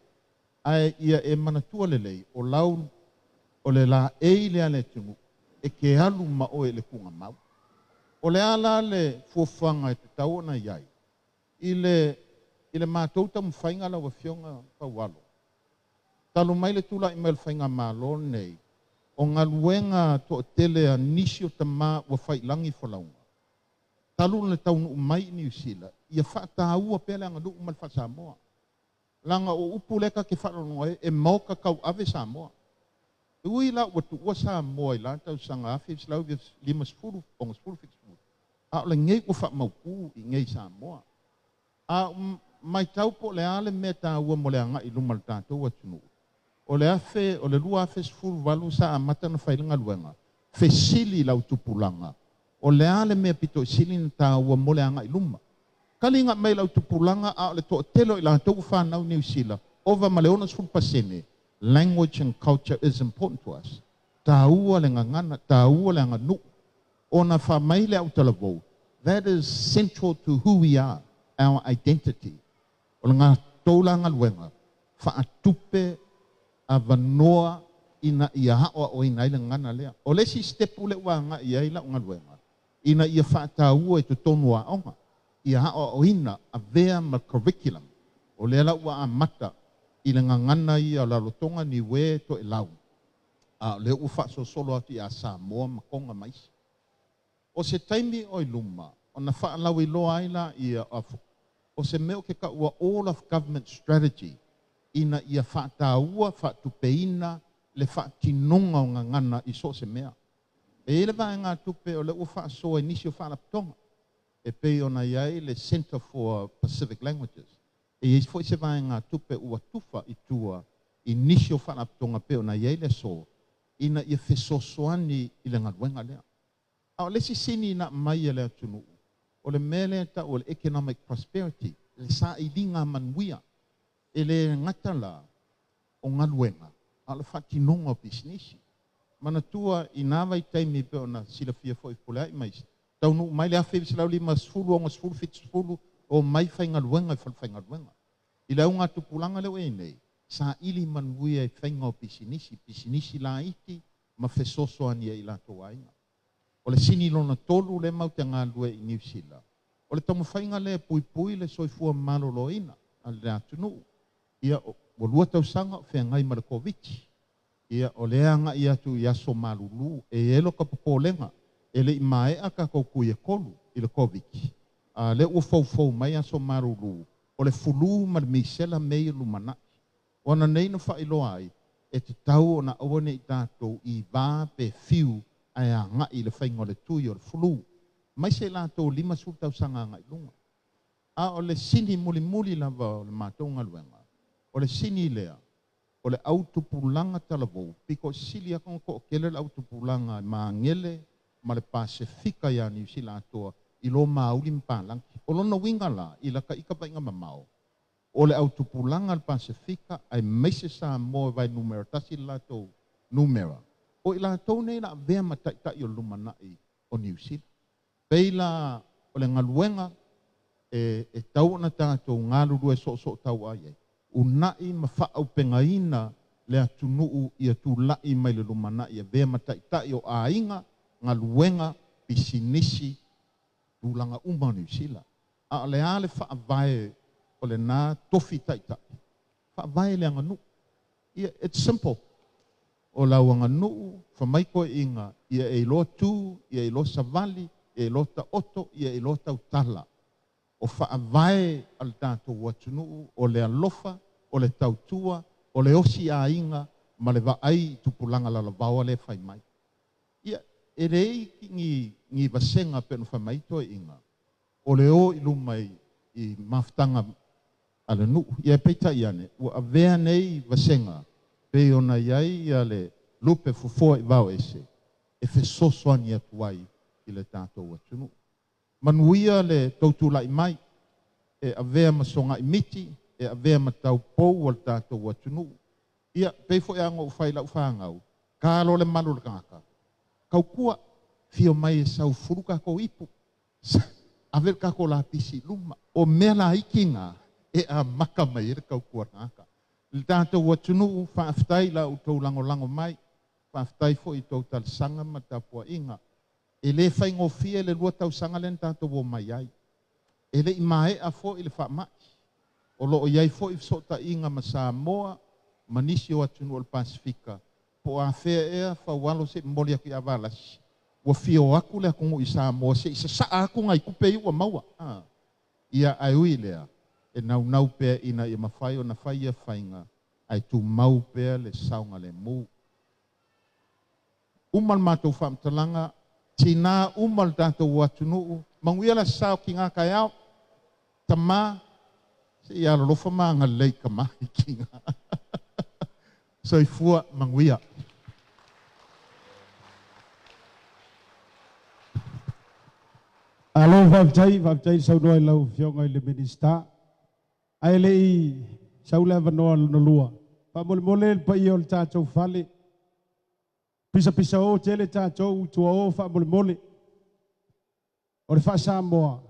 Ae ia e manatua lelei, o lau, o le laei lea a le atunuu, e te alu ma oe i le tuugamau. O le a la le fuafuaga e tatau ona i ai i le, i le matou taumafaiga lau Afioga Faualo? Talu mai le tulai mai o le faigamalo lenei, o galuega toatele a nisi o tama ua faiilagi folauga, talu ona taunuu mai i Niu Sila, ia faataua pea le aganuu ma le faa-Samoa. Leaga o upu lea ta te faalogologo ai, e maoka tauave Samoa. E ui la ua tuua Samoa i la tausaga 1950, 60, 70, a o lenei ua faamautu i inei i Samoa. A matau po o le a le mea taua mo le agai i luma o le tatou atunuu, o le afe, o le 2018 sa amata ona fai le galuega, fesili i lau tupulaga, o le a le mea pito i sili ona taua mo le agai i luma? Taliga mai lau tupulaga a o le toatele o i latou ua fanau i Niu Sila, ova ma le 60%, language and culture is important to us. Taua le gagana, taua le aganuu. Ona faamai le autalavou, that is central to who we are, our identity. O le gatou la galuega, faatupe avanoa ina ia aoaoina ai le gagana lea. O le isi sitepu lea ua agai i ai lau galuega, ina ia faataua i totonu o aoga, ia aoaoina, avea ma curriculum. O lea la ua amata i le gagana ia o Rarotonga, Niue, Toelau, a o lea ua faasolosolo atu ia Samoa ma Toga ma isi. O se taimi o i luma, ona faalauiloa ai laia o se mea o ke taua all of government strategy ina ia faataua, faatupeina le faatinoga o gagana i so o se mea. E i ai le vaegatupe o lea ua faasoa i nisi o faalapotopotoga, e pei ona i ai le Centre for Pacific Languages. E i ai foi se vaegatupe ua tufa i tua i nisi o faalapotopotoga pei ona i ai le aso, ina ia fesoasoani i le galuega lea. A o le isi sini na aumai e le atunuu, o le mea lea e tau o le economic prosperity, le sailiga manuia. E le gata la o galuega, a o le faatinoga o pisinisi. Manatua i na vaitaimi pei ona silafia foi e Fepuleai ma isi, taunuu mai le 1950, 60, 70, omai faigaluega i falefaigaluega. I le augatupulaga lea ua i ai nei, saili manuia i faiga o pisinisi, pisinisi laiti ma fesoasoani ai i latou aiga. O le sini lona tolu lea matou te galulue i Niu Sila, o le taumafaiga lea e puipui le soifua maloloina a le atunuu. Ia, ua 2 tausaga o feagai ma le Koviti. Ia, o lea e agai atu i aso malulu. E i ai lota popolega, e le i maea tatou tui e tolu i le Koviti, a o lea ua foufou mai aso malulu, o le fulu ma le misela mea ia lumanai. O ana nei na faailoa ai, e tatau ona aua ne i tatou ivā pe fiu ae agai i le faiga o le tui o le fulu, aemaise i latou 50 tausaga agai i luga. A o le sini mulimuli lava o le matou galuega, o le sini lea, o le autupulaga talavou, pito sili atu ona toatele le autupulaga e Magele ma le Pasefika iā Niu Sila atoa i lo Māuli ma Palagi. O lona uiga la, i lata ita vaaiga mamao, o le autupulaga a le Pasefika aemaise Samoa e vae numera tasi le latou numera, o i latou nei la avea ma taitai o le lumanai o Niu Sila. Pei la o le galuega e tau ona tatou galulue soosootauau ai, uunai ma faaaupegaina le atunuu ia tulai mai le lumanai e avea ma taitai o aiga, galuega, pisinisi, tulaga uma o Niu Sila. A o le a le faavae o lena tofi taitai? Faavae i le aganuu. Ia, it's simple. O lau aganuu, fai mai toeaiina, ia e iloa tu, ia e iloa savali, ia e iloa taoto, ia e iloa tautala. O faavae a le tatou atunuu o le alofa, o le tautua, o le osi aiga ma le vaai i tupulaga lalovaoa lea e fai mai. Ia, e leai ni vasega pei ona fai mai toeaiina, o le o i luma i mafutaga a le nuu. Ia peitai ane, ua avea nei vasega pei ona i ai ia le lupe fofoa i vao ese e fesoasoani atu ai i le tatou atunuu. Manuia le tou tulai mai e avea ma sogai miti, e avea ma taupou o le tatou atunuu. Ia, pei foi lava ona ou fai i lau fanau, Ka loa le malu o le tagata, taukua, fio mai e saufulu tatou ipu, ave le tatou lapisi i luma. O mea laiti na e amata mai ai le tautua a le tagata. Le tatou atunuu, faafetai i la outou lagolago mai, faafetai foi i tou talosaga ma tapuaiga. E le faigofie le 2 tausaga lea na tatou omai ai. E le i maea foi le faamai. O lo o i ai foi fesootaiga ma Samoa ma nisi o atunuu o le Pasefika, po o afea ea Faualo se i momoli atu ia Valasi, ua fia o atu le atunuu i Samoa se i sasaa atu nai tupe ia ua maua. Ia, ae ui i lea, e naunau pea ina ia mafai ona fai ia faiga, ae tumau pea le saogalemu. Uma le matou faamatalaga, tina uma le tatou atunuu, manuia le Aso Sa o tiga taeao, tama, se i alolofa ma agalelei i tama i tiga. Soifua manuia. Malo faafetai, faafetai le saunoa i lau Afioga i le Minisita. Ae le i sau le avanoa lona lua, faamolemole le paia o le tatou fale, pisapisao tele tatou i tua o faamolemole. O le faa-Samoa,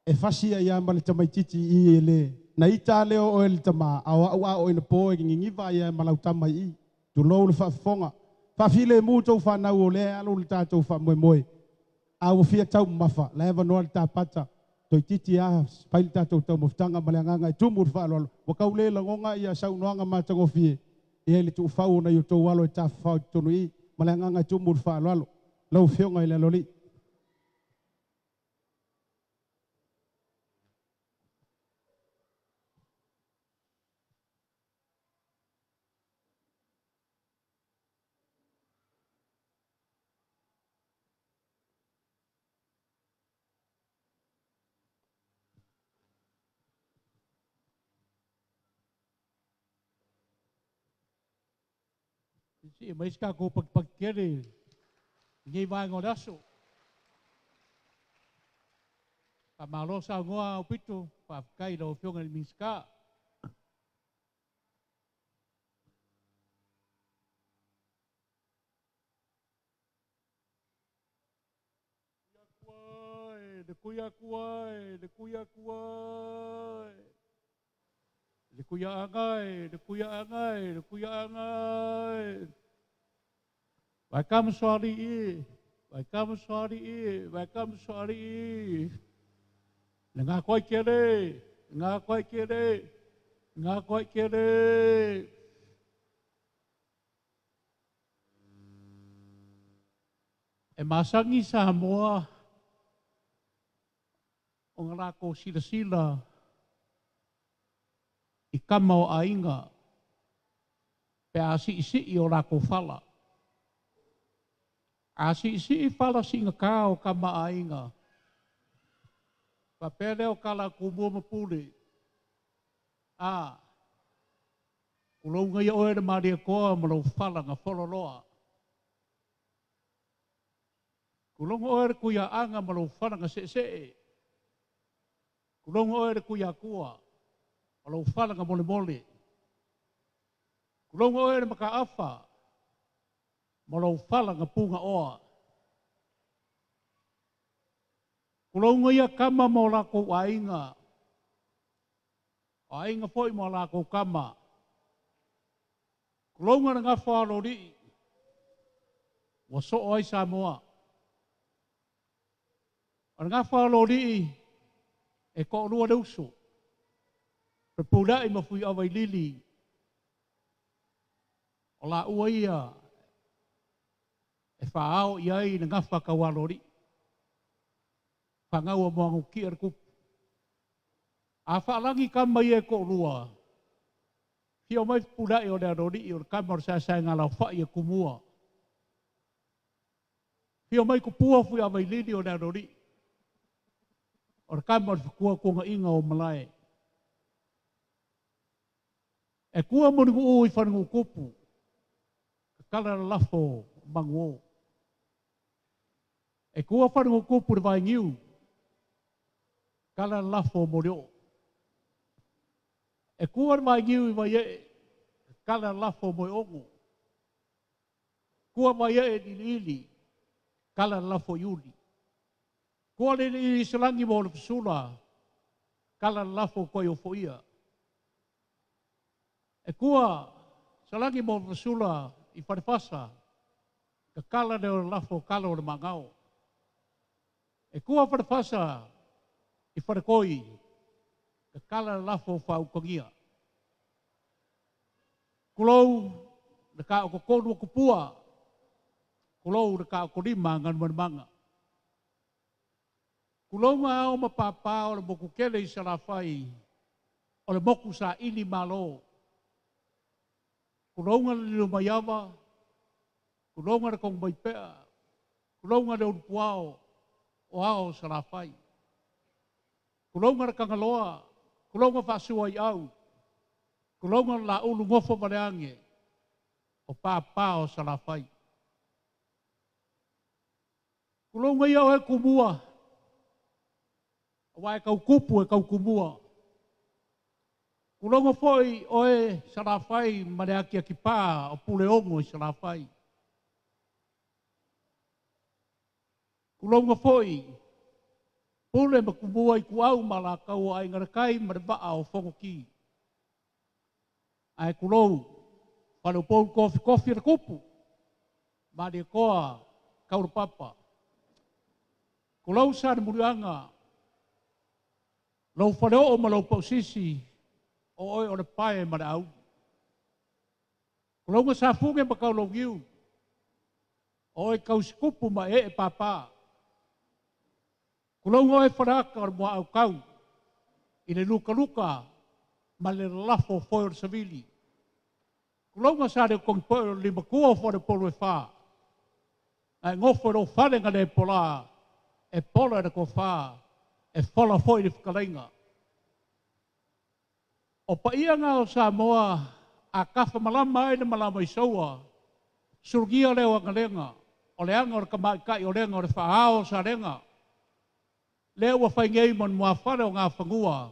e fasi ai lava ma le tamaitiiti i i e le na ita lava lea o oe le tama, a o au a oo ina po e gigiva ai lava ma lau tama i i. Tulou le faafofoga. Faafilemu tou fanau o lea e alu le tatou faamoemoe. A ua fia taumamafa, la e avanoa le tapata, toeitiiti lava fai le tatou taumafataga ma le agaga e tumu i le faaaloalo. Ua tau le lagona ia saunoaga matagofie ia i le tuufau o nai o outou alo e tafafao i totonu i i ma le agaga e tumu i le faaaloalo. Lau Afioga i le Aloalii. Sii mai se tatou pakipaki tele i lenei vaega o le aso. Faamalo saunoa Aupito, faafetai i lau Afioga i le Minisita. Le kui Atua e, le kui Atua e. Le kui Aanga e, le kui Aanga e, le kui Aanga e. Vai kama soali i, vai kama soali i, vai kama soali i. Le ngā koe kere, le ngā koe kere, le ngā koe kere. E masani Samoa o ngā lākou silasila i kama o aiga pe a siisii o lākou fala. A siisii fala siigata o kama aiga, faapea lea o tala a Tumua ma Pule, a tulouna ia oe le Malietoa ma lou fala na fololoa. Tulouna oe le Tuiaana ma lou fala na seesee. Tulouna oe le Tuiatua ma lou fala na molemole. Tulouna oe le Mataafa ma lou fala na pugaoa. Tulouna ia kama ma o latou aiga, o aiga foi ma o latou kama. Tulouna le gafa o Aloalii, ua soo ai Samoa. O le gafa o Aloalii e toalua le uso, Fepuleai ma Fuiavailili, o laua ia e faaao i ai le gafa tau Aloalii. Fanau a Muagututia le tupu. A faalagi tama ia e toalua, fia mai Fepuleai o le Aloalii o le tama o le saesaegalaofai e Tumua. Fia mai Tupua Fuiavailili o le Aloalii o le tama o le fetuatuanaiga o Malae. E tua Mulinuu i Falenuutupu, tatala lalafo o Manuo. E tua Falenuutupu i le Vainiu, tatala lalafo o Molioo. E tua le Vainiu i Vaiee, tatala lalafo o Moeono. Kua vai e iliili, kala lafo iuli. Kua le iliili salangi mo le fasula, kala lafo koi o foia. E kua salagi mo le fasula i wharefasa, ka kala le o lafo kala o le mangao. E kua wharefasa i wharekoi, ka kala le lafo whaukangia. Kulou le ka o kokonu o kupua, kulou le ka o kolima nganu manga. Kulou ngā ao ma pāpā o le moku kele i salawhai, o le moku sa ili malo. Kulou ngā le lilo maiawa, kulou ngā le kong maipea, kulou ngā le urupuao, o ao salawhai. Kulou ngā le kangaloa, kulou ngā whaasua i au, kulou ngā la ulu ngofo waleange, o pāpā o salawhai. Kulou ngā ia o e kumua, o wae kau kupu e kau kumua. Kulongo foi oe salawhai ma le aki aki pā o pule ongo i salawhai. Kulongo foi pule ma kumua i kuau ma la kau ai ngarakai ma le waa o fongo ki. Ai kulou, whale upou kofi kofi le kupu, ma le koa kauru papa. Kulou sa ni murianga, lau whale o ma lau pausisi, o oe o le pae ma le au. Kulou nga sa funge ma kau lau giu, o oe kau sikupu ma e e pāpā. Kulou nga oe wharaka o le mua au kau, i le luka luka ma le lafo foi o le savili. Kulou nga sa le kongi poe o le lima kua o fo le polu e whā. Ai ngofo e whare nga le pola, e pola e le kowhā, e fola foi le whakalainga. O paia ngā o Samoa, a kafa malama ai le malama i saua, surugia leo angalenga, o le anga o le kamaikai o lenga o le whaao o sa lenga. Lea ua whai ngei mon mua whare o ngā whangua,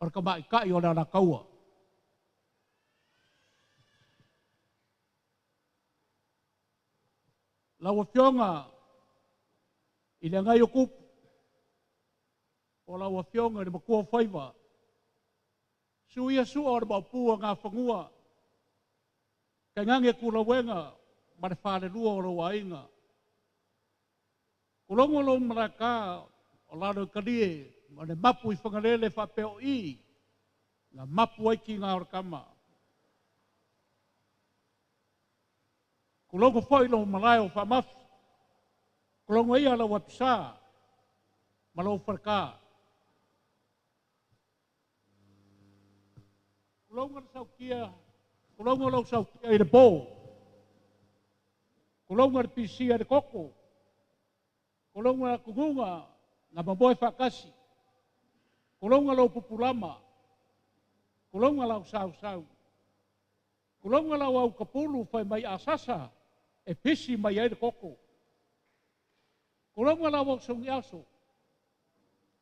o le kamaikai o le alakaua. Lau afioga i le agai o kupu, o lau afioga i le makua o faiva, su ia sua o le maupua ngā whangua, kai ngange kulauenga ma le whalelua o lau aiga. Kulongo lou malaka o lalo i kalie, ma le mapu i whangalele whapeo i, ngā mapu ai ki ngā o le kama. Kulongo foi lou malae o whamafi, kulongo ia lau apisa, ma lau whareka. Kulongo le saukia, kulongo lau saukia i le pō. Kulongo le pisia i le koko. Kulongo la kugunga, ngā mamoe whakasi. Kulongo lau pupulama. Kulongo lau sau sau. Kulongo lau au kapulu whai mai asasa, e pisi mai ai le koko. Kulongo lau au songi aso.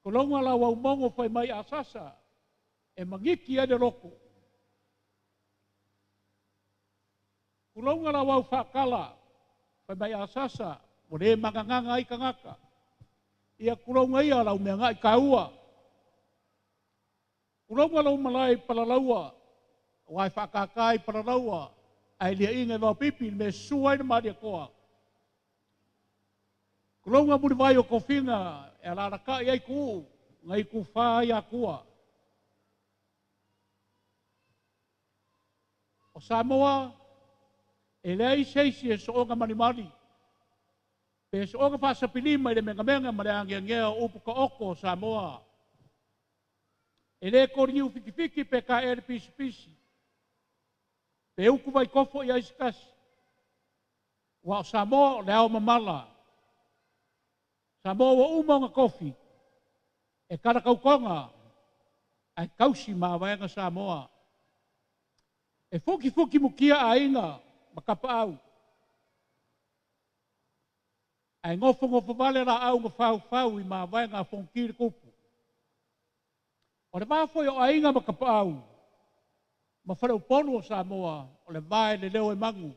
Kulongo lau au mongo whai mai asasa, e mangiki ai le loko. Kulonga lau au whakala, whai mai asasa, o le manganganga ai kangaka. Ia kulonga ia lau mea ngai kaua. Kulonga lau malai palalaua, o ai whakakai palalaua, ai lia inga vau pipi, me sua ina maria koa. Kulonga muri vai o kofinga, e alaraka i ai ku, ngai ku wha ai akua. O Samoa, e lea i seisi e soonga manimani, pe soonga whasapilima i le menga menga ma le angeangea o upu ka oko o Samoa. E le kori u fiki fiki pe ka e le pisi pisi, pe uku vai kofo i aisikasi. Wa o Samoa o le ao mamala. Samoa ua uma o ngā kofi, e kara kaukonga, ai kausi ma waenga Samoa. E fuki fuki mukia a inga, ma kapa au. Ai ngofo ngofo vale la au nga whau whau i ma waenga whongkiri kupu. O le wāfoi o ainga ma kapa au, ma whare uponu o Samoa, o le vae le leo e mangu,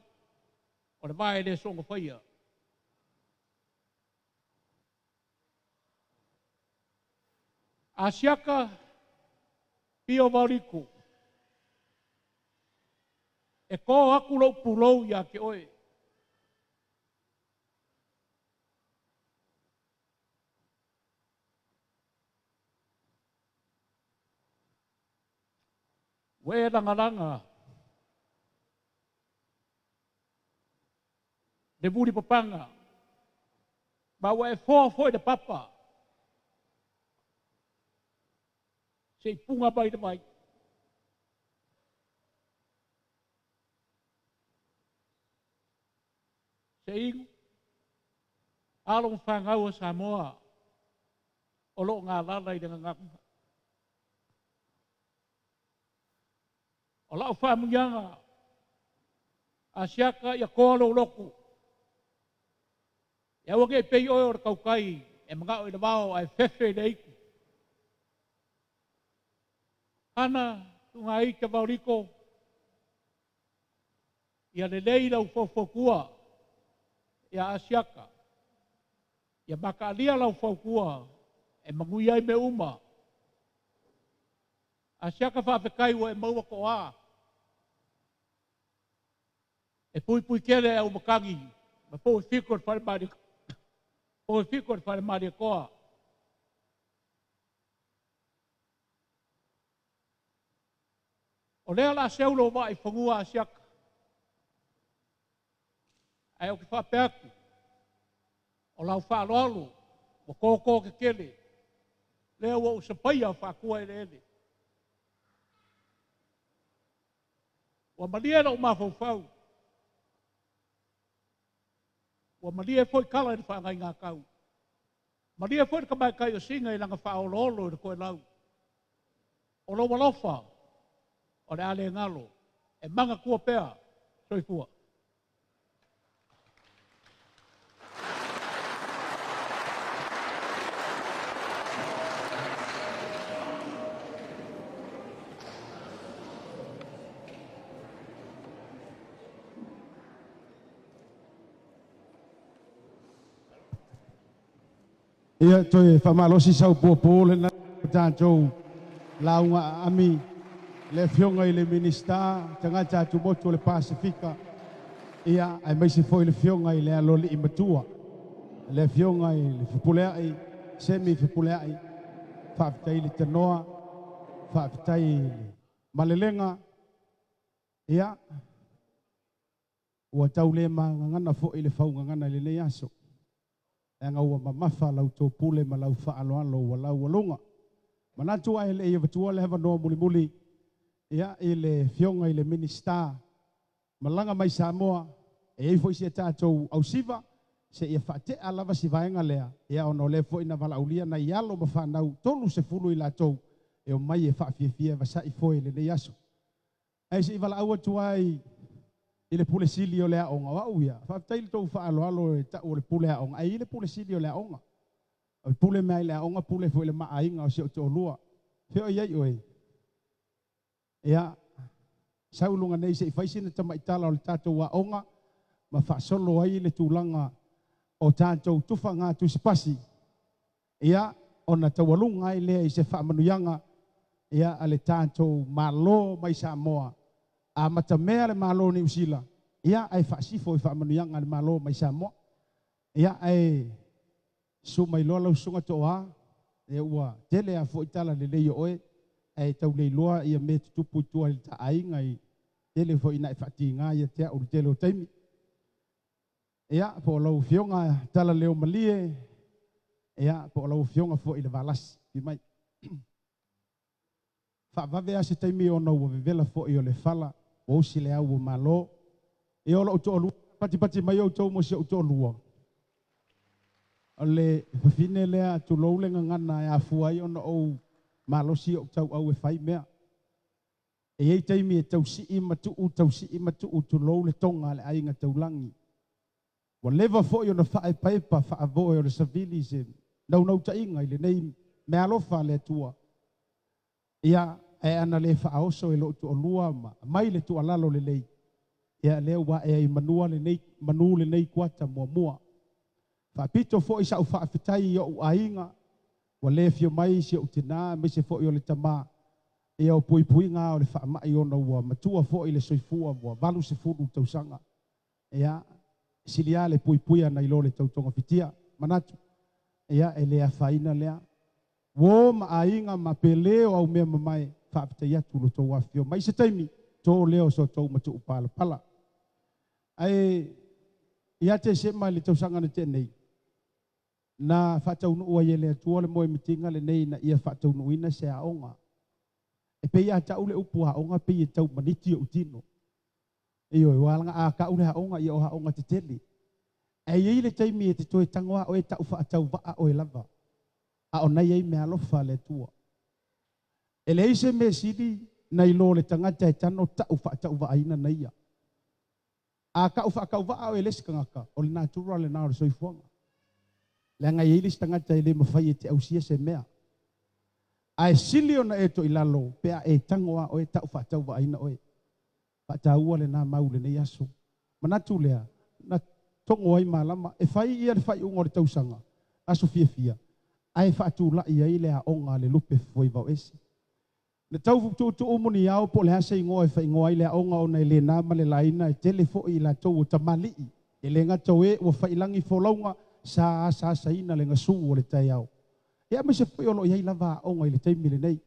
o O le vae le soona faia. Asiaka Pio Vaoliko, e kō aku lou pulou iā te oe. Ua e lagalaga le mulipapaga ma ua e foa foi le papa se i puga mai le vai. Se inu, alo ma fanau a Samoa o lo o galala i le gagana. O lau faamuiaga, Asiata ia toa lou loto. E aua ne i pei oe o le tautai e manao i le vao ae fefe i le aitu. Hana Tugaita Vaoliko, ia lelei lau faufaukua ia Asiata. Ia mataalia lau fautua e manuia ai mea uma. Asiata faafetai ua e maua toa. E puipui tele e au matagi ma pou e fiko le fale mali pou e fiko le fale Malietoa. O lea la seu lou vaa i fanua Asiata. Ae ou te faapea atu, o lau faaaloalo ua toto tetele, lea ua ou sapaia faatua eleele. Ua malie lou mafaufau, ua malie foi tala i le faagaigatau. Malie foi le tamaitai o Sina i lana faaoloolo i le toelau. O lou alofa, o le a le galo, e manatua pea, soifua. Ia, toe faamalosi sau puapua lena tatou lauga aami le afioga i le Minisita tagata atumotu o le Pasefika, ia aemaise foi le afioga i le aloalii matua, le afioga i le Fepuleai, Semi Fepuleai. Faafetai le tanoa, faafetai i le malelega. Ia, ua tau le magagana foi le faugagana i lenei aso, leaga ua mamafa lau topule ma lau faaaloalo ua laualuga. Manatu ae le i avatua le avanoa mulimuli ia i le afioga i le Minisita malaga mai Samoa, e i ai foi si a tatou ausiva, seia faatea lava si vaega lea, ia ona o lea foi na valaaulia nai alo ma fanau 30 i latou e omai e faafiafia e vasa'i foe i lenei aso. Ae se i valaau atu ai i le Pule Sili o le Aoga, o au ia, faafetai i le tou faaaloalo e ta'u o le Pule Aoga, ae i ai le Pule Sili o le Aoga. O le pule mea i le aoga, pule foi i le maaiga o si ou toalua. Fea o i ai oe? Ia, sau i luga nei se i fai sina tamaitala o le tatou aoga ma faasolo ai le tulaga o tatou tufaga tusipasi, ia, ona taualuga ai lea i se faamanuiaga, ia, a le tatou Malo mai Samoa. Amatamea le Malo o Niu Sila, ia, ae faasifo i faamanuiaga a le Malo mai Samoa. Ia, ae susu mai loa lau susuga Toa, ia ua tele lava foi tala lelei o oe, ae tau le iloa ia mea tutupu i tua i le ta aiga i tele foi ina e faatiga ia te au i le tele o taimi. Ia, po o lau Afioga Talaleo Malie, ia, po o lau Afioga foi i le Valasi. Fii mai. Faavave lava se taimi ona ua vevela foi o le fala, ua usi le au o Malo. Ia o lou toalua, patipati mai outou mo si ou toalua. O le fafine lea, tulou le gagana e afua ai ona ou malosi ou tauau e fai mea. E i ai taimi e tausii ma tuu, tausii ma tuu, tulou le toga a le aiga taulagi. Ua leva foi ona faaepaepa faavoe o le savili se naunautaiga i lenei meaalofa a le Atua. Ia, ae ana le faaoso e lou toalua ma aumai le tuualalo lelei, ia lea ua ae ai i manua lenei manu lenei kuata muamua. Faapito foi sa'u faafetai i o'u aiga ua le afio mai si o'u tinā aemaise foi o le tamā. Ia o puipuiga a o le faama'i ona ua matua foi le soifua ua 80 tausaga. Ia, sili lava le puipuia nai lo le tau togafitia. Manatu, ia, e le afaina lea. Uo ma aiga ma pele o au mea mamae, faafetai atu lo tou afifio mai. I se taimi, to lea o so tou matu'u palapala. Ae ia Tesema i le tausaga na tea nei, na faataunuu ai e le Atua le moemitiga lenei ina ia faataunuuina se aoga. E pei a ta'u le upu aoga pei e tau maniti o'u tino. Ioe, ua alaga a ta'u le aoga, ia o aoga tetele. Ae i ai le taimi e te toe tago a oe ta'u faatauvaa oe lava, a o na i ai meaalofa a le Atua. E leai se mea sili nai lo le tagata e tano ta'u faatauvaaina na ia. A ta'u faatauvaa oe e le isi tagata, o le natura lena o le soifuaga. Leaga e i ai le isi tagata e le mafai e te ausia se mea. Ae sili ona e toilalo pe a e tago a oe ta'u faatauvaaina oe. Faataua lena mau i lenei aso. Manatu lea, na togo ai malama e fai ia le faaiuga o le tausaga, aso fiafia, ae faatula'i ai le aoga a le lupe fofoivaoese. Na tau tuutuu muniao po o le a se igoa e faaigoa ai le aoga ona e le na ma le laina e tele foi i latou o tamalii e le gata o e ua faiilagi folauga sa asaasaina le gasu o le taeao. Ia aemaise foi o lo o i ai lava aoga i le taimi lenei.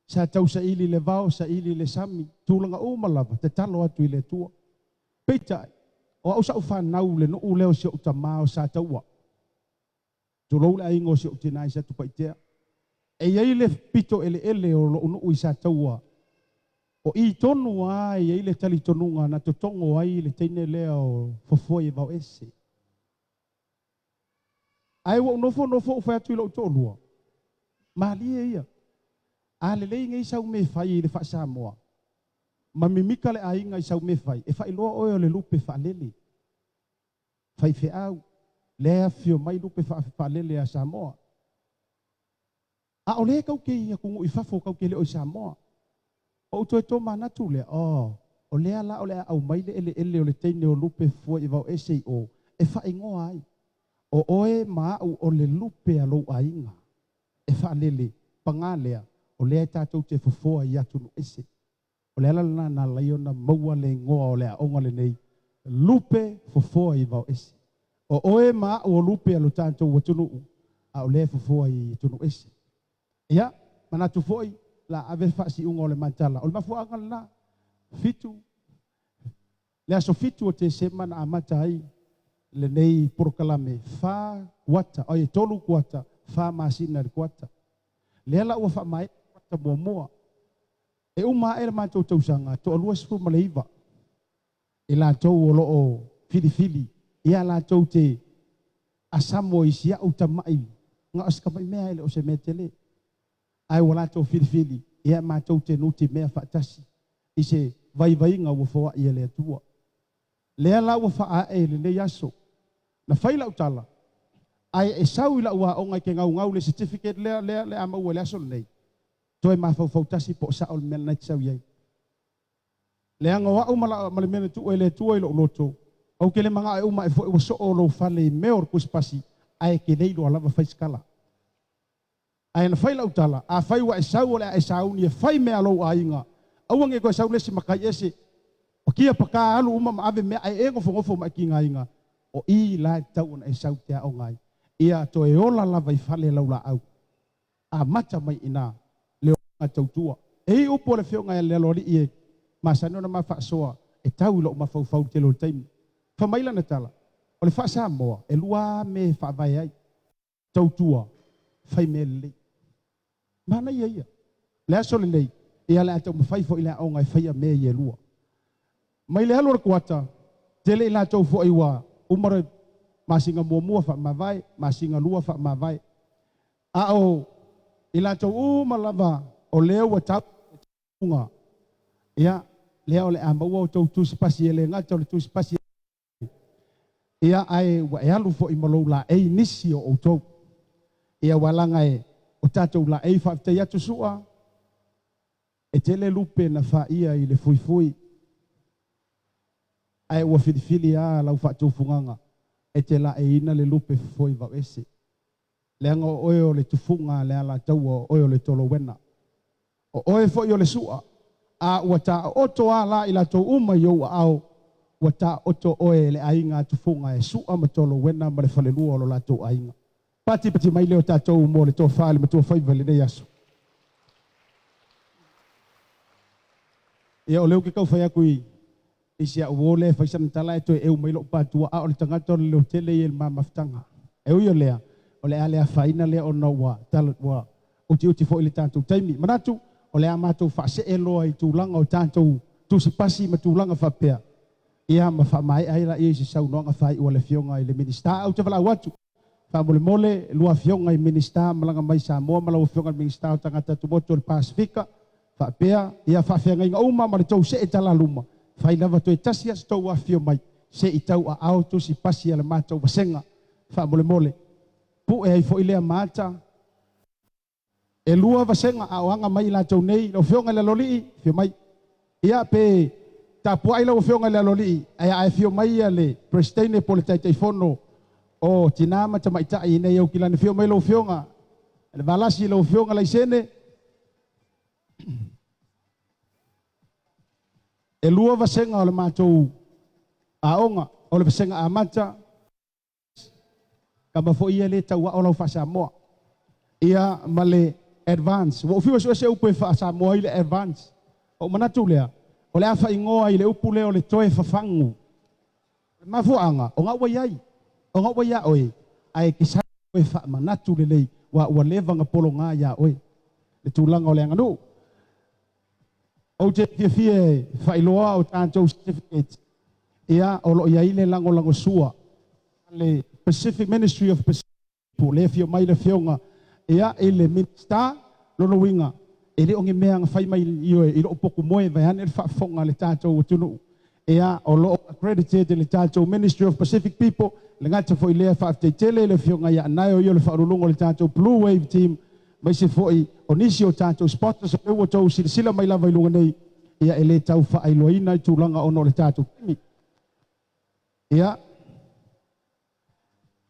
Sa tau saili le vao, saili le sami, tulaga uma lava, tatalo atu i le Atua. Peitai, o au sa'u fanau le nuu lea o si o'u tamā o Sataua. Tulou le aiga o si o'u tinā i Satupaitea. E i ai le pito eleele o lo'u nuu i Sataua. O i tonu lava e i ai le talitonuga na totogo ai le teine lea o Fofoe Vaoese. Ae ua ou nofonofo ou fai atu i lo'u to'alua, Malie ia, a lelei nei sau mea e fai i le faa-Samoa, ma mimika le aiga i sau mea e fai, e faailoa oe o le lupe faalele. Faifeau, lea e afifio mai lupe faalele a Samoa. A o lea kau ke i atunuu i fafo kau ke le o i Samoa. Ou toe tomanatu lea, oh, o lea la o le a aumai le eleele o le teine o lupe fua i Vaoese i o, e faaigoa ai. O oe ma a'u o le lupe a lou aiga. E faalele, pagā lea, o lea e tatou te fofoa i atunuu ese. O le ala lena na ala ai ona maua le igoa o le aoga lenei, Lupe Fofoa i Vaoese. O oe ma a'u o lupe a lo tatou atunuu, a o lea e fofoa i atunuu ese. Ia, manatu foi, la ave le faasiuga o le matala. O le mafuaaga lena, 7, le aso 7 o Tesema na amata ai lenei polokalame, fa kuata, oi, 3 kuata, 4 masina i le kuata. Lea la ua faamaea kuata muamua. E uma ae le matou tausaga, toa 29 i latou o lo o filifili ia latou te asamo i si a'u tama'i na o si tama'i mea e le o se mea tele, ae ua latou filifili ia matou te nutimea faatasi i se vaivaiga ua foa'i e le Atua. Lea la ua faaa'e i lenei aso. Na fai la'u tala, ae e sau i la'u aoga e te gaugau le certificate lea lea le a maua i le aso lenei, toe mafaufau tasi po o sa'o le mea lena e te sau i ai. Leaga o a'u ma la ma le mea na tuu e le Atua i lo'u loto, ou te le maga'o e uma ae foi ua so'o lou fale i mea o le kusipasi, ae e te le iloa lava fai se tala. Ae na fai lau tala, afai ua e sau o le a e sauni e fai mea a lou aiga, aua ne i toe sau le isi matai ese, pakia pakā alu uma ma ave mea ae e nofonofo ma e tigaina, o i la e tatau ona e sau te aoga ai. Ia toe ola lava i fale lau laau. Amata mai i ina le olaga tautua. E i upu a le Afioga ia Lealoalii e masani ona ma faasoa e tau i lou mafaufau i le tele o le taimi. Fai mai lana tala, o le faa-Samoa, e lua lava mea e faavae ai, tautua, fai mea lelei. Manaia ia. Le aso lenei, ia le a taumafai foi le aoga e faia mea ia e lua. Mai le alu o le kuata, tele i latou foi ua uma le masina muamua faamavae, masina lua faamavae. A o i latou uma lava o lea ua tau le ia, lea o le a maua outou tusipasi e le gata o le tusipasi ia, ae ua e alu foi ma lou laei nisi o outou. Ia ua laga e o tatou laei faafetai atu sua, e tele lupe na faia i le fuifui. Ae ua filifili lava lau faatufugaga e te laeiina le lupe fofo i vaoese. Leaga o oe o le tufuga a le Alataua, o oe o le Tolowena. O oe foi o le Su'a, a ua taooto lava la i latou uma i ou aao, ua taooto oe e le aiga a Tufuga e Su'a ma Tolowena ma le falelua o lo latou aiga. Patipati mai lea o tatou mo le tofa i le Matuafaiva i lenei aso. Ia, o lea ou te tau fai atu i si au uo lea e fai sana tala ae toe eu mai lou patua, a o le tagata o le leotele ia i le ma mafutaga. E ui o lea, o le a le afaina lea ona ua ua utiuti foi le tatou taimi. Manatu, o le a matou faasee loa i tulaga o tatou tusipasi ma tulaga faapea, ia ma faamaea ai laia i se saunoaga faaiu a le Afioga i le Minisita. Ae ou te valaau atu, faamolemole, lua Afioga i Minisita malaga mai Samoa ma lau Afioga i le Minisita o Tagata Tumaoti o le Pasefika, faapea, ia faafeagaiga uma ma le tou see talaluma, fai lava toe tasi aso tou afifio mai, se i tauaao tusi pasi a le matou vasega, faamolemole. Pue ai foi lea maata. E lua vasega a o aga mai i latou nei, lau Afioga i le Aloalii, afio mai. Ia, pe tapuai lau Afioga i le Aloalii, ae a e afio mai le Peresetene po o le Taitaifono o Tina ma Tamaitai i inei i Aukilani, afio mai lau Afioga i le Valasi, lau Afioga Laisene. E lua vasega o le matou aoga, o le vasega amata, kama foi ia le tauao lau faa-Samoa. Ia ma le advance. Ua ou fiu e suese upu e faa-Samoa ai le advance. Ou manatu lea, o le a faaigoa i le upu lea o le toe fafagu. O le mafuaaga, o ga ua i ai, o ga ua iā oe, ae e te sau e faamanatu lelei, aua ua leva ona pologa iā oe le tulaga o le aganuu. Ou te fiafia e faailoa o tatou certificates, ia, o lo o i ai le lagolagosua a le Pacific Ministry of Pacific People, lea e afio mai le afioga ia i le Minisita. Lona uiga, e le o ni mea na fai mai i lou potu moe vaeane le faafofoga a le tatou atunuu. Ia, o lo o accredited e le tatou Ministry of Pacific People. Le gata foi lea, faafetai tele i le afioga ia Anae o ia o le faauluuluga o le tatou Blue Wave Team, aemaise foi o nisi o tatou sponsors o lea ua outou silasila mai lava i luga nei, ia e le tau faailoaina i tulaga ona o le tatou taimi. Ia,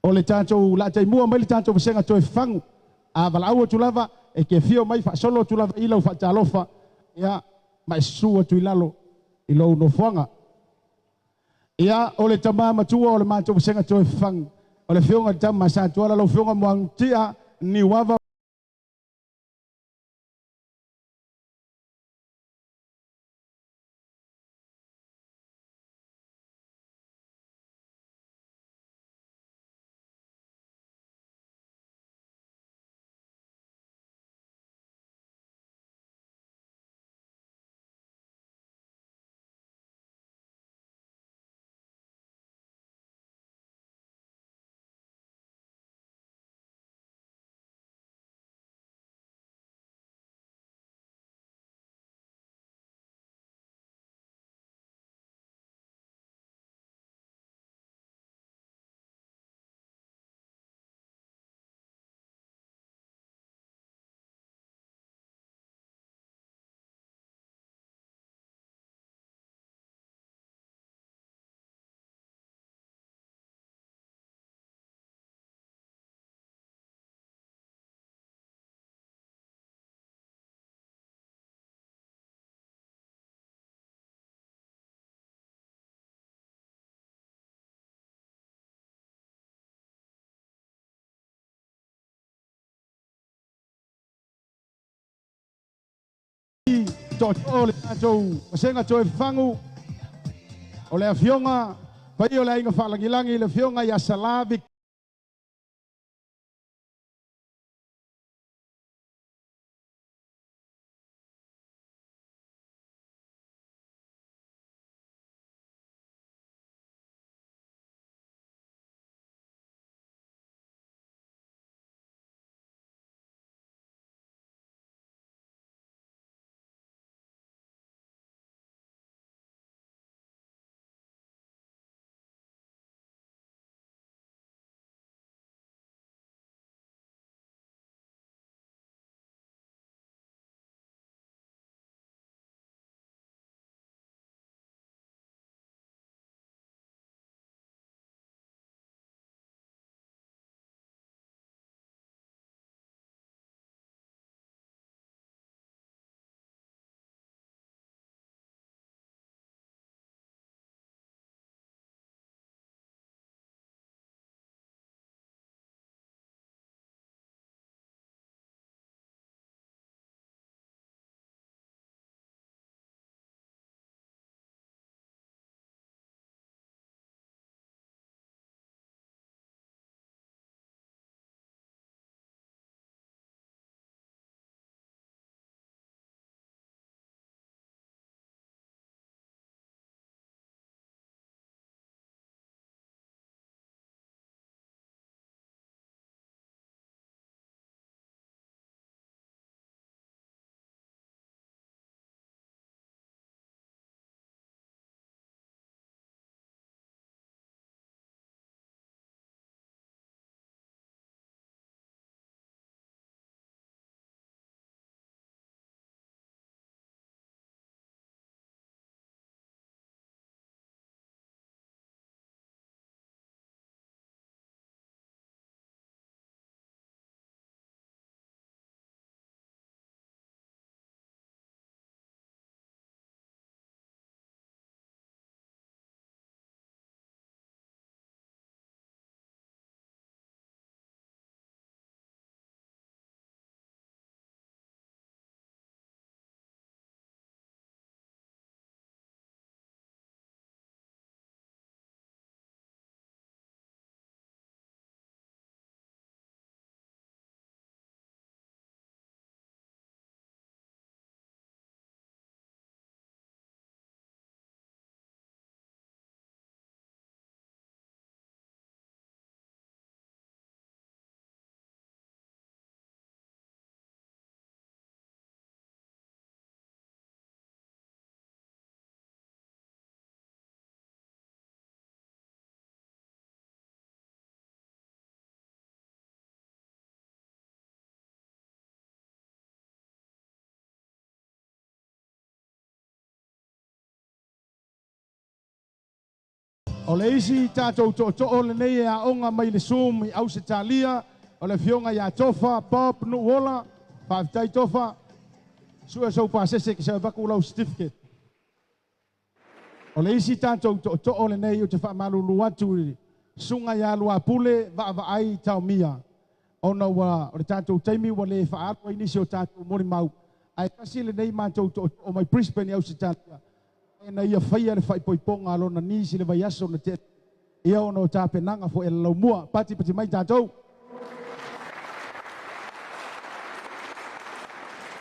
o le tatou la taimua mai le tatou vasega toe fafagu, a valaau atu lava e te afio mai faasolo atu lava i lau faatalofa, ia, ma e susu atu i lalo i lou nofoaga. Ia, o le tama matua o le matou vasega toe fafagu, o le afioga i le tama Sa Tuala, lau afioga Moagutia Niuava. Tootoo o le tatou vasega toe fafagu, o le afioga paia o le aiga Faalagilagi, le afioga ia Sala O le isi tatou tootoo lenei e aoga mai le Zoom i Ausetalia, o le afioga ia Tofa Bob Nuuola. Faafetai Tofa. Sue sou pasese ke sa vaku lau certificate. O le isi tatou tootoo lenei o te faamalulu atu i suga ia Luapule Vaavaai Taomia. Ona ua o le tatou taimi ua le faaalu ai nisi o tatou molimau. Ae tasi lenei matou tootoo mai Brisbane i Ausetalia. E na ia faia le faaipoipoga a lona nisi le vaiaso na tea. Ia ona o tapenaga foi e le laumua. Pati pati mai tatou.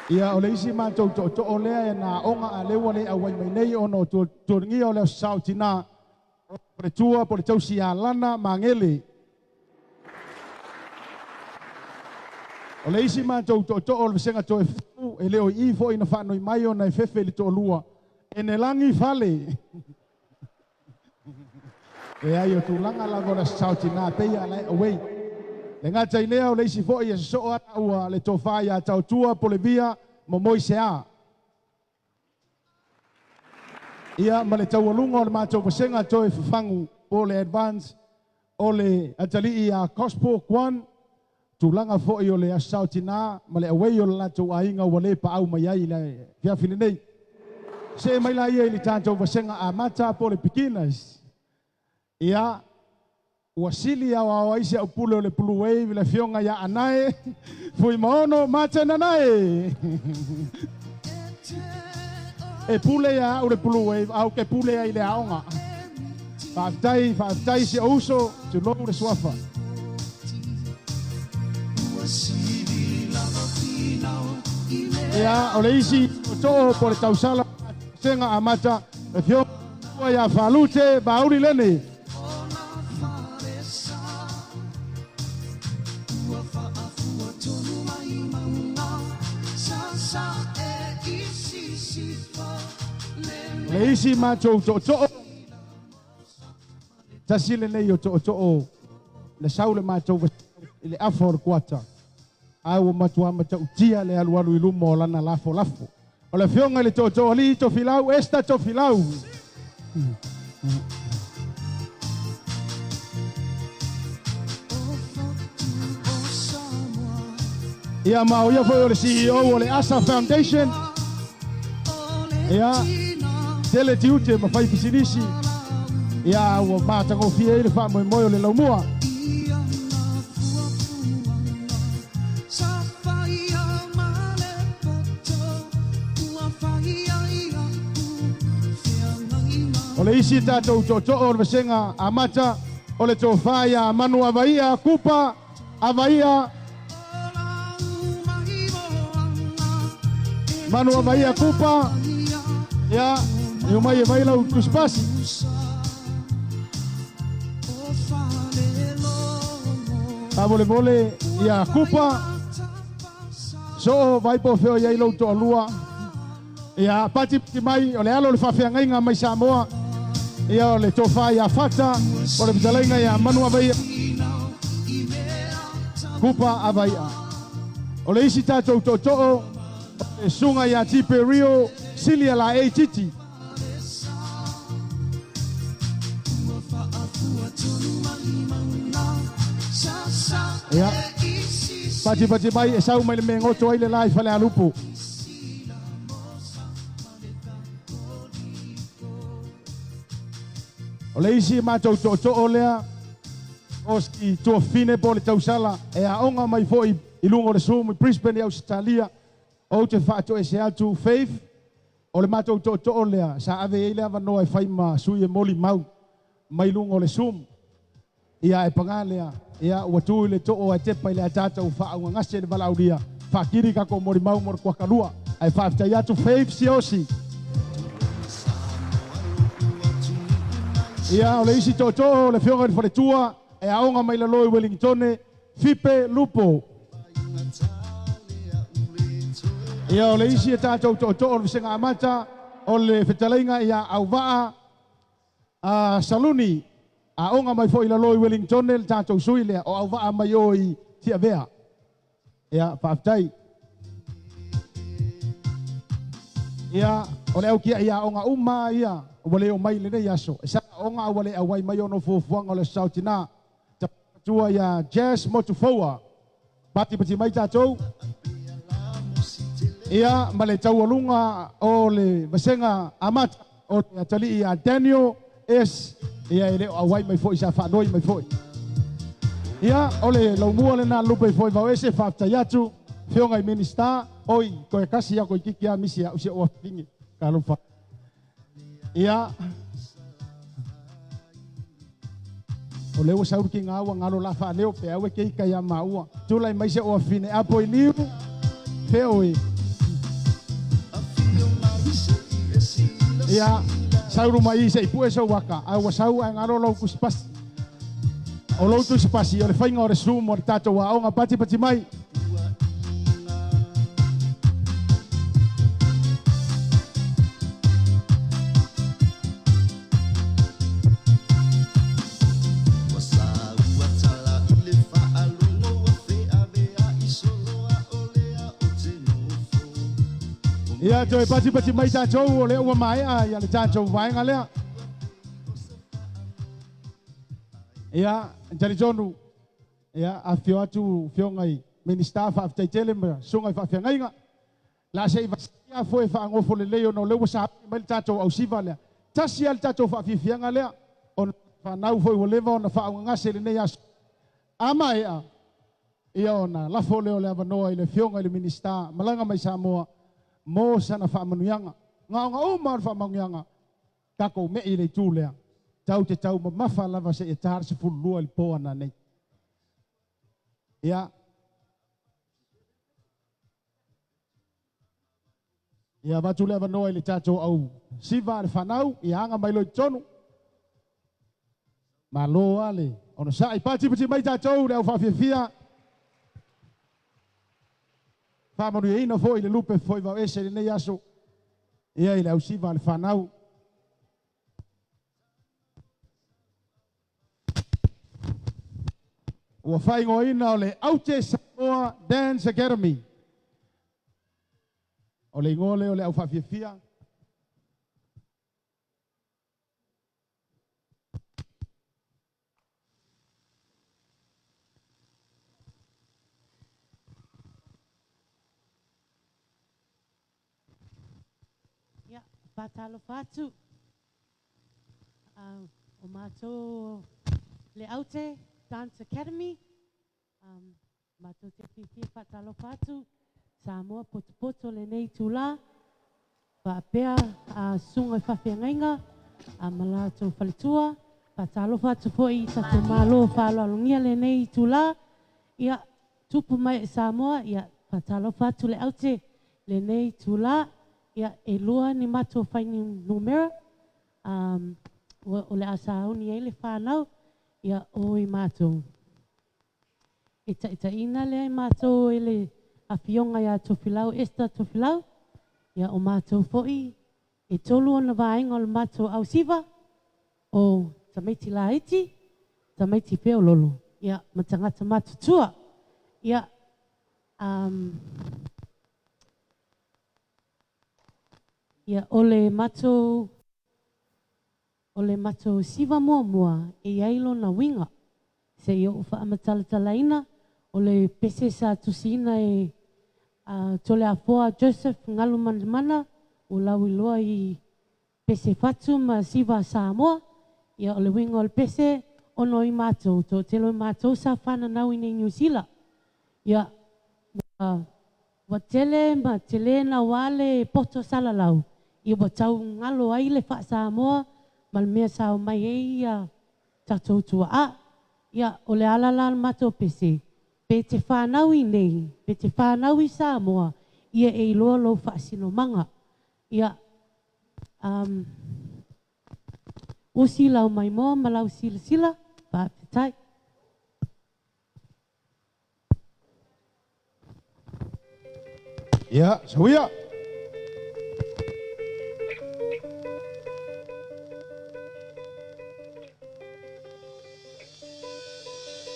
Ia o le isi matou tootoo lea e na aoga a lea ua le auai mai nei ona o tuagia o le aso sao tina. O le tua po le tausi alana magele. O le isi matou tootoo o le vasega toe fu, e le o i foi na whaanoi mai ona e fefe i le toalua. E ne langi fale. E ai o tulaga lava o le aso sao tina peia ala e away. Le ngata i lea o le isi foi e sosoo ana ua le tofa ia tautua po le via mo Moisea. Ia ma le taualuga o le matou vasega toe fafagu po le advance o le atalii ia Gospel Kwan, tulaga foi o le aso sao tina ma le away o le latou aiga ua le paau mai ai i le afiafi lenei. See mai la ia i le tatou vasega amata po le beginners. Ia, ua sili aoao ai si au pule o le Blue Wave le afioga ia Anae Fuimaono Martin Anae. E pule ia au le Blue Wave, au ke pule ai le aoga. Faafetai, faafetai si ou uso, tulou le suafa. Ia, o le isi tootoo po le tausala senga amata, le afioga ia Falute Vauli Lene. Le isi matou tootoo, tasi lenei o tootoo le sau le matou i le afa o le kuata. A ua matua matautia le alualu i luma o lana lafolafo. O le afioga i le tootoo alii Tofilau, Esther Tofilau. Ia ma o ia foi o le CEO o le ASA Foundation. Ia, tele tiute ma fai pisinisi. Ia, ua matagofie ai le faamoemoe o le laumua. O le isi tatou tootoo o le vasega amata o le tofa ia Manu Avaia Kupa Avaia Manu Avaia Kupa. Ia, e mai e vai lau tuspasi. Faavolevole ia Kupa. So vai po feo ia i lou toalua. Ia pati pati mai o le alo o le faafeagaiga mai Samoa. Ia o le tofa ia Fata, o le fetalaiga ia Manu Avaia. Kupa Avaia. O le isi tatou tootoo, o le susuga ia Tipe Rio, Silia Laei Titi. Ia, pati pati mai e sau mai le mea e goto ai le la i Falealupo. O le isi matou tootoo lea, o si tuafafine po o le tausala e aoga mai foi i luga o le Zoom i Brisbane i Ausetalia. Ou te faatoese atu Faith, o le matou tootoo lea sa ave i ai le avanoa e fai ma sui e molimau mai luga o le Zoom. Ia e paga lea, ia ua tu i le too ae tepa i le ataata ua faaugagase le valaaulia, faakili tatou molimau mo le kuakalua. Ae faafetai atu Faith Siosi. Ia o le isi tootoo o le afioga i le faletua e aoga mai lalo i Wellingtone, Fipe Lupo. Ia o le isi e tatou tootoo o le vasega amata o le fetalaiga ia Auvaa a Saluni, aoga mai foi i lalo i Wellingtone le tatou sui lea o Auvaa mai o i Tiavea. Ia, faafetai. Ia, o le au kia'i aoga uma ia ua le o mai i lenei aso. E sao. aoaoga a ua le auai mai ona o fuafuaga o le Aso Sa o Tinā. Matua ia Jazz Motufoua. Patipati mai tatou. Ia, ma le taualuga o le vasega amata o le atalii ia Daniel S. Ia, e le o auai mai foi sa faanoi mai foi. Ia, o le laumua lena lupe foi vao ese faafetai atu. Fioga i Minista, oi, toe kasi ia koe a misi a usi o afingi. Talofa. Ia, o lea ua saulu ki ngā ua ngalo la whaaleo pe awe ke ika ia maua. Tūlai mai se o afine apo i liu, feo i. Ia, sauru mai se i pue so waka, a ua sau ai ngalo lau kusipasi. O lau tusipasi, o le whainga o le sumo o le tātou wa onga pati pati mai. Ia, toe pati pati mai tātou o le ua mai a ia le tātou vaenga lea. Ia, talitonu, ia, a fio atu fionga i Minista faafetai tele ma susuga i faafeagaiga. La se i vasia foe faagofo lelei ona o lea ua sauni mai le tatou ausiva lea. Tasi lava le tatou faafiafiaga lea, ona fanau foi ua leva ona faaugagase i lenei aso. A maea, ia ona lafo lea o le avanoa i le afioga i le Minista malaga mai Samoa mo sana faamanuiaga. Gaogaouma o le faamanuiaga, tatou mei i le itu lea. Tau te tau mamafa lava seia ta le 12 i le po ana nei. Ia, ia avatu le avanoa i le tatou au siva a le fanau, ia aga mai loa i totonu. Malo lava le onosai. Patipati mai tatou le au faafiafia. Faamanuiaina foi i le lupe foi vao ese i lenei aso. Ia i le au siva a le fanau. Ua faaigoaina o le Aute Samoa Dance Academy. O le igoa lea o le au faafiafia. Ia, faatalofa atu. O matou le Aute Dance Academy. Matou te fiafia faatalofa atu Samoa potopoto lenei itulā, faapea susuga i faafeagaiga ma latou faletua. Faatalofa atu foi i tatou Malo faaaloalogia lenei itulā. Ia, tupu mai e Samoa, ia, faatalofa atu le Aute lenei itulā. Ia, e lua ni matou fuainumera, o le a sauni ai le whānau, ia o i mātou. E taitaiina lea e mātou e le afioga ia Tofilau Esther Tofilau, ia o mātou foi e tolu ona vaega o le matou ausiva, o tamaiti laiti, tamaiti feololo, ia ma tagata matutua. Ia, ia o le matou O le matou siva muamua e i ai lona uiga. Se i ou faamatalatalaina, o le pese sa tusiina e Toleafoa Joseph Galumalemana ua lauiloa i pese fatu ma siva a Samoa. Ia, o le uiga o le pese, ono i matou, toatele o matou sa fananau i nei Niu Sila. Ia, ua tele ma tele naua le poto salalau, ia ua tau galo ai le faa-Samoa ma le mea sa omai ai ia tatou tuaa. Ia, o le ala la o le matou pese, pe te fanau i nei, pe te fanau i Samoa, ia e iloa lou faasinomaga. Ia, usi lau maimoa ma lau silasila, faafetai. Ia, sauia.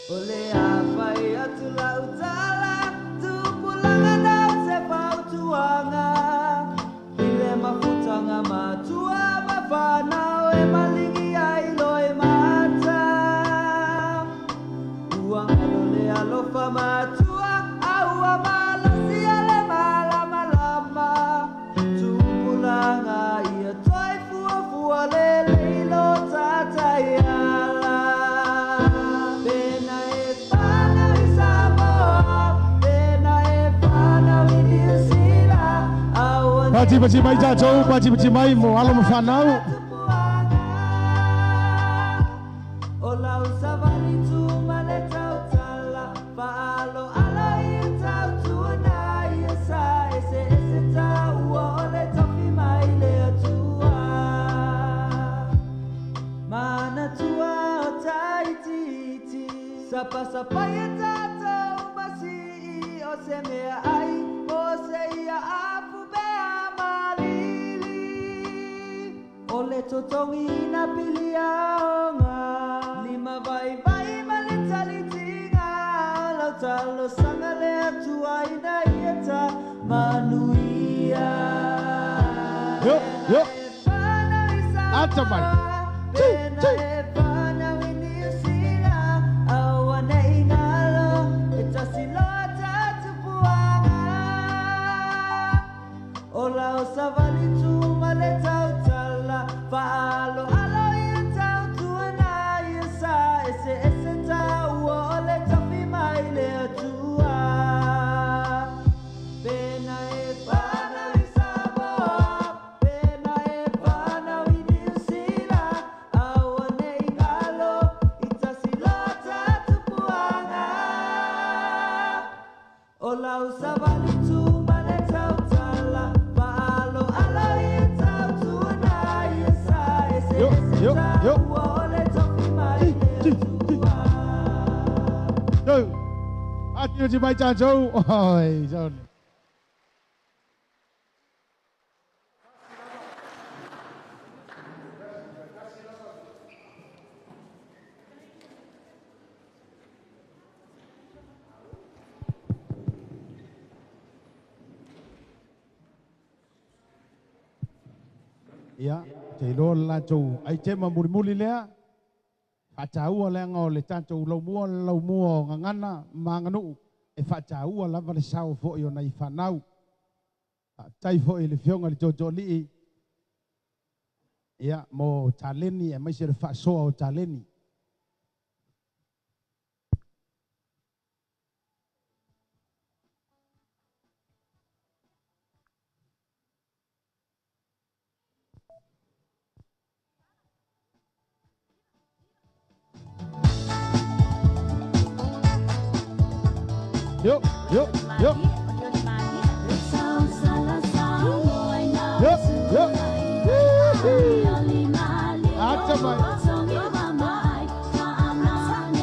O le a fai atu lau tala, tupulaga nau se fautuaga, i le mafutaga matua ma fanau e maligi ai. Pati pati mai tātou, pati pati mai mo alo ma whanau. O lau savali tu ma le tautala, faalo alo i tau tuana ia sa ese ese tau o le tofi mai le atua. Mana tua o taiti iti, sapa sapa ia tātou masi i o se mea ai, o se ia afu bea malili. O le totongi na pili aoga, lima vai vai ma le talitinga, lau talo sanga le atua ina ia ta manuia. Yo, yo. Ata mai. Ti, ti. Whanau i Niu Sila, aua nei ngalo, e tasi loa tatupuanga. O lau savali tu ma le tautala, faalo alo ia tau tuana ia sa, ese ese tau o le tofi mai le atua. Pena e whanau i Samoa, pena e whanau i Niu Sila, aua nei ngalo, i tasi loa tatupuanga. O lau savali tu ma le tautala, faalo alo ia tau tuana ia sa, ese Yo, ese yo, tau yo. o le tofi mai le atua. Yo. Pati pati mai tātou. Oi, saone. Ia, te iloa le latou ai tema mulimuli lea, faataua leaga o le tatou laumua le laumua o gagana ma aganuu, e faataua lava le sao fo'i o nai fanau. Faafetai fo'i i le fioga i le toatoalii, ia, mo taleni e maise le faasoa o taleni. Yo, yo, yo. Yo, yo. Acha mai.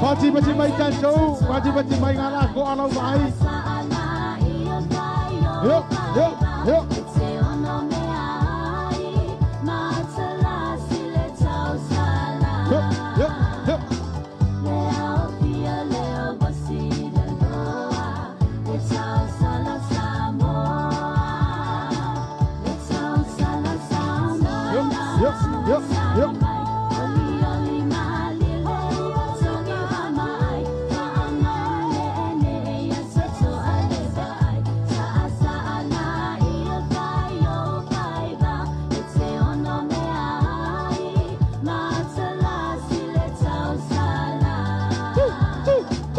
Pati pati mai tātou, pati pati mai ngā lā ko alau mai. Yo, yo, yo. Yo, yo, yo. Yo, yo, yo. Yo, yo,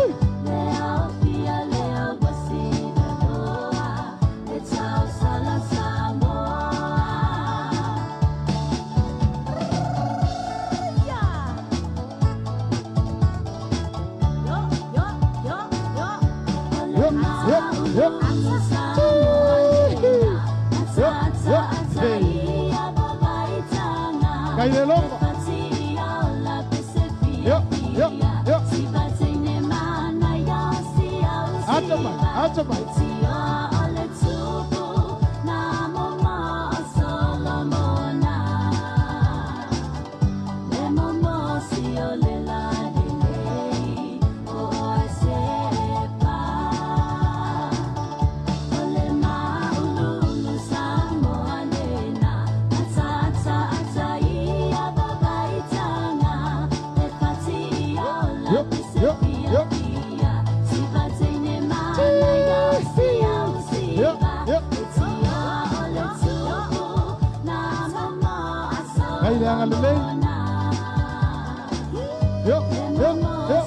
yo. Yo, yo. Hey. Kai le longo. Yo, yo, yo. Ata mai, ata mai. Yo, yo, yo. Yo, yo. Kai le anga lelei. Yo, yo, yo.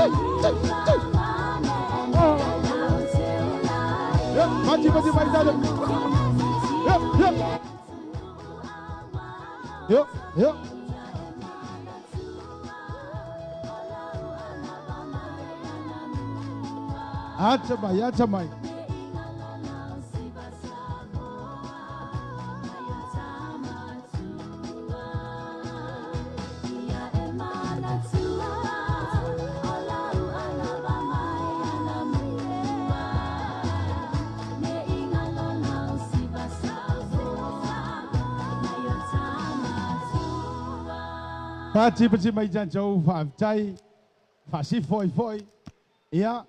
ti, ti. Ia, pati pati mai tata. Ia, ia. Ia, ia. Ata mai, ata mai. Pati pati mai tātou whaaftai, whaasifoi foi. Ia,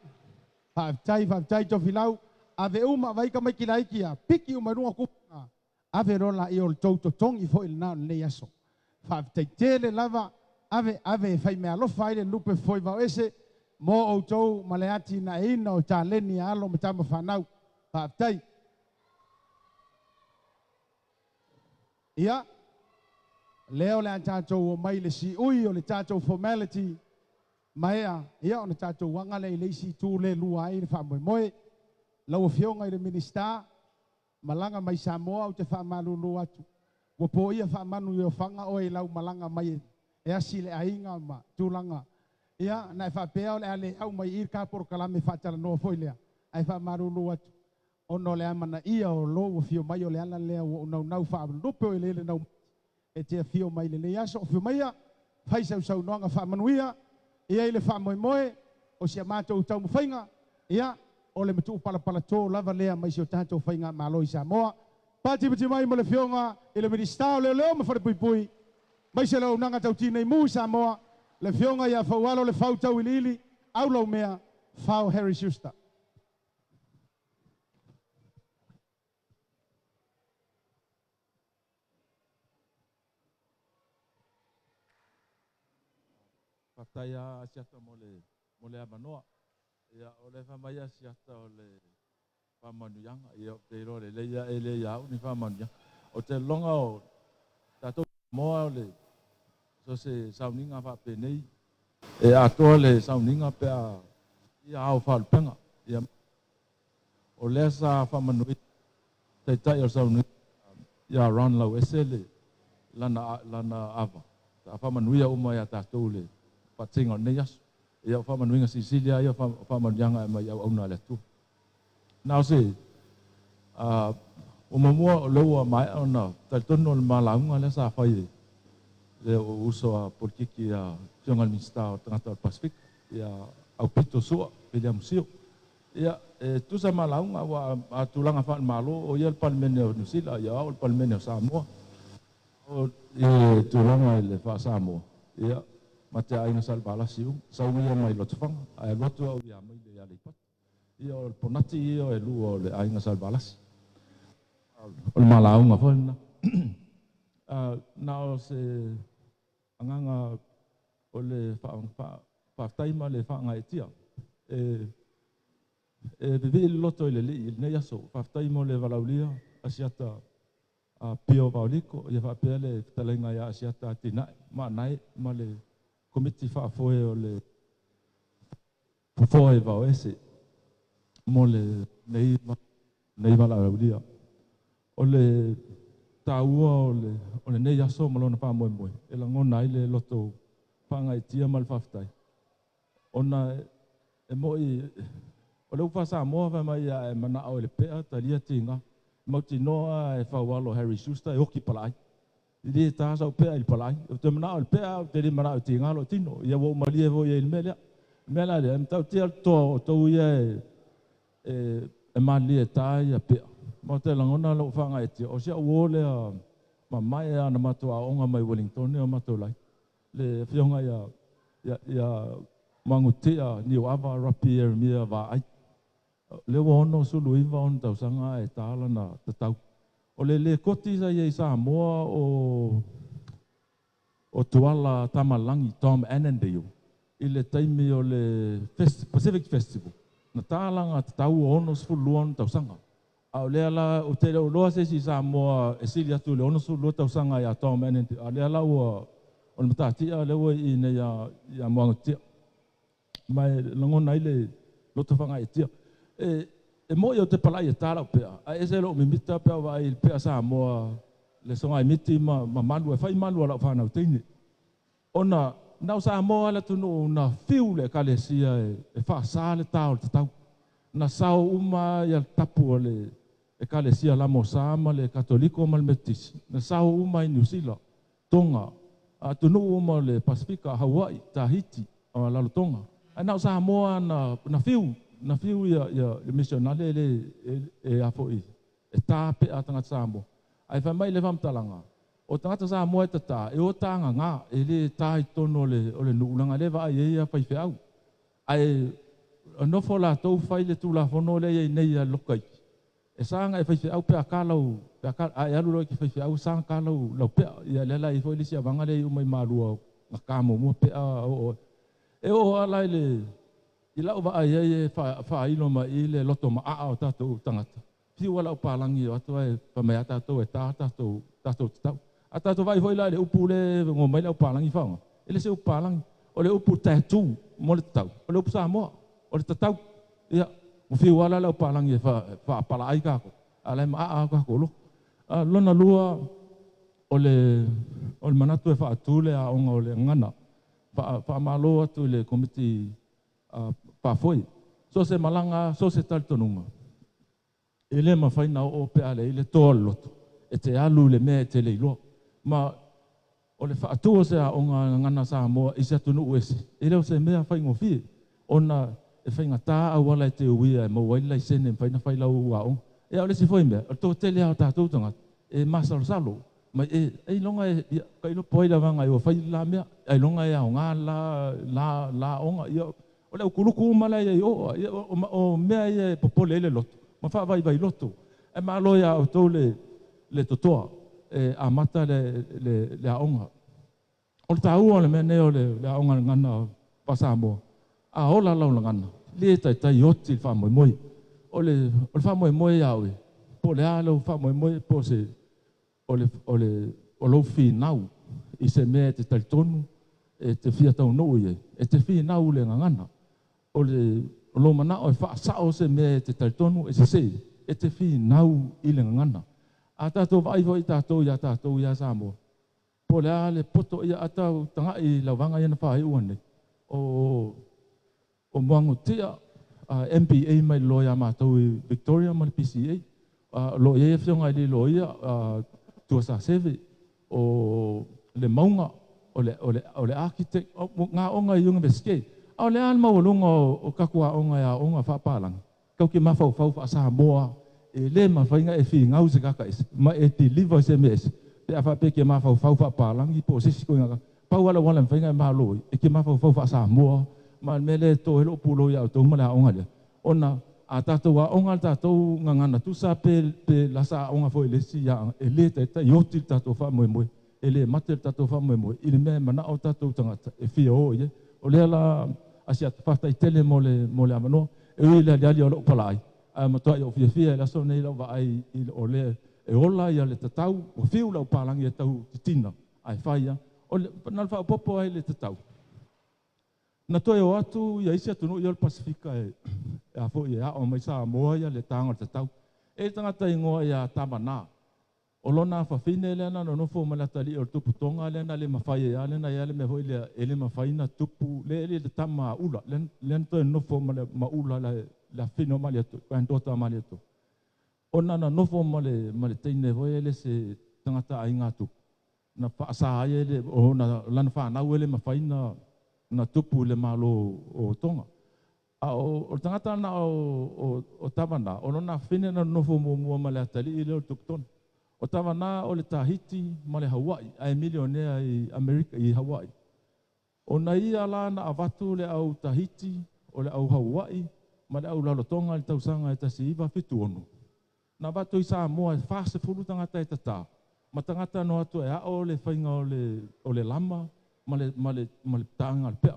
whaaftai, whaaftai Tofilau. Ave uma vai ka mai ki lai kia, piki uma runga kupunga. Ave rola i o le tau totongi foi le nā o lenei aso. Whaaftai tele lava, ave, ave whai mea alofa ai le lupe foi vau ese, mō outou ma le ati na eina o taleni a alo ma tama whanau. Whaaftai. Ia, lea o le a tātou o mai le siui o le tātou formality, maea, ia o le tātou wanga le i leisi tū le lua ai le whaamoemoe. Lau afioga i le Minista, malaga mai Samoa ou te faamalulu atu. Ua poia faamanu i ofaga oe i lau malaga mai e asi le aiga ma tulaga. Ia, na e faapea o le a le au mai i le ka porokalame faatalanoa foi lea. Ae faamalulu atu. Ona o le amanaia o lou afio mai o le ala lea ua ou naunau faalupe o eleele nau e te afio mai lenei aso. Afio maia, fai sausaunoaga faamanuia, ia i le faamoemoe o si a matou taumafaiga, ia, o le matuu palapala tō lava lea mai si o tatou faigamalo i Samoa. Patipati mai mo le afioga i le Minisita o Leoleo ma Falepuipui, mai se launaga tautinei mu i Samoa, le afioga ia Faualo le Fau Tauiliili, au laumea, Fao Harry Schuster. Faafetai a Asiata mo le avanoa. Ia, o le faamai Asiata o le faamanuiaga. Ia, ou te iloa lelei ia e le ia au ni faamanuiaga. O te loga o tatou moa o le so se sauniga faapenei e atoa le sauniga pe a ia ao faalupega. Ia, o lea sa faamanui taitai o le sauniga ia Ron Lau ese le lana lana ava. Ta faamanuia uma ia tatou le faatega o lenei aso. Ia o faamanuiga silisili ia faamanuiaga e mai auauna a le Atua. Na o se o muamua o lea ua maea ona talitonu o le malauga lea sa fai le uso a politiki a afioga i le Minisita o Tagata o le Pasefika ia Aupito Sua William Sio. Ia e tusa malauga ua a tulaga faale-Malo o ia le Palemene o Niu Sila ia au le Palemene o Samoa. O i tulaga i le faa-Samoa ia ma te aiga salevalasi uma sau ia mai Lotofaga ae alu atu au ia mai le Aleipata. Ia o le ponati ia e lua o le aiga salevalasi. O le malauga foi lena. Na o se agaga o le faafetai ma le faagaeetia. E vivii le loto i le alii i lenei aso. Faafetai mo le valaulia Asiata a Pio Vaoliko, ia faapea le fetalaiga ia Asiata Atinae Maanae ma le komiti faafoe o le fofoa e vaoese mo le nei valaulia. O le taua o lenei aso ma lona faamoemoe e lagona ai le loto faagaeetia ma le faafetai. Ona e moi o le upa Samoa fai mai ia e manao i le pea talia tiga mautinoa e faualo Harry Schuster e oki palaai. I le tā sau pea i le palaai. O te manao i le pea o te le manao i tiga lo tino. Ia ua umalie foi i le mea lea. Mea la lea, e matautia le toa o tou ia e malie e tā ia pea. Ma o te lagona lou faagaeetia. O si au uo lea mamae ana matou aoga mai Wellington o matou lai. Le afioga ia Mangutea Niuava Rapi Jeremia Vaai. Le ua 69 ona tausaga e tā lana tatau. O le le koti sa ia i Samoa o Tuala Tamalangi Tom Annandale i le taimi o le Pacific Festival. Na tā langa tatau o 62 ona tausaga. A o lea la o te leo loa se isi Samoa e sili atu le 62 tausaga ia Tom Annandale. A lea la ua o le matatia lea ua i nei ia Moagutia. Ma e lagona ai le loto faagaeetia. E mo'i ou te pala'i e tā la'u pe'a, ae ese lo'u mimita pe a ou vaai i le pe'a Samoa le sogaimiti ma malu e fai malu a la'u fanau teine. Ona na o Samoa le atunuu na fiu le ekalesia e faasā le tā o le tatau. Na sao uma ia le tapu a le ekalesia Lamosa ma le Katoliko ma le Metotisi. Na sao uma i Niusila, Tonga, atunuu uma o le Pasefika, Haua'i, Tahiti, Lalotonga. Ae na o Samoa na fiu, na fiu ia le misionale le e a foi e tā pe'a tagata Samoa. Ae fai mai le faamatalaga, o tagata Samoa e tatā, e o tāgagā, e lē tā i totonu o le nuu leaga lea e vaai ai ia faifeau. Ae nofo latou fai le tulafono lea e i ai nei a le lotokaiti, e saga e faifeau pe a ta lau, pe a ta, a e alu loa e te faifeau e saga ta lau pe'a. Ia lea la e i ai foi le isi avaga lea e iu mai Malua na ta muamua pe'a oo e oo lava la i le i la'u vaai ai e faailo mai i le loto ma'a o tatou tagata. Fiu lava lau palagi o atu ae fai mai a tatou e ta tatou tatau. A tatou vaai foi la i le upu lea e goa mai le aupalagi faaaoga, e le se upu palagi. O le upu tattoo mo le tatau, o le upu Samoa, o le tatau. Ia, ua fiu lava la le aupalagi e faapala ai tatou, a o la e ma'a lava tatou loto. Lona lua, o le manatu e faatu le aoga o le gagana. Faamalo atu i le komiti faafoe. So o se malaga, so o se talitonuga, e le mafai ona oo pe a leai le toa o le loto e te alu i le mea e te le iloa. Ma o le faatu o se aoga gagana Samoa i se atunuu ese, e le o se mea faigofie, ona e faigata auala e te uia e maua ai le laisene e mafai ona fai lau aoga. Ia o le isi foi mea, o le toatele lava o tatou tagata e masalosalo mai e ailoga e ia tailo po o ai lavaga e ua fai le la mea, ailoga e aoga le la aoga. Ia o le aukuluku uma la e i ai i o, ia o mea ia e popole ai le loto ma faavaivai loto. Ae malo iā outou le totoa e amata le aoga. O le taua o le mea nei o le aoga gagana faa-Samoa, a ola lau lagana, le taitai oti le faamoemoe. O le faamoemoe ia oe, po o le a lou faamoemoe, po o se o lou finau i se mea e te talitonu e te fia taunuu i ai, e te finau i le gagana. O lou manao e faasao se mea e te talitonu e sese, e te finau i le gagana. A tatou vaai foi tatou iā tatou ia Samoa, po o le a le poto ia a tau taga'i i lauvaga ia na faaiu nei, o Muagututia, MBA mai le loa ia matou i Victoria ma le PCA. O lo o i ai afioga i le loia Tuasaseve, o le Mauga, o le architect, o ngā aoga i Universite. A o le a le maualuga o tatou aoga e aoga faapalagi, tatou te mafaufau faa-Samoa, e le mafai ona e figau se tagata ese ma e deliver se mea ese pe a faapea e te mafaufau faapalagi po o se isi ituaiga. Pau lava le auala e mafai ona e malo ai, e te mafaufau faa-Samoa ma le mea lea e to ai lou pulou ia outou ma le aoga lea. Ona a tatou aoga le tatou gagana tusa pe lasa aoga foi i le isi aoga, e le taitai oti le tatou faamoemoe, e le mate le tatou faamoemoe i le mea e manao tatou tagata e fia o i ai. O lea la Asiata, faafetai tele mo le avanoa. E ui i le aliali o lou palaai, ae matuai ou fiafia i le aso lenei i lau vaai o lea e ola ia le tatau, ua fiu lau palagi e tau titina, ae fai lava. O le, na o le faaopoopo ai le tatau. Na toe o atu ia isi atunuu ia o le Pasefika e a foi e ao mai Samoa ia le taga o le tatau. E i ai tagata igoa ia Tavanā. O lona afafine lea na nonofo ma le atalii o le tuputoga lea na le mafai ai lava lea na i ai le mea foi lea e le mafai ona tupu le le tama a Ula lea na toe nonofo ma le ma Ula le afafine o Malietoa, granddaughter a Malietoa. Ona na nofo ma le teine foi le se tagata aiga tupu na faasa ai e le o na lana fanau e le mafai na tupu i le Malo o Tonga. A o le tagata na o Tavanā, o lona afafine na nonofo muamua ma le atalii lea o le Tuputona. O Tavanā o le Tahiti ma le Hawaii, ae milionea i Amerika i Hawaii. O na ia la na avatu le au Tahiti, o le au Hawaii ma le au Lalotonga i le tausaga e 1976. Na avatu i Samoa e 40 tagata e tatā, ma tagata no atu e ao le faiga o le lama ma le taga o le pea.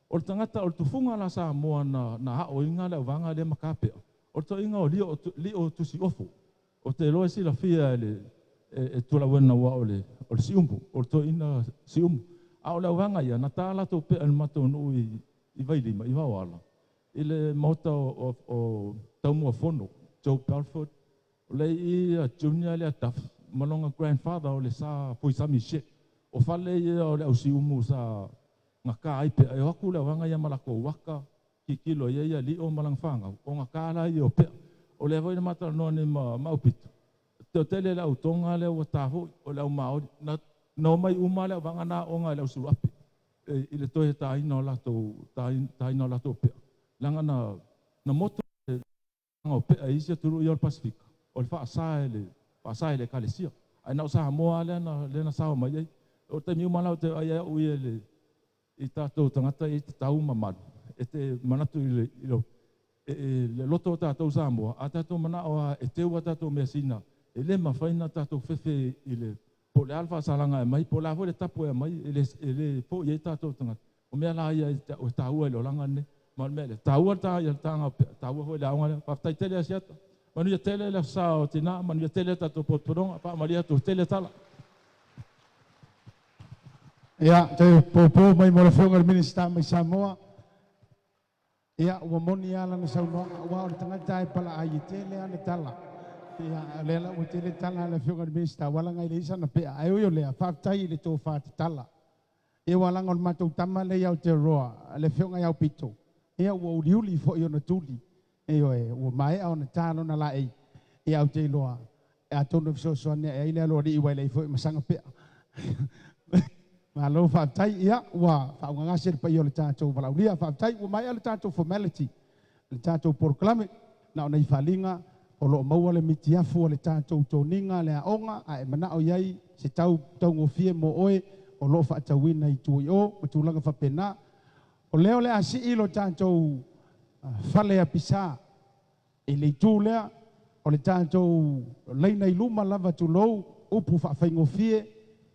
O le tagata o le tufuga la Samoa na ao inga le auvaga lea ma kapea. O le toiga o lio tusi ofo. O te loa silafia e e tulauena ua o le siumu, o le toina siumu. A o le auvaga ia, na tā latou pea le matou nuu i i Vailima, i Vaoala, i le maota o Taumuafono, Joe Belford, o le i a Junior le Duff, ma longa grandfather o le sa Foisami Shek. O fale ia o le ausi umu sa ngā kā ai pea. E o aku le wanga ia malako waka, kikilo ia ia li o malang whangau. O ngā kā la ia o pea. O le voi na matara noa ni ma maupito. Te tele le au tonga le ua tāho o le au maori. Na, na mai uma le au wanga nā o ngā le au suluape. E, i le toe tāina o latou, tāina o latou pea. Langa na moto e o pea isi aturu i o le Pasifika. O le whaasa e le kalesia. Ai na o sa moa le na sao mai ai. O te miu mana o te ai au i le i tātou tangata i te tau mamalu. E te manatu i le loto o tātou Samoa. A tātou mana o a e teu a tātou mea sina. E le mawhaina tātou whewhe i le po le alfa salanga e mai, po la fo le tapu e mai, e le po i e tātou tangata. O mea la ia o tāua i le olanga ne. Ma mea le tāua tā ia tānga, tāua hoi le aonga le. Whaftai tele asiata. Manu ia tele le sa o tina, manu ia tele tātou potporonga, pa maria tu tele tala. Ia, te pōpō mai mo le whionga le Minista mai Samoa. Ia, ua moni ala na saunoaga, ua o le tagata e pala ai e tele ana tala. Ia, le la ua tele tala le whionga le Minista, wala ngai le isa na pea. Ai o lea, whaftai i le tō whā te tala. Ia ua langa o le matou tama le iau te roa, le whionga iau pito. Ia, ua uliuli fo i ona tuli. Ia, ua maea ona tālo na la ei. Ia, au te iloa. E a tonu fisosoane, e ai le aloa li iwa i le ifo i masanga pea. Malo whaatai, ia, ua whaungangase le pai o le tātou walaulia, whaatai, ua mai a le tātou formality, le tātou porokalame, na ona i whalinga, o loo maua le mitiafu o le tātou tōninga, le aonga, a e manao iai, se tau taungofie mo oe, o loo whaatauina i tui o, ma tūlanga whapena. O leo le asi i lo tātou whale a pisa, e le tū lea, o le tātou leina i luma lava tūlou, upu whaawhaingofie,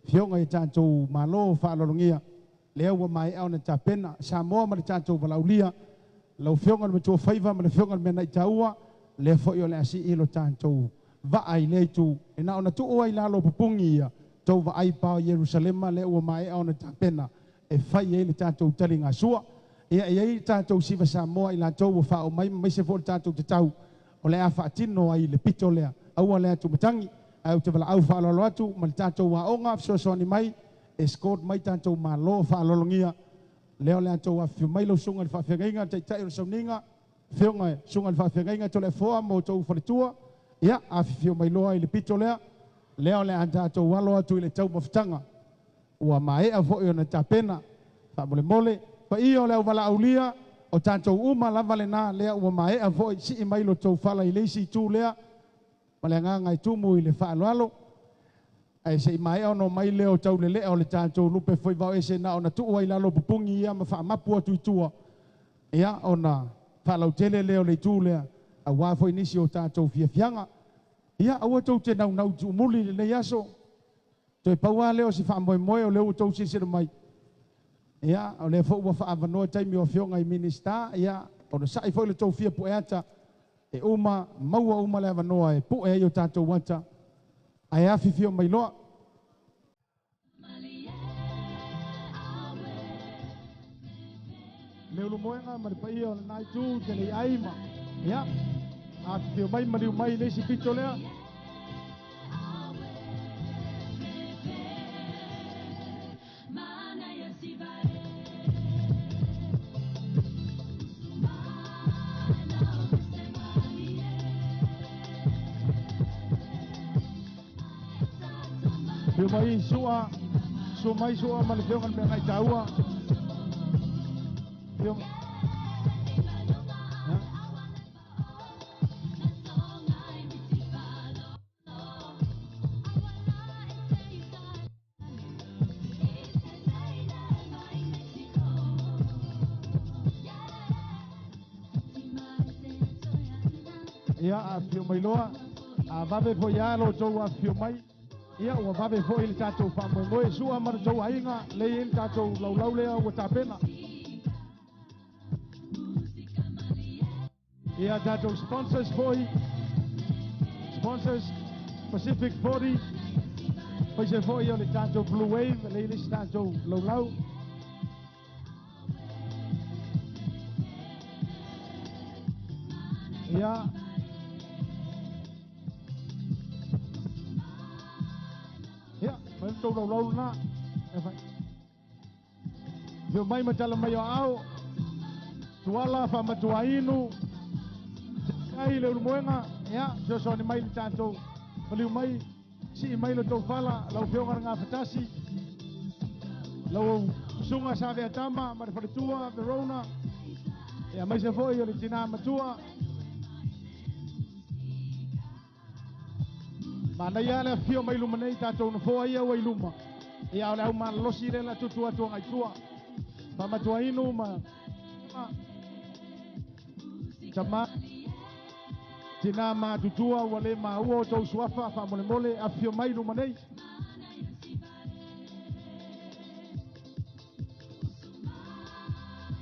fionga i tātou malo whaalolongia, lea ua mai au na tāpena, Samoa ma le tātou walaulia, lau fionga le matua whaiva ma le fionga le mena i tāua, lea foi o le asi i lo tātou vaai lea itu, e na ona tuu ai lalo pupungi ia, tau vaai pao Yerusalema, lea ua mai au na tāpena, e whai e le tātou tali ngā sua, ia e ai tātou siva Samoa i lātou ua whao mai, mai se fo le tātou te tau, o le a whaatino ai le pito lea, aua lea tumatangi, au te wala au whaalolo atu, ma le tātou waonga, fesoasoani mai, escort mai tātou malo whaalolongia, leo le atou awhiu mai lau sunga le whaawhengainga, taitai o le sauninga, whionga sunga le whaawhengainga, tō le foa mō tō whaletua, ia, awhiu mai loa i le pito lea, leo le tātou alo atu i le tau mawhitanga, ua maea foi o na tāpena, whaamole mole, pa ia o le au wala aulia, o tātou uma lava le nā, lea ua maea foi, sii mai lo tau whala i leisi tū lea, ma le nganga i tumu i le whaaloalo, ai se i mai ono mai leo tau le lea o le tātou lupe foi vao ese na ona tuu ai lalo pupungi ia ma whaamapu atu i tua. Ia ona whaalautele leo le tū lea, a wā foi nisi o tātou fiafianga. Ia aua tau te nau nau tuumuli le nei aso, toe paua leo si whaamoemoe o leo tau sisira mai. Ia o lea fo ua whaavanoa taimi o fionga i minista, ia ona sai foi le tau fia pueata, e uma, maua uma le avanoa e pue ai o tātou wata, ai awhiwhio mai loa. Le ulu moenga ma le paia o le nai tū, te lei aima. Ia, awhiwhio mai, mariu mai, le isi pito lea. Whio mai sua, sua mai sua ma le whionga le mea ngai tāua. Whio. Ia, a whio mai loa, a vave fo ia lo tau a whio mai. Ia, ua vave foi le tātou whaamoemoe, sua ma le tau ainga, le i le tātou laulau lea ua tāpena. Ia, tātou sponsors foi, sponsors Pacific 40, paise foi o le tātou Blue Wave, le i le tātou laulau. Ia. Ia, mai tou laulau lena. E fai. Fio mai ma tala mai o ao. Tuala whamatuainu. Ai le ulumoenga. Ia, fesoasoani mai le tatou. Maliu mai, sii mai lo tou fala, lau fioga le gafatasi. Lau susuga sa Veatama ma le faletua Verona. Ia maise foi o le tina matua. Manaia le afio mai luma nei tatou nofoa ia ua i luma. Ia o le au malolosi lea la tutu atu agai tua. Faamatuainu ma tama tina matutua ua le maua o tou suafa faamolemole afifio mai luma nei.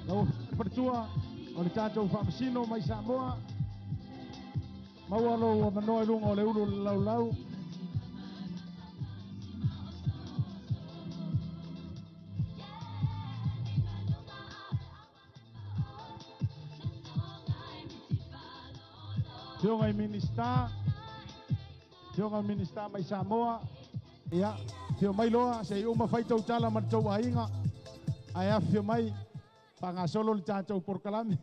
Lau faletua o le tatou faamasino mai Samoa. Maua lou avanoa i luga o le ulu o le laulau. Afioga i Minista, Afioga i Minista mai Samoa, ia, afio mai loa, se i uma fai tou tala ma le tou aiga, ae afifio mai, faagasolo le tatou porokalame.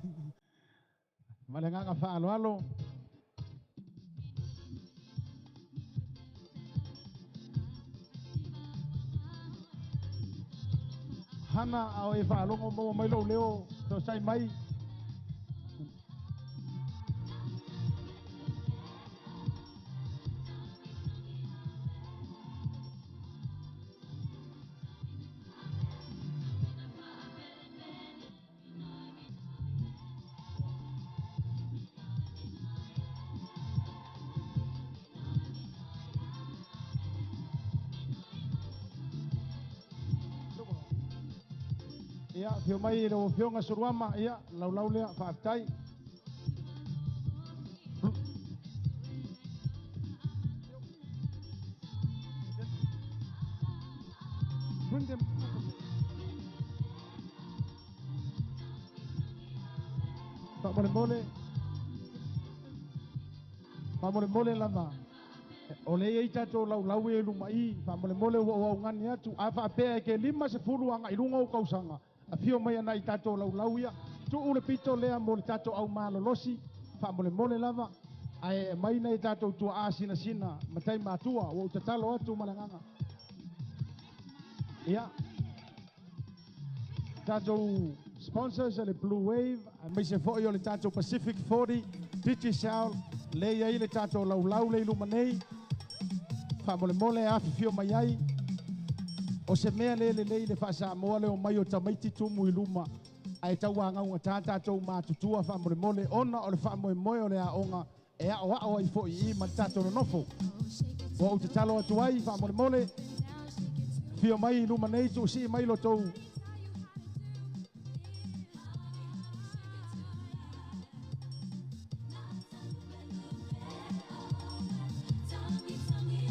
Ma le agaga faaaloalo. Hana a o e faalogo maua mai lou leo toosai mai. Ia, afio mai lau Afioga Suruama, ia, laulau lea, faafetai. Bring them. Faamolemole, faamolemole lava. O le i ai tatou laulau e luma i, faamolemole ua ou augani atu. A faapea e ke 50 agai luga o kausaga, afio mai ana i tatou laulau ia. Tuu le pito lea mo le tatou au malolosi, faamolemole lava. Ae mai nai tatou tuaa sinasina, matai matua, ua ou tatalo atu ma le agaga. Ia, tatou sponsors le Blue Wave, aemaise foi o le tatou Pacific 40, Digicel, le i ai le tatou laulau le i luma nei, faamolemole afifio mai ai. O se mea le lelei le faasamoa le omai o tamaiti tumu i luma, ae tauagaugatā tatou matutua faamolemole ona o le faamoemoe o le aoga e aoao ai foi i ma le tatou nonofo. Ua ou tatalo atu ai faamolemole, fio mai i luma nei, tuusii mai lo tou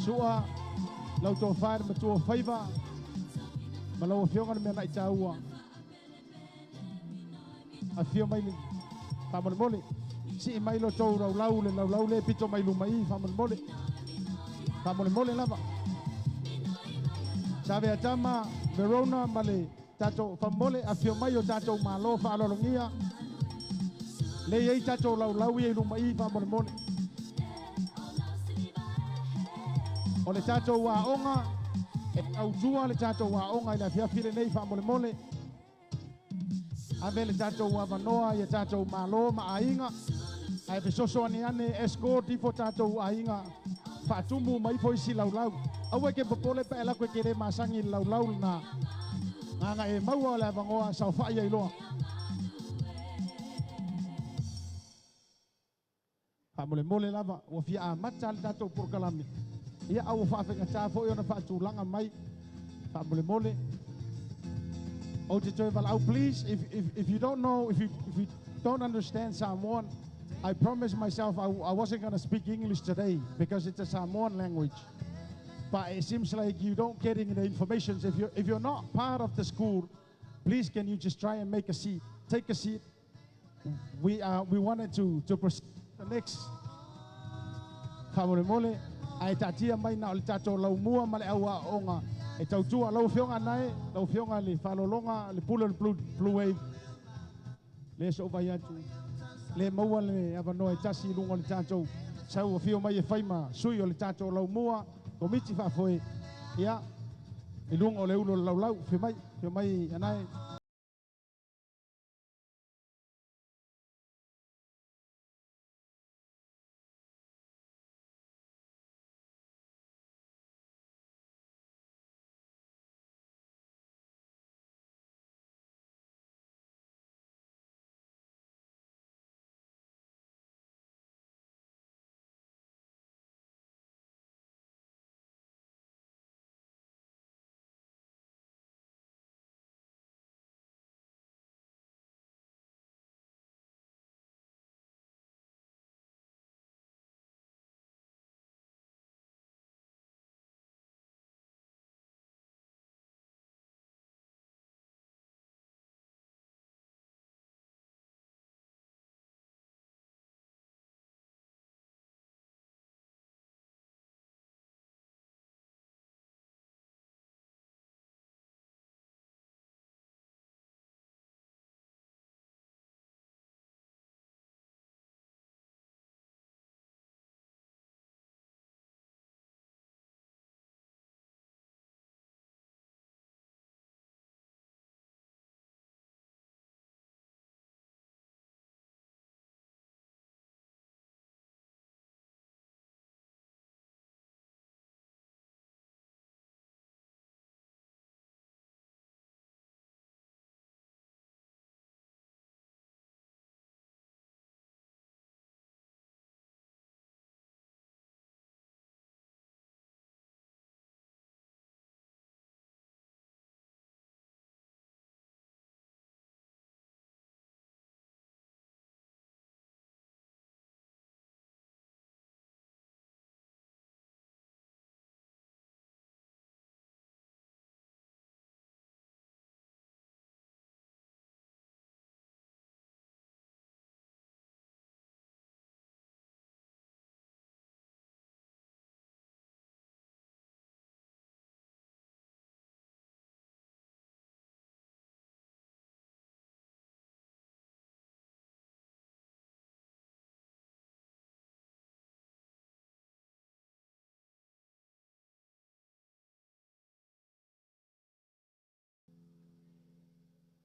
sua lau tofa i le matua o faiva ma lau afioga le mea na'i taua. Afio mai le faamolemole, sii mai lo tou laulau le laulau le pito mai luma i faamolemole, faamolemole lava. Saveatama Verona ma le tatou faamole, afio mai o tatou malo faaaloalogia le i ai tatou laulau ia i luma i faamolemole. O le tatou aoga e autua le tatou aoga i le afiafi lenei faamolemole. Ave le tatou avanoa ia tatou malo ma aiga, ae fesoasoani ane escort ifo tatou aiga faatumu mai ifo isi laulau. Aua e ke popole pe a lako e ke le masagi i le laulau lena. Gaga e maua o le avanoa saofai ai loa. Faamolemole lava, ua fia amata le tatou porokalame. Ia, a ua faafaigatā foi ona faatulaga mai. Faamolemole. Ou te toe valaau, please, if you don't know, if you don't understand Samoan, I promised myself I wasn't going to speak English today because it's a Samoan language. But it seems like you don't getting the information. If you're not part of the school, please can you just try and make a seat? Take a seat. We wanted to proceed Next. Faamolemole, ae taatia mai na o le tatou laumua ma le au aooga e tautua. Lau Afioga Nae, lau Afioga i le Faalologa, le pule o le Blue, Blue Wave, le sou vai atu, le maua le avanoa e tasi i luga o le tatou sau afio mai e fai ma sui o le tatou laumua, komiti faafoe, ia, i luga o le ulu o le laulau, afio mai Anae.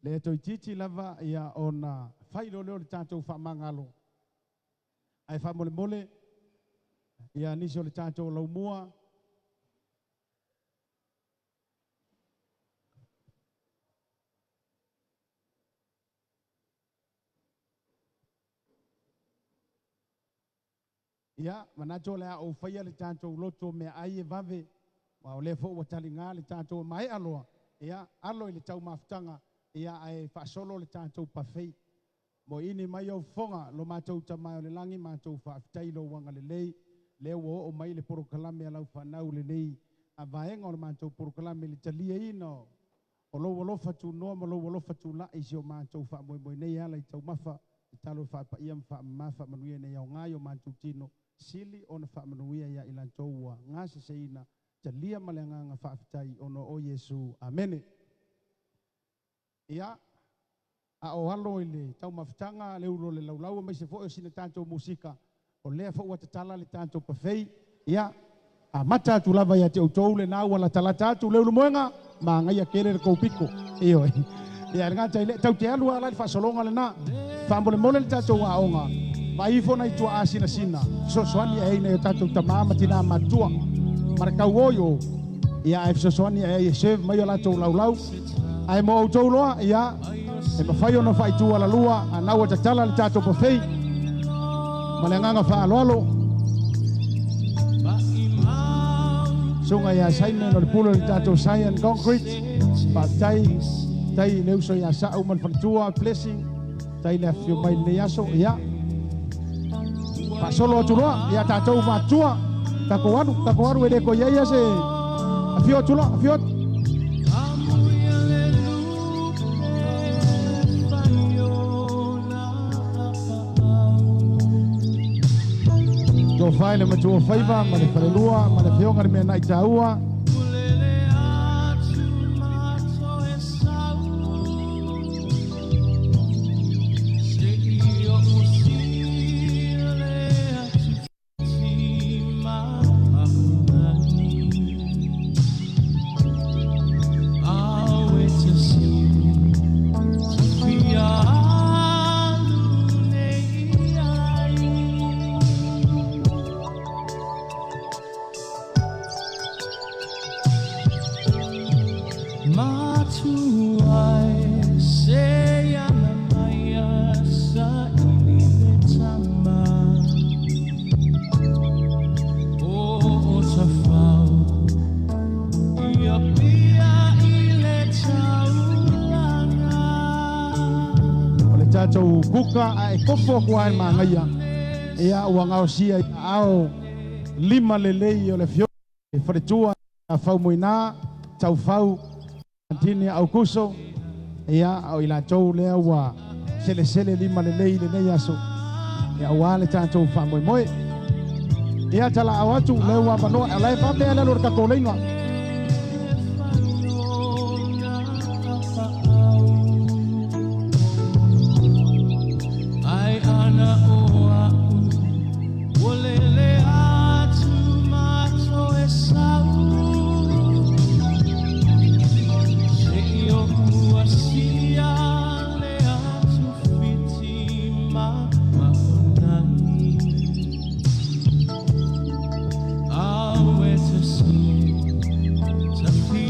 Le toeitiiti lava ia ona fai loa lea o le tatou faamagalo. Ae faamolemole ia nisi o le tatou laumua. Ia, manatu o le a ou faia le tatou loto meaai e vave, aua o lea foi ua taliga le tatou maea loa, ia, alo i le taumafataga, ia, ae faasolo le tatou buffet. Moeini mai ou fofoga, lo matou Tama e o le lagi, matou faafetai i lou agalelei, lea ua oo mai le polokalame a lau fanau lenei vaega o le matou polokalame i le taliaina o lou alofa tunoa ma lou alofa tulai i si o matou faamoemoe nei e ala i taumafa. Tatalo faapaia ma faamama faamanuia nei aoga i o matou tino, sili ona faamanuia ia i latou ua gaseseina, talia ma le agaga faafetai ona o Iesu. Amene. Ia, a o alo i le taumafataga, le ulu o le laulau aemaise foi o sina tatou musika, o lea foi ua tatala le tatou buffet. Ia, amata atu lava ia te outou lena ua latalata atu le ulumoega, magaia tele le tou pito. Ioe. Ia, le gata i lea, tau te alu lava la i le faasologa lena. Faamolemole le tatou aoga, vaai ifo nai tuaa sinasina, fesoasoani ae ai nai o tatou tama ma tina matutua. Ma le tau o i o, ia ae fesoasoani ae ai e serve mai o latou laulau. Ae mo outou loa, ia, e mafai ona faaitu alalua, a na ua tatala le tatou buffet. Ma le agaga faaaloalo. Susuga ia Simon o le pule o le tatou Cyan Concrete. Faafetai, tai i le uso ia Sa'u ma le faletua Blessing. Tai le afifio mai i lenei aso. Ia, faasolo atu loa ia tatou matutua. Tatou alu e le toe i ai se afio atu loa, afio atu. Tofai le matua faiva ma le falelua ma le fioga le mea nai tāua. Tatou kuka ae kofo aku ai magaia ia ua gaosia ao lima lelei o le fioga e faletua faumoinā taufau Antini Aukuso ia o i latou lea ua selesele lima lelei lenei aso ia auā le tatou faamoemoe ia talaau atu lea ua avanoa o lae faapea le alu o le tatou leiga.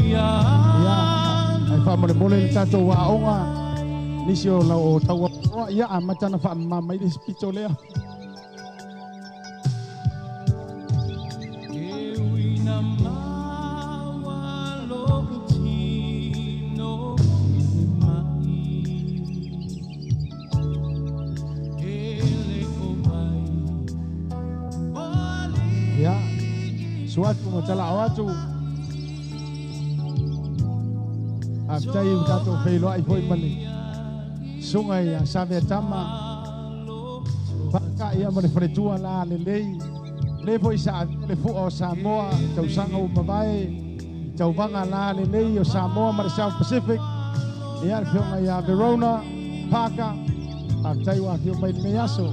Ia ai faamolemole le tatou aoga nisi o lau o taua ia amata na faamama mai le spito lea. Ia suatu ma talao atu faafetai ua tatou feiloai foi ma le suga ia Saveatama Paka ia ma le faletua la lelei le foi sa le fua o Samoa tausaga ua mavae tauvaga la lelei o Samoa ma le South Pacific ia le fioga ia Verona Parker faafetai ua afio mai lenei aso.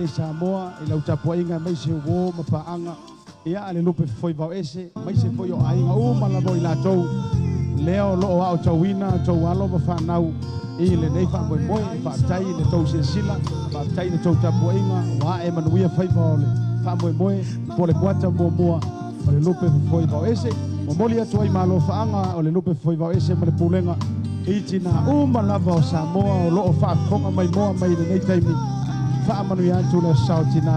i Samoa i lau tapuaiga aemaise uō ma paaga ia a le lupe fofoi vaoese aemaise foi o aiga uma lava o i latou lea o loo aotauina tou alo ma fanau i lenei faamoemoe. Faafetai i le tou silasila, faafetai i le tou tapuaiga ua ae manuia faiva o le faamoemoe po o le kuata muamua o le lupe fofoi vaoese. Momoli atu ai malofaaga o le lupe fofoi vaoese ma le pulega i tinā uma lava o Samoa o loo faafofoga maimoa mai i lenei taimi. Faamanuia atu le aso sao tinā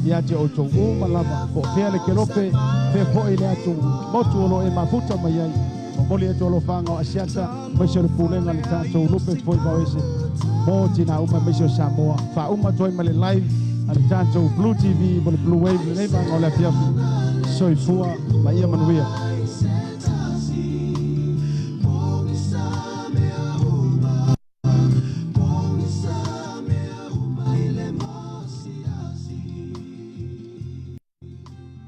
ia te outou uma lava, po o fea le kelope, fea foi le atu motu o loo e mafuta mai ai. Momoli atu alofaga o Asiata aemaise o le pulega o le tatou lupe fofoi vaoese mo tinā uma aemaise o Samoa. Faauma atu ai ma le live a le tatou Blue TV mo le Blue Wave lenei vaega o le afiafi. Soifua ma ia manuia.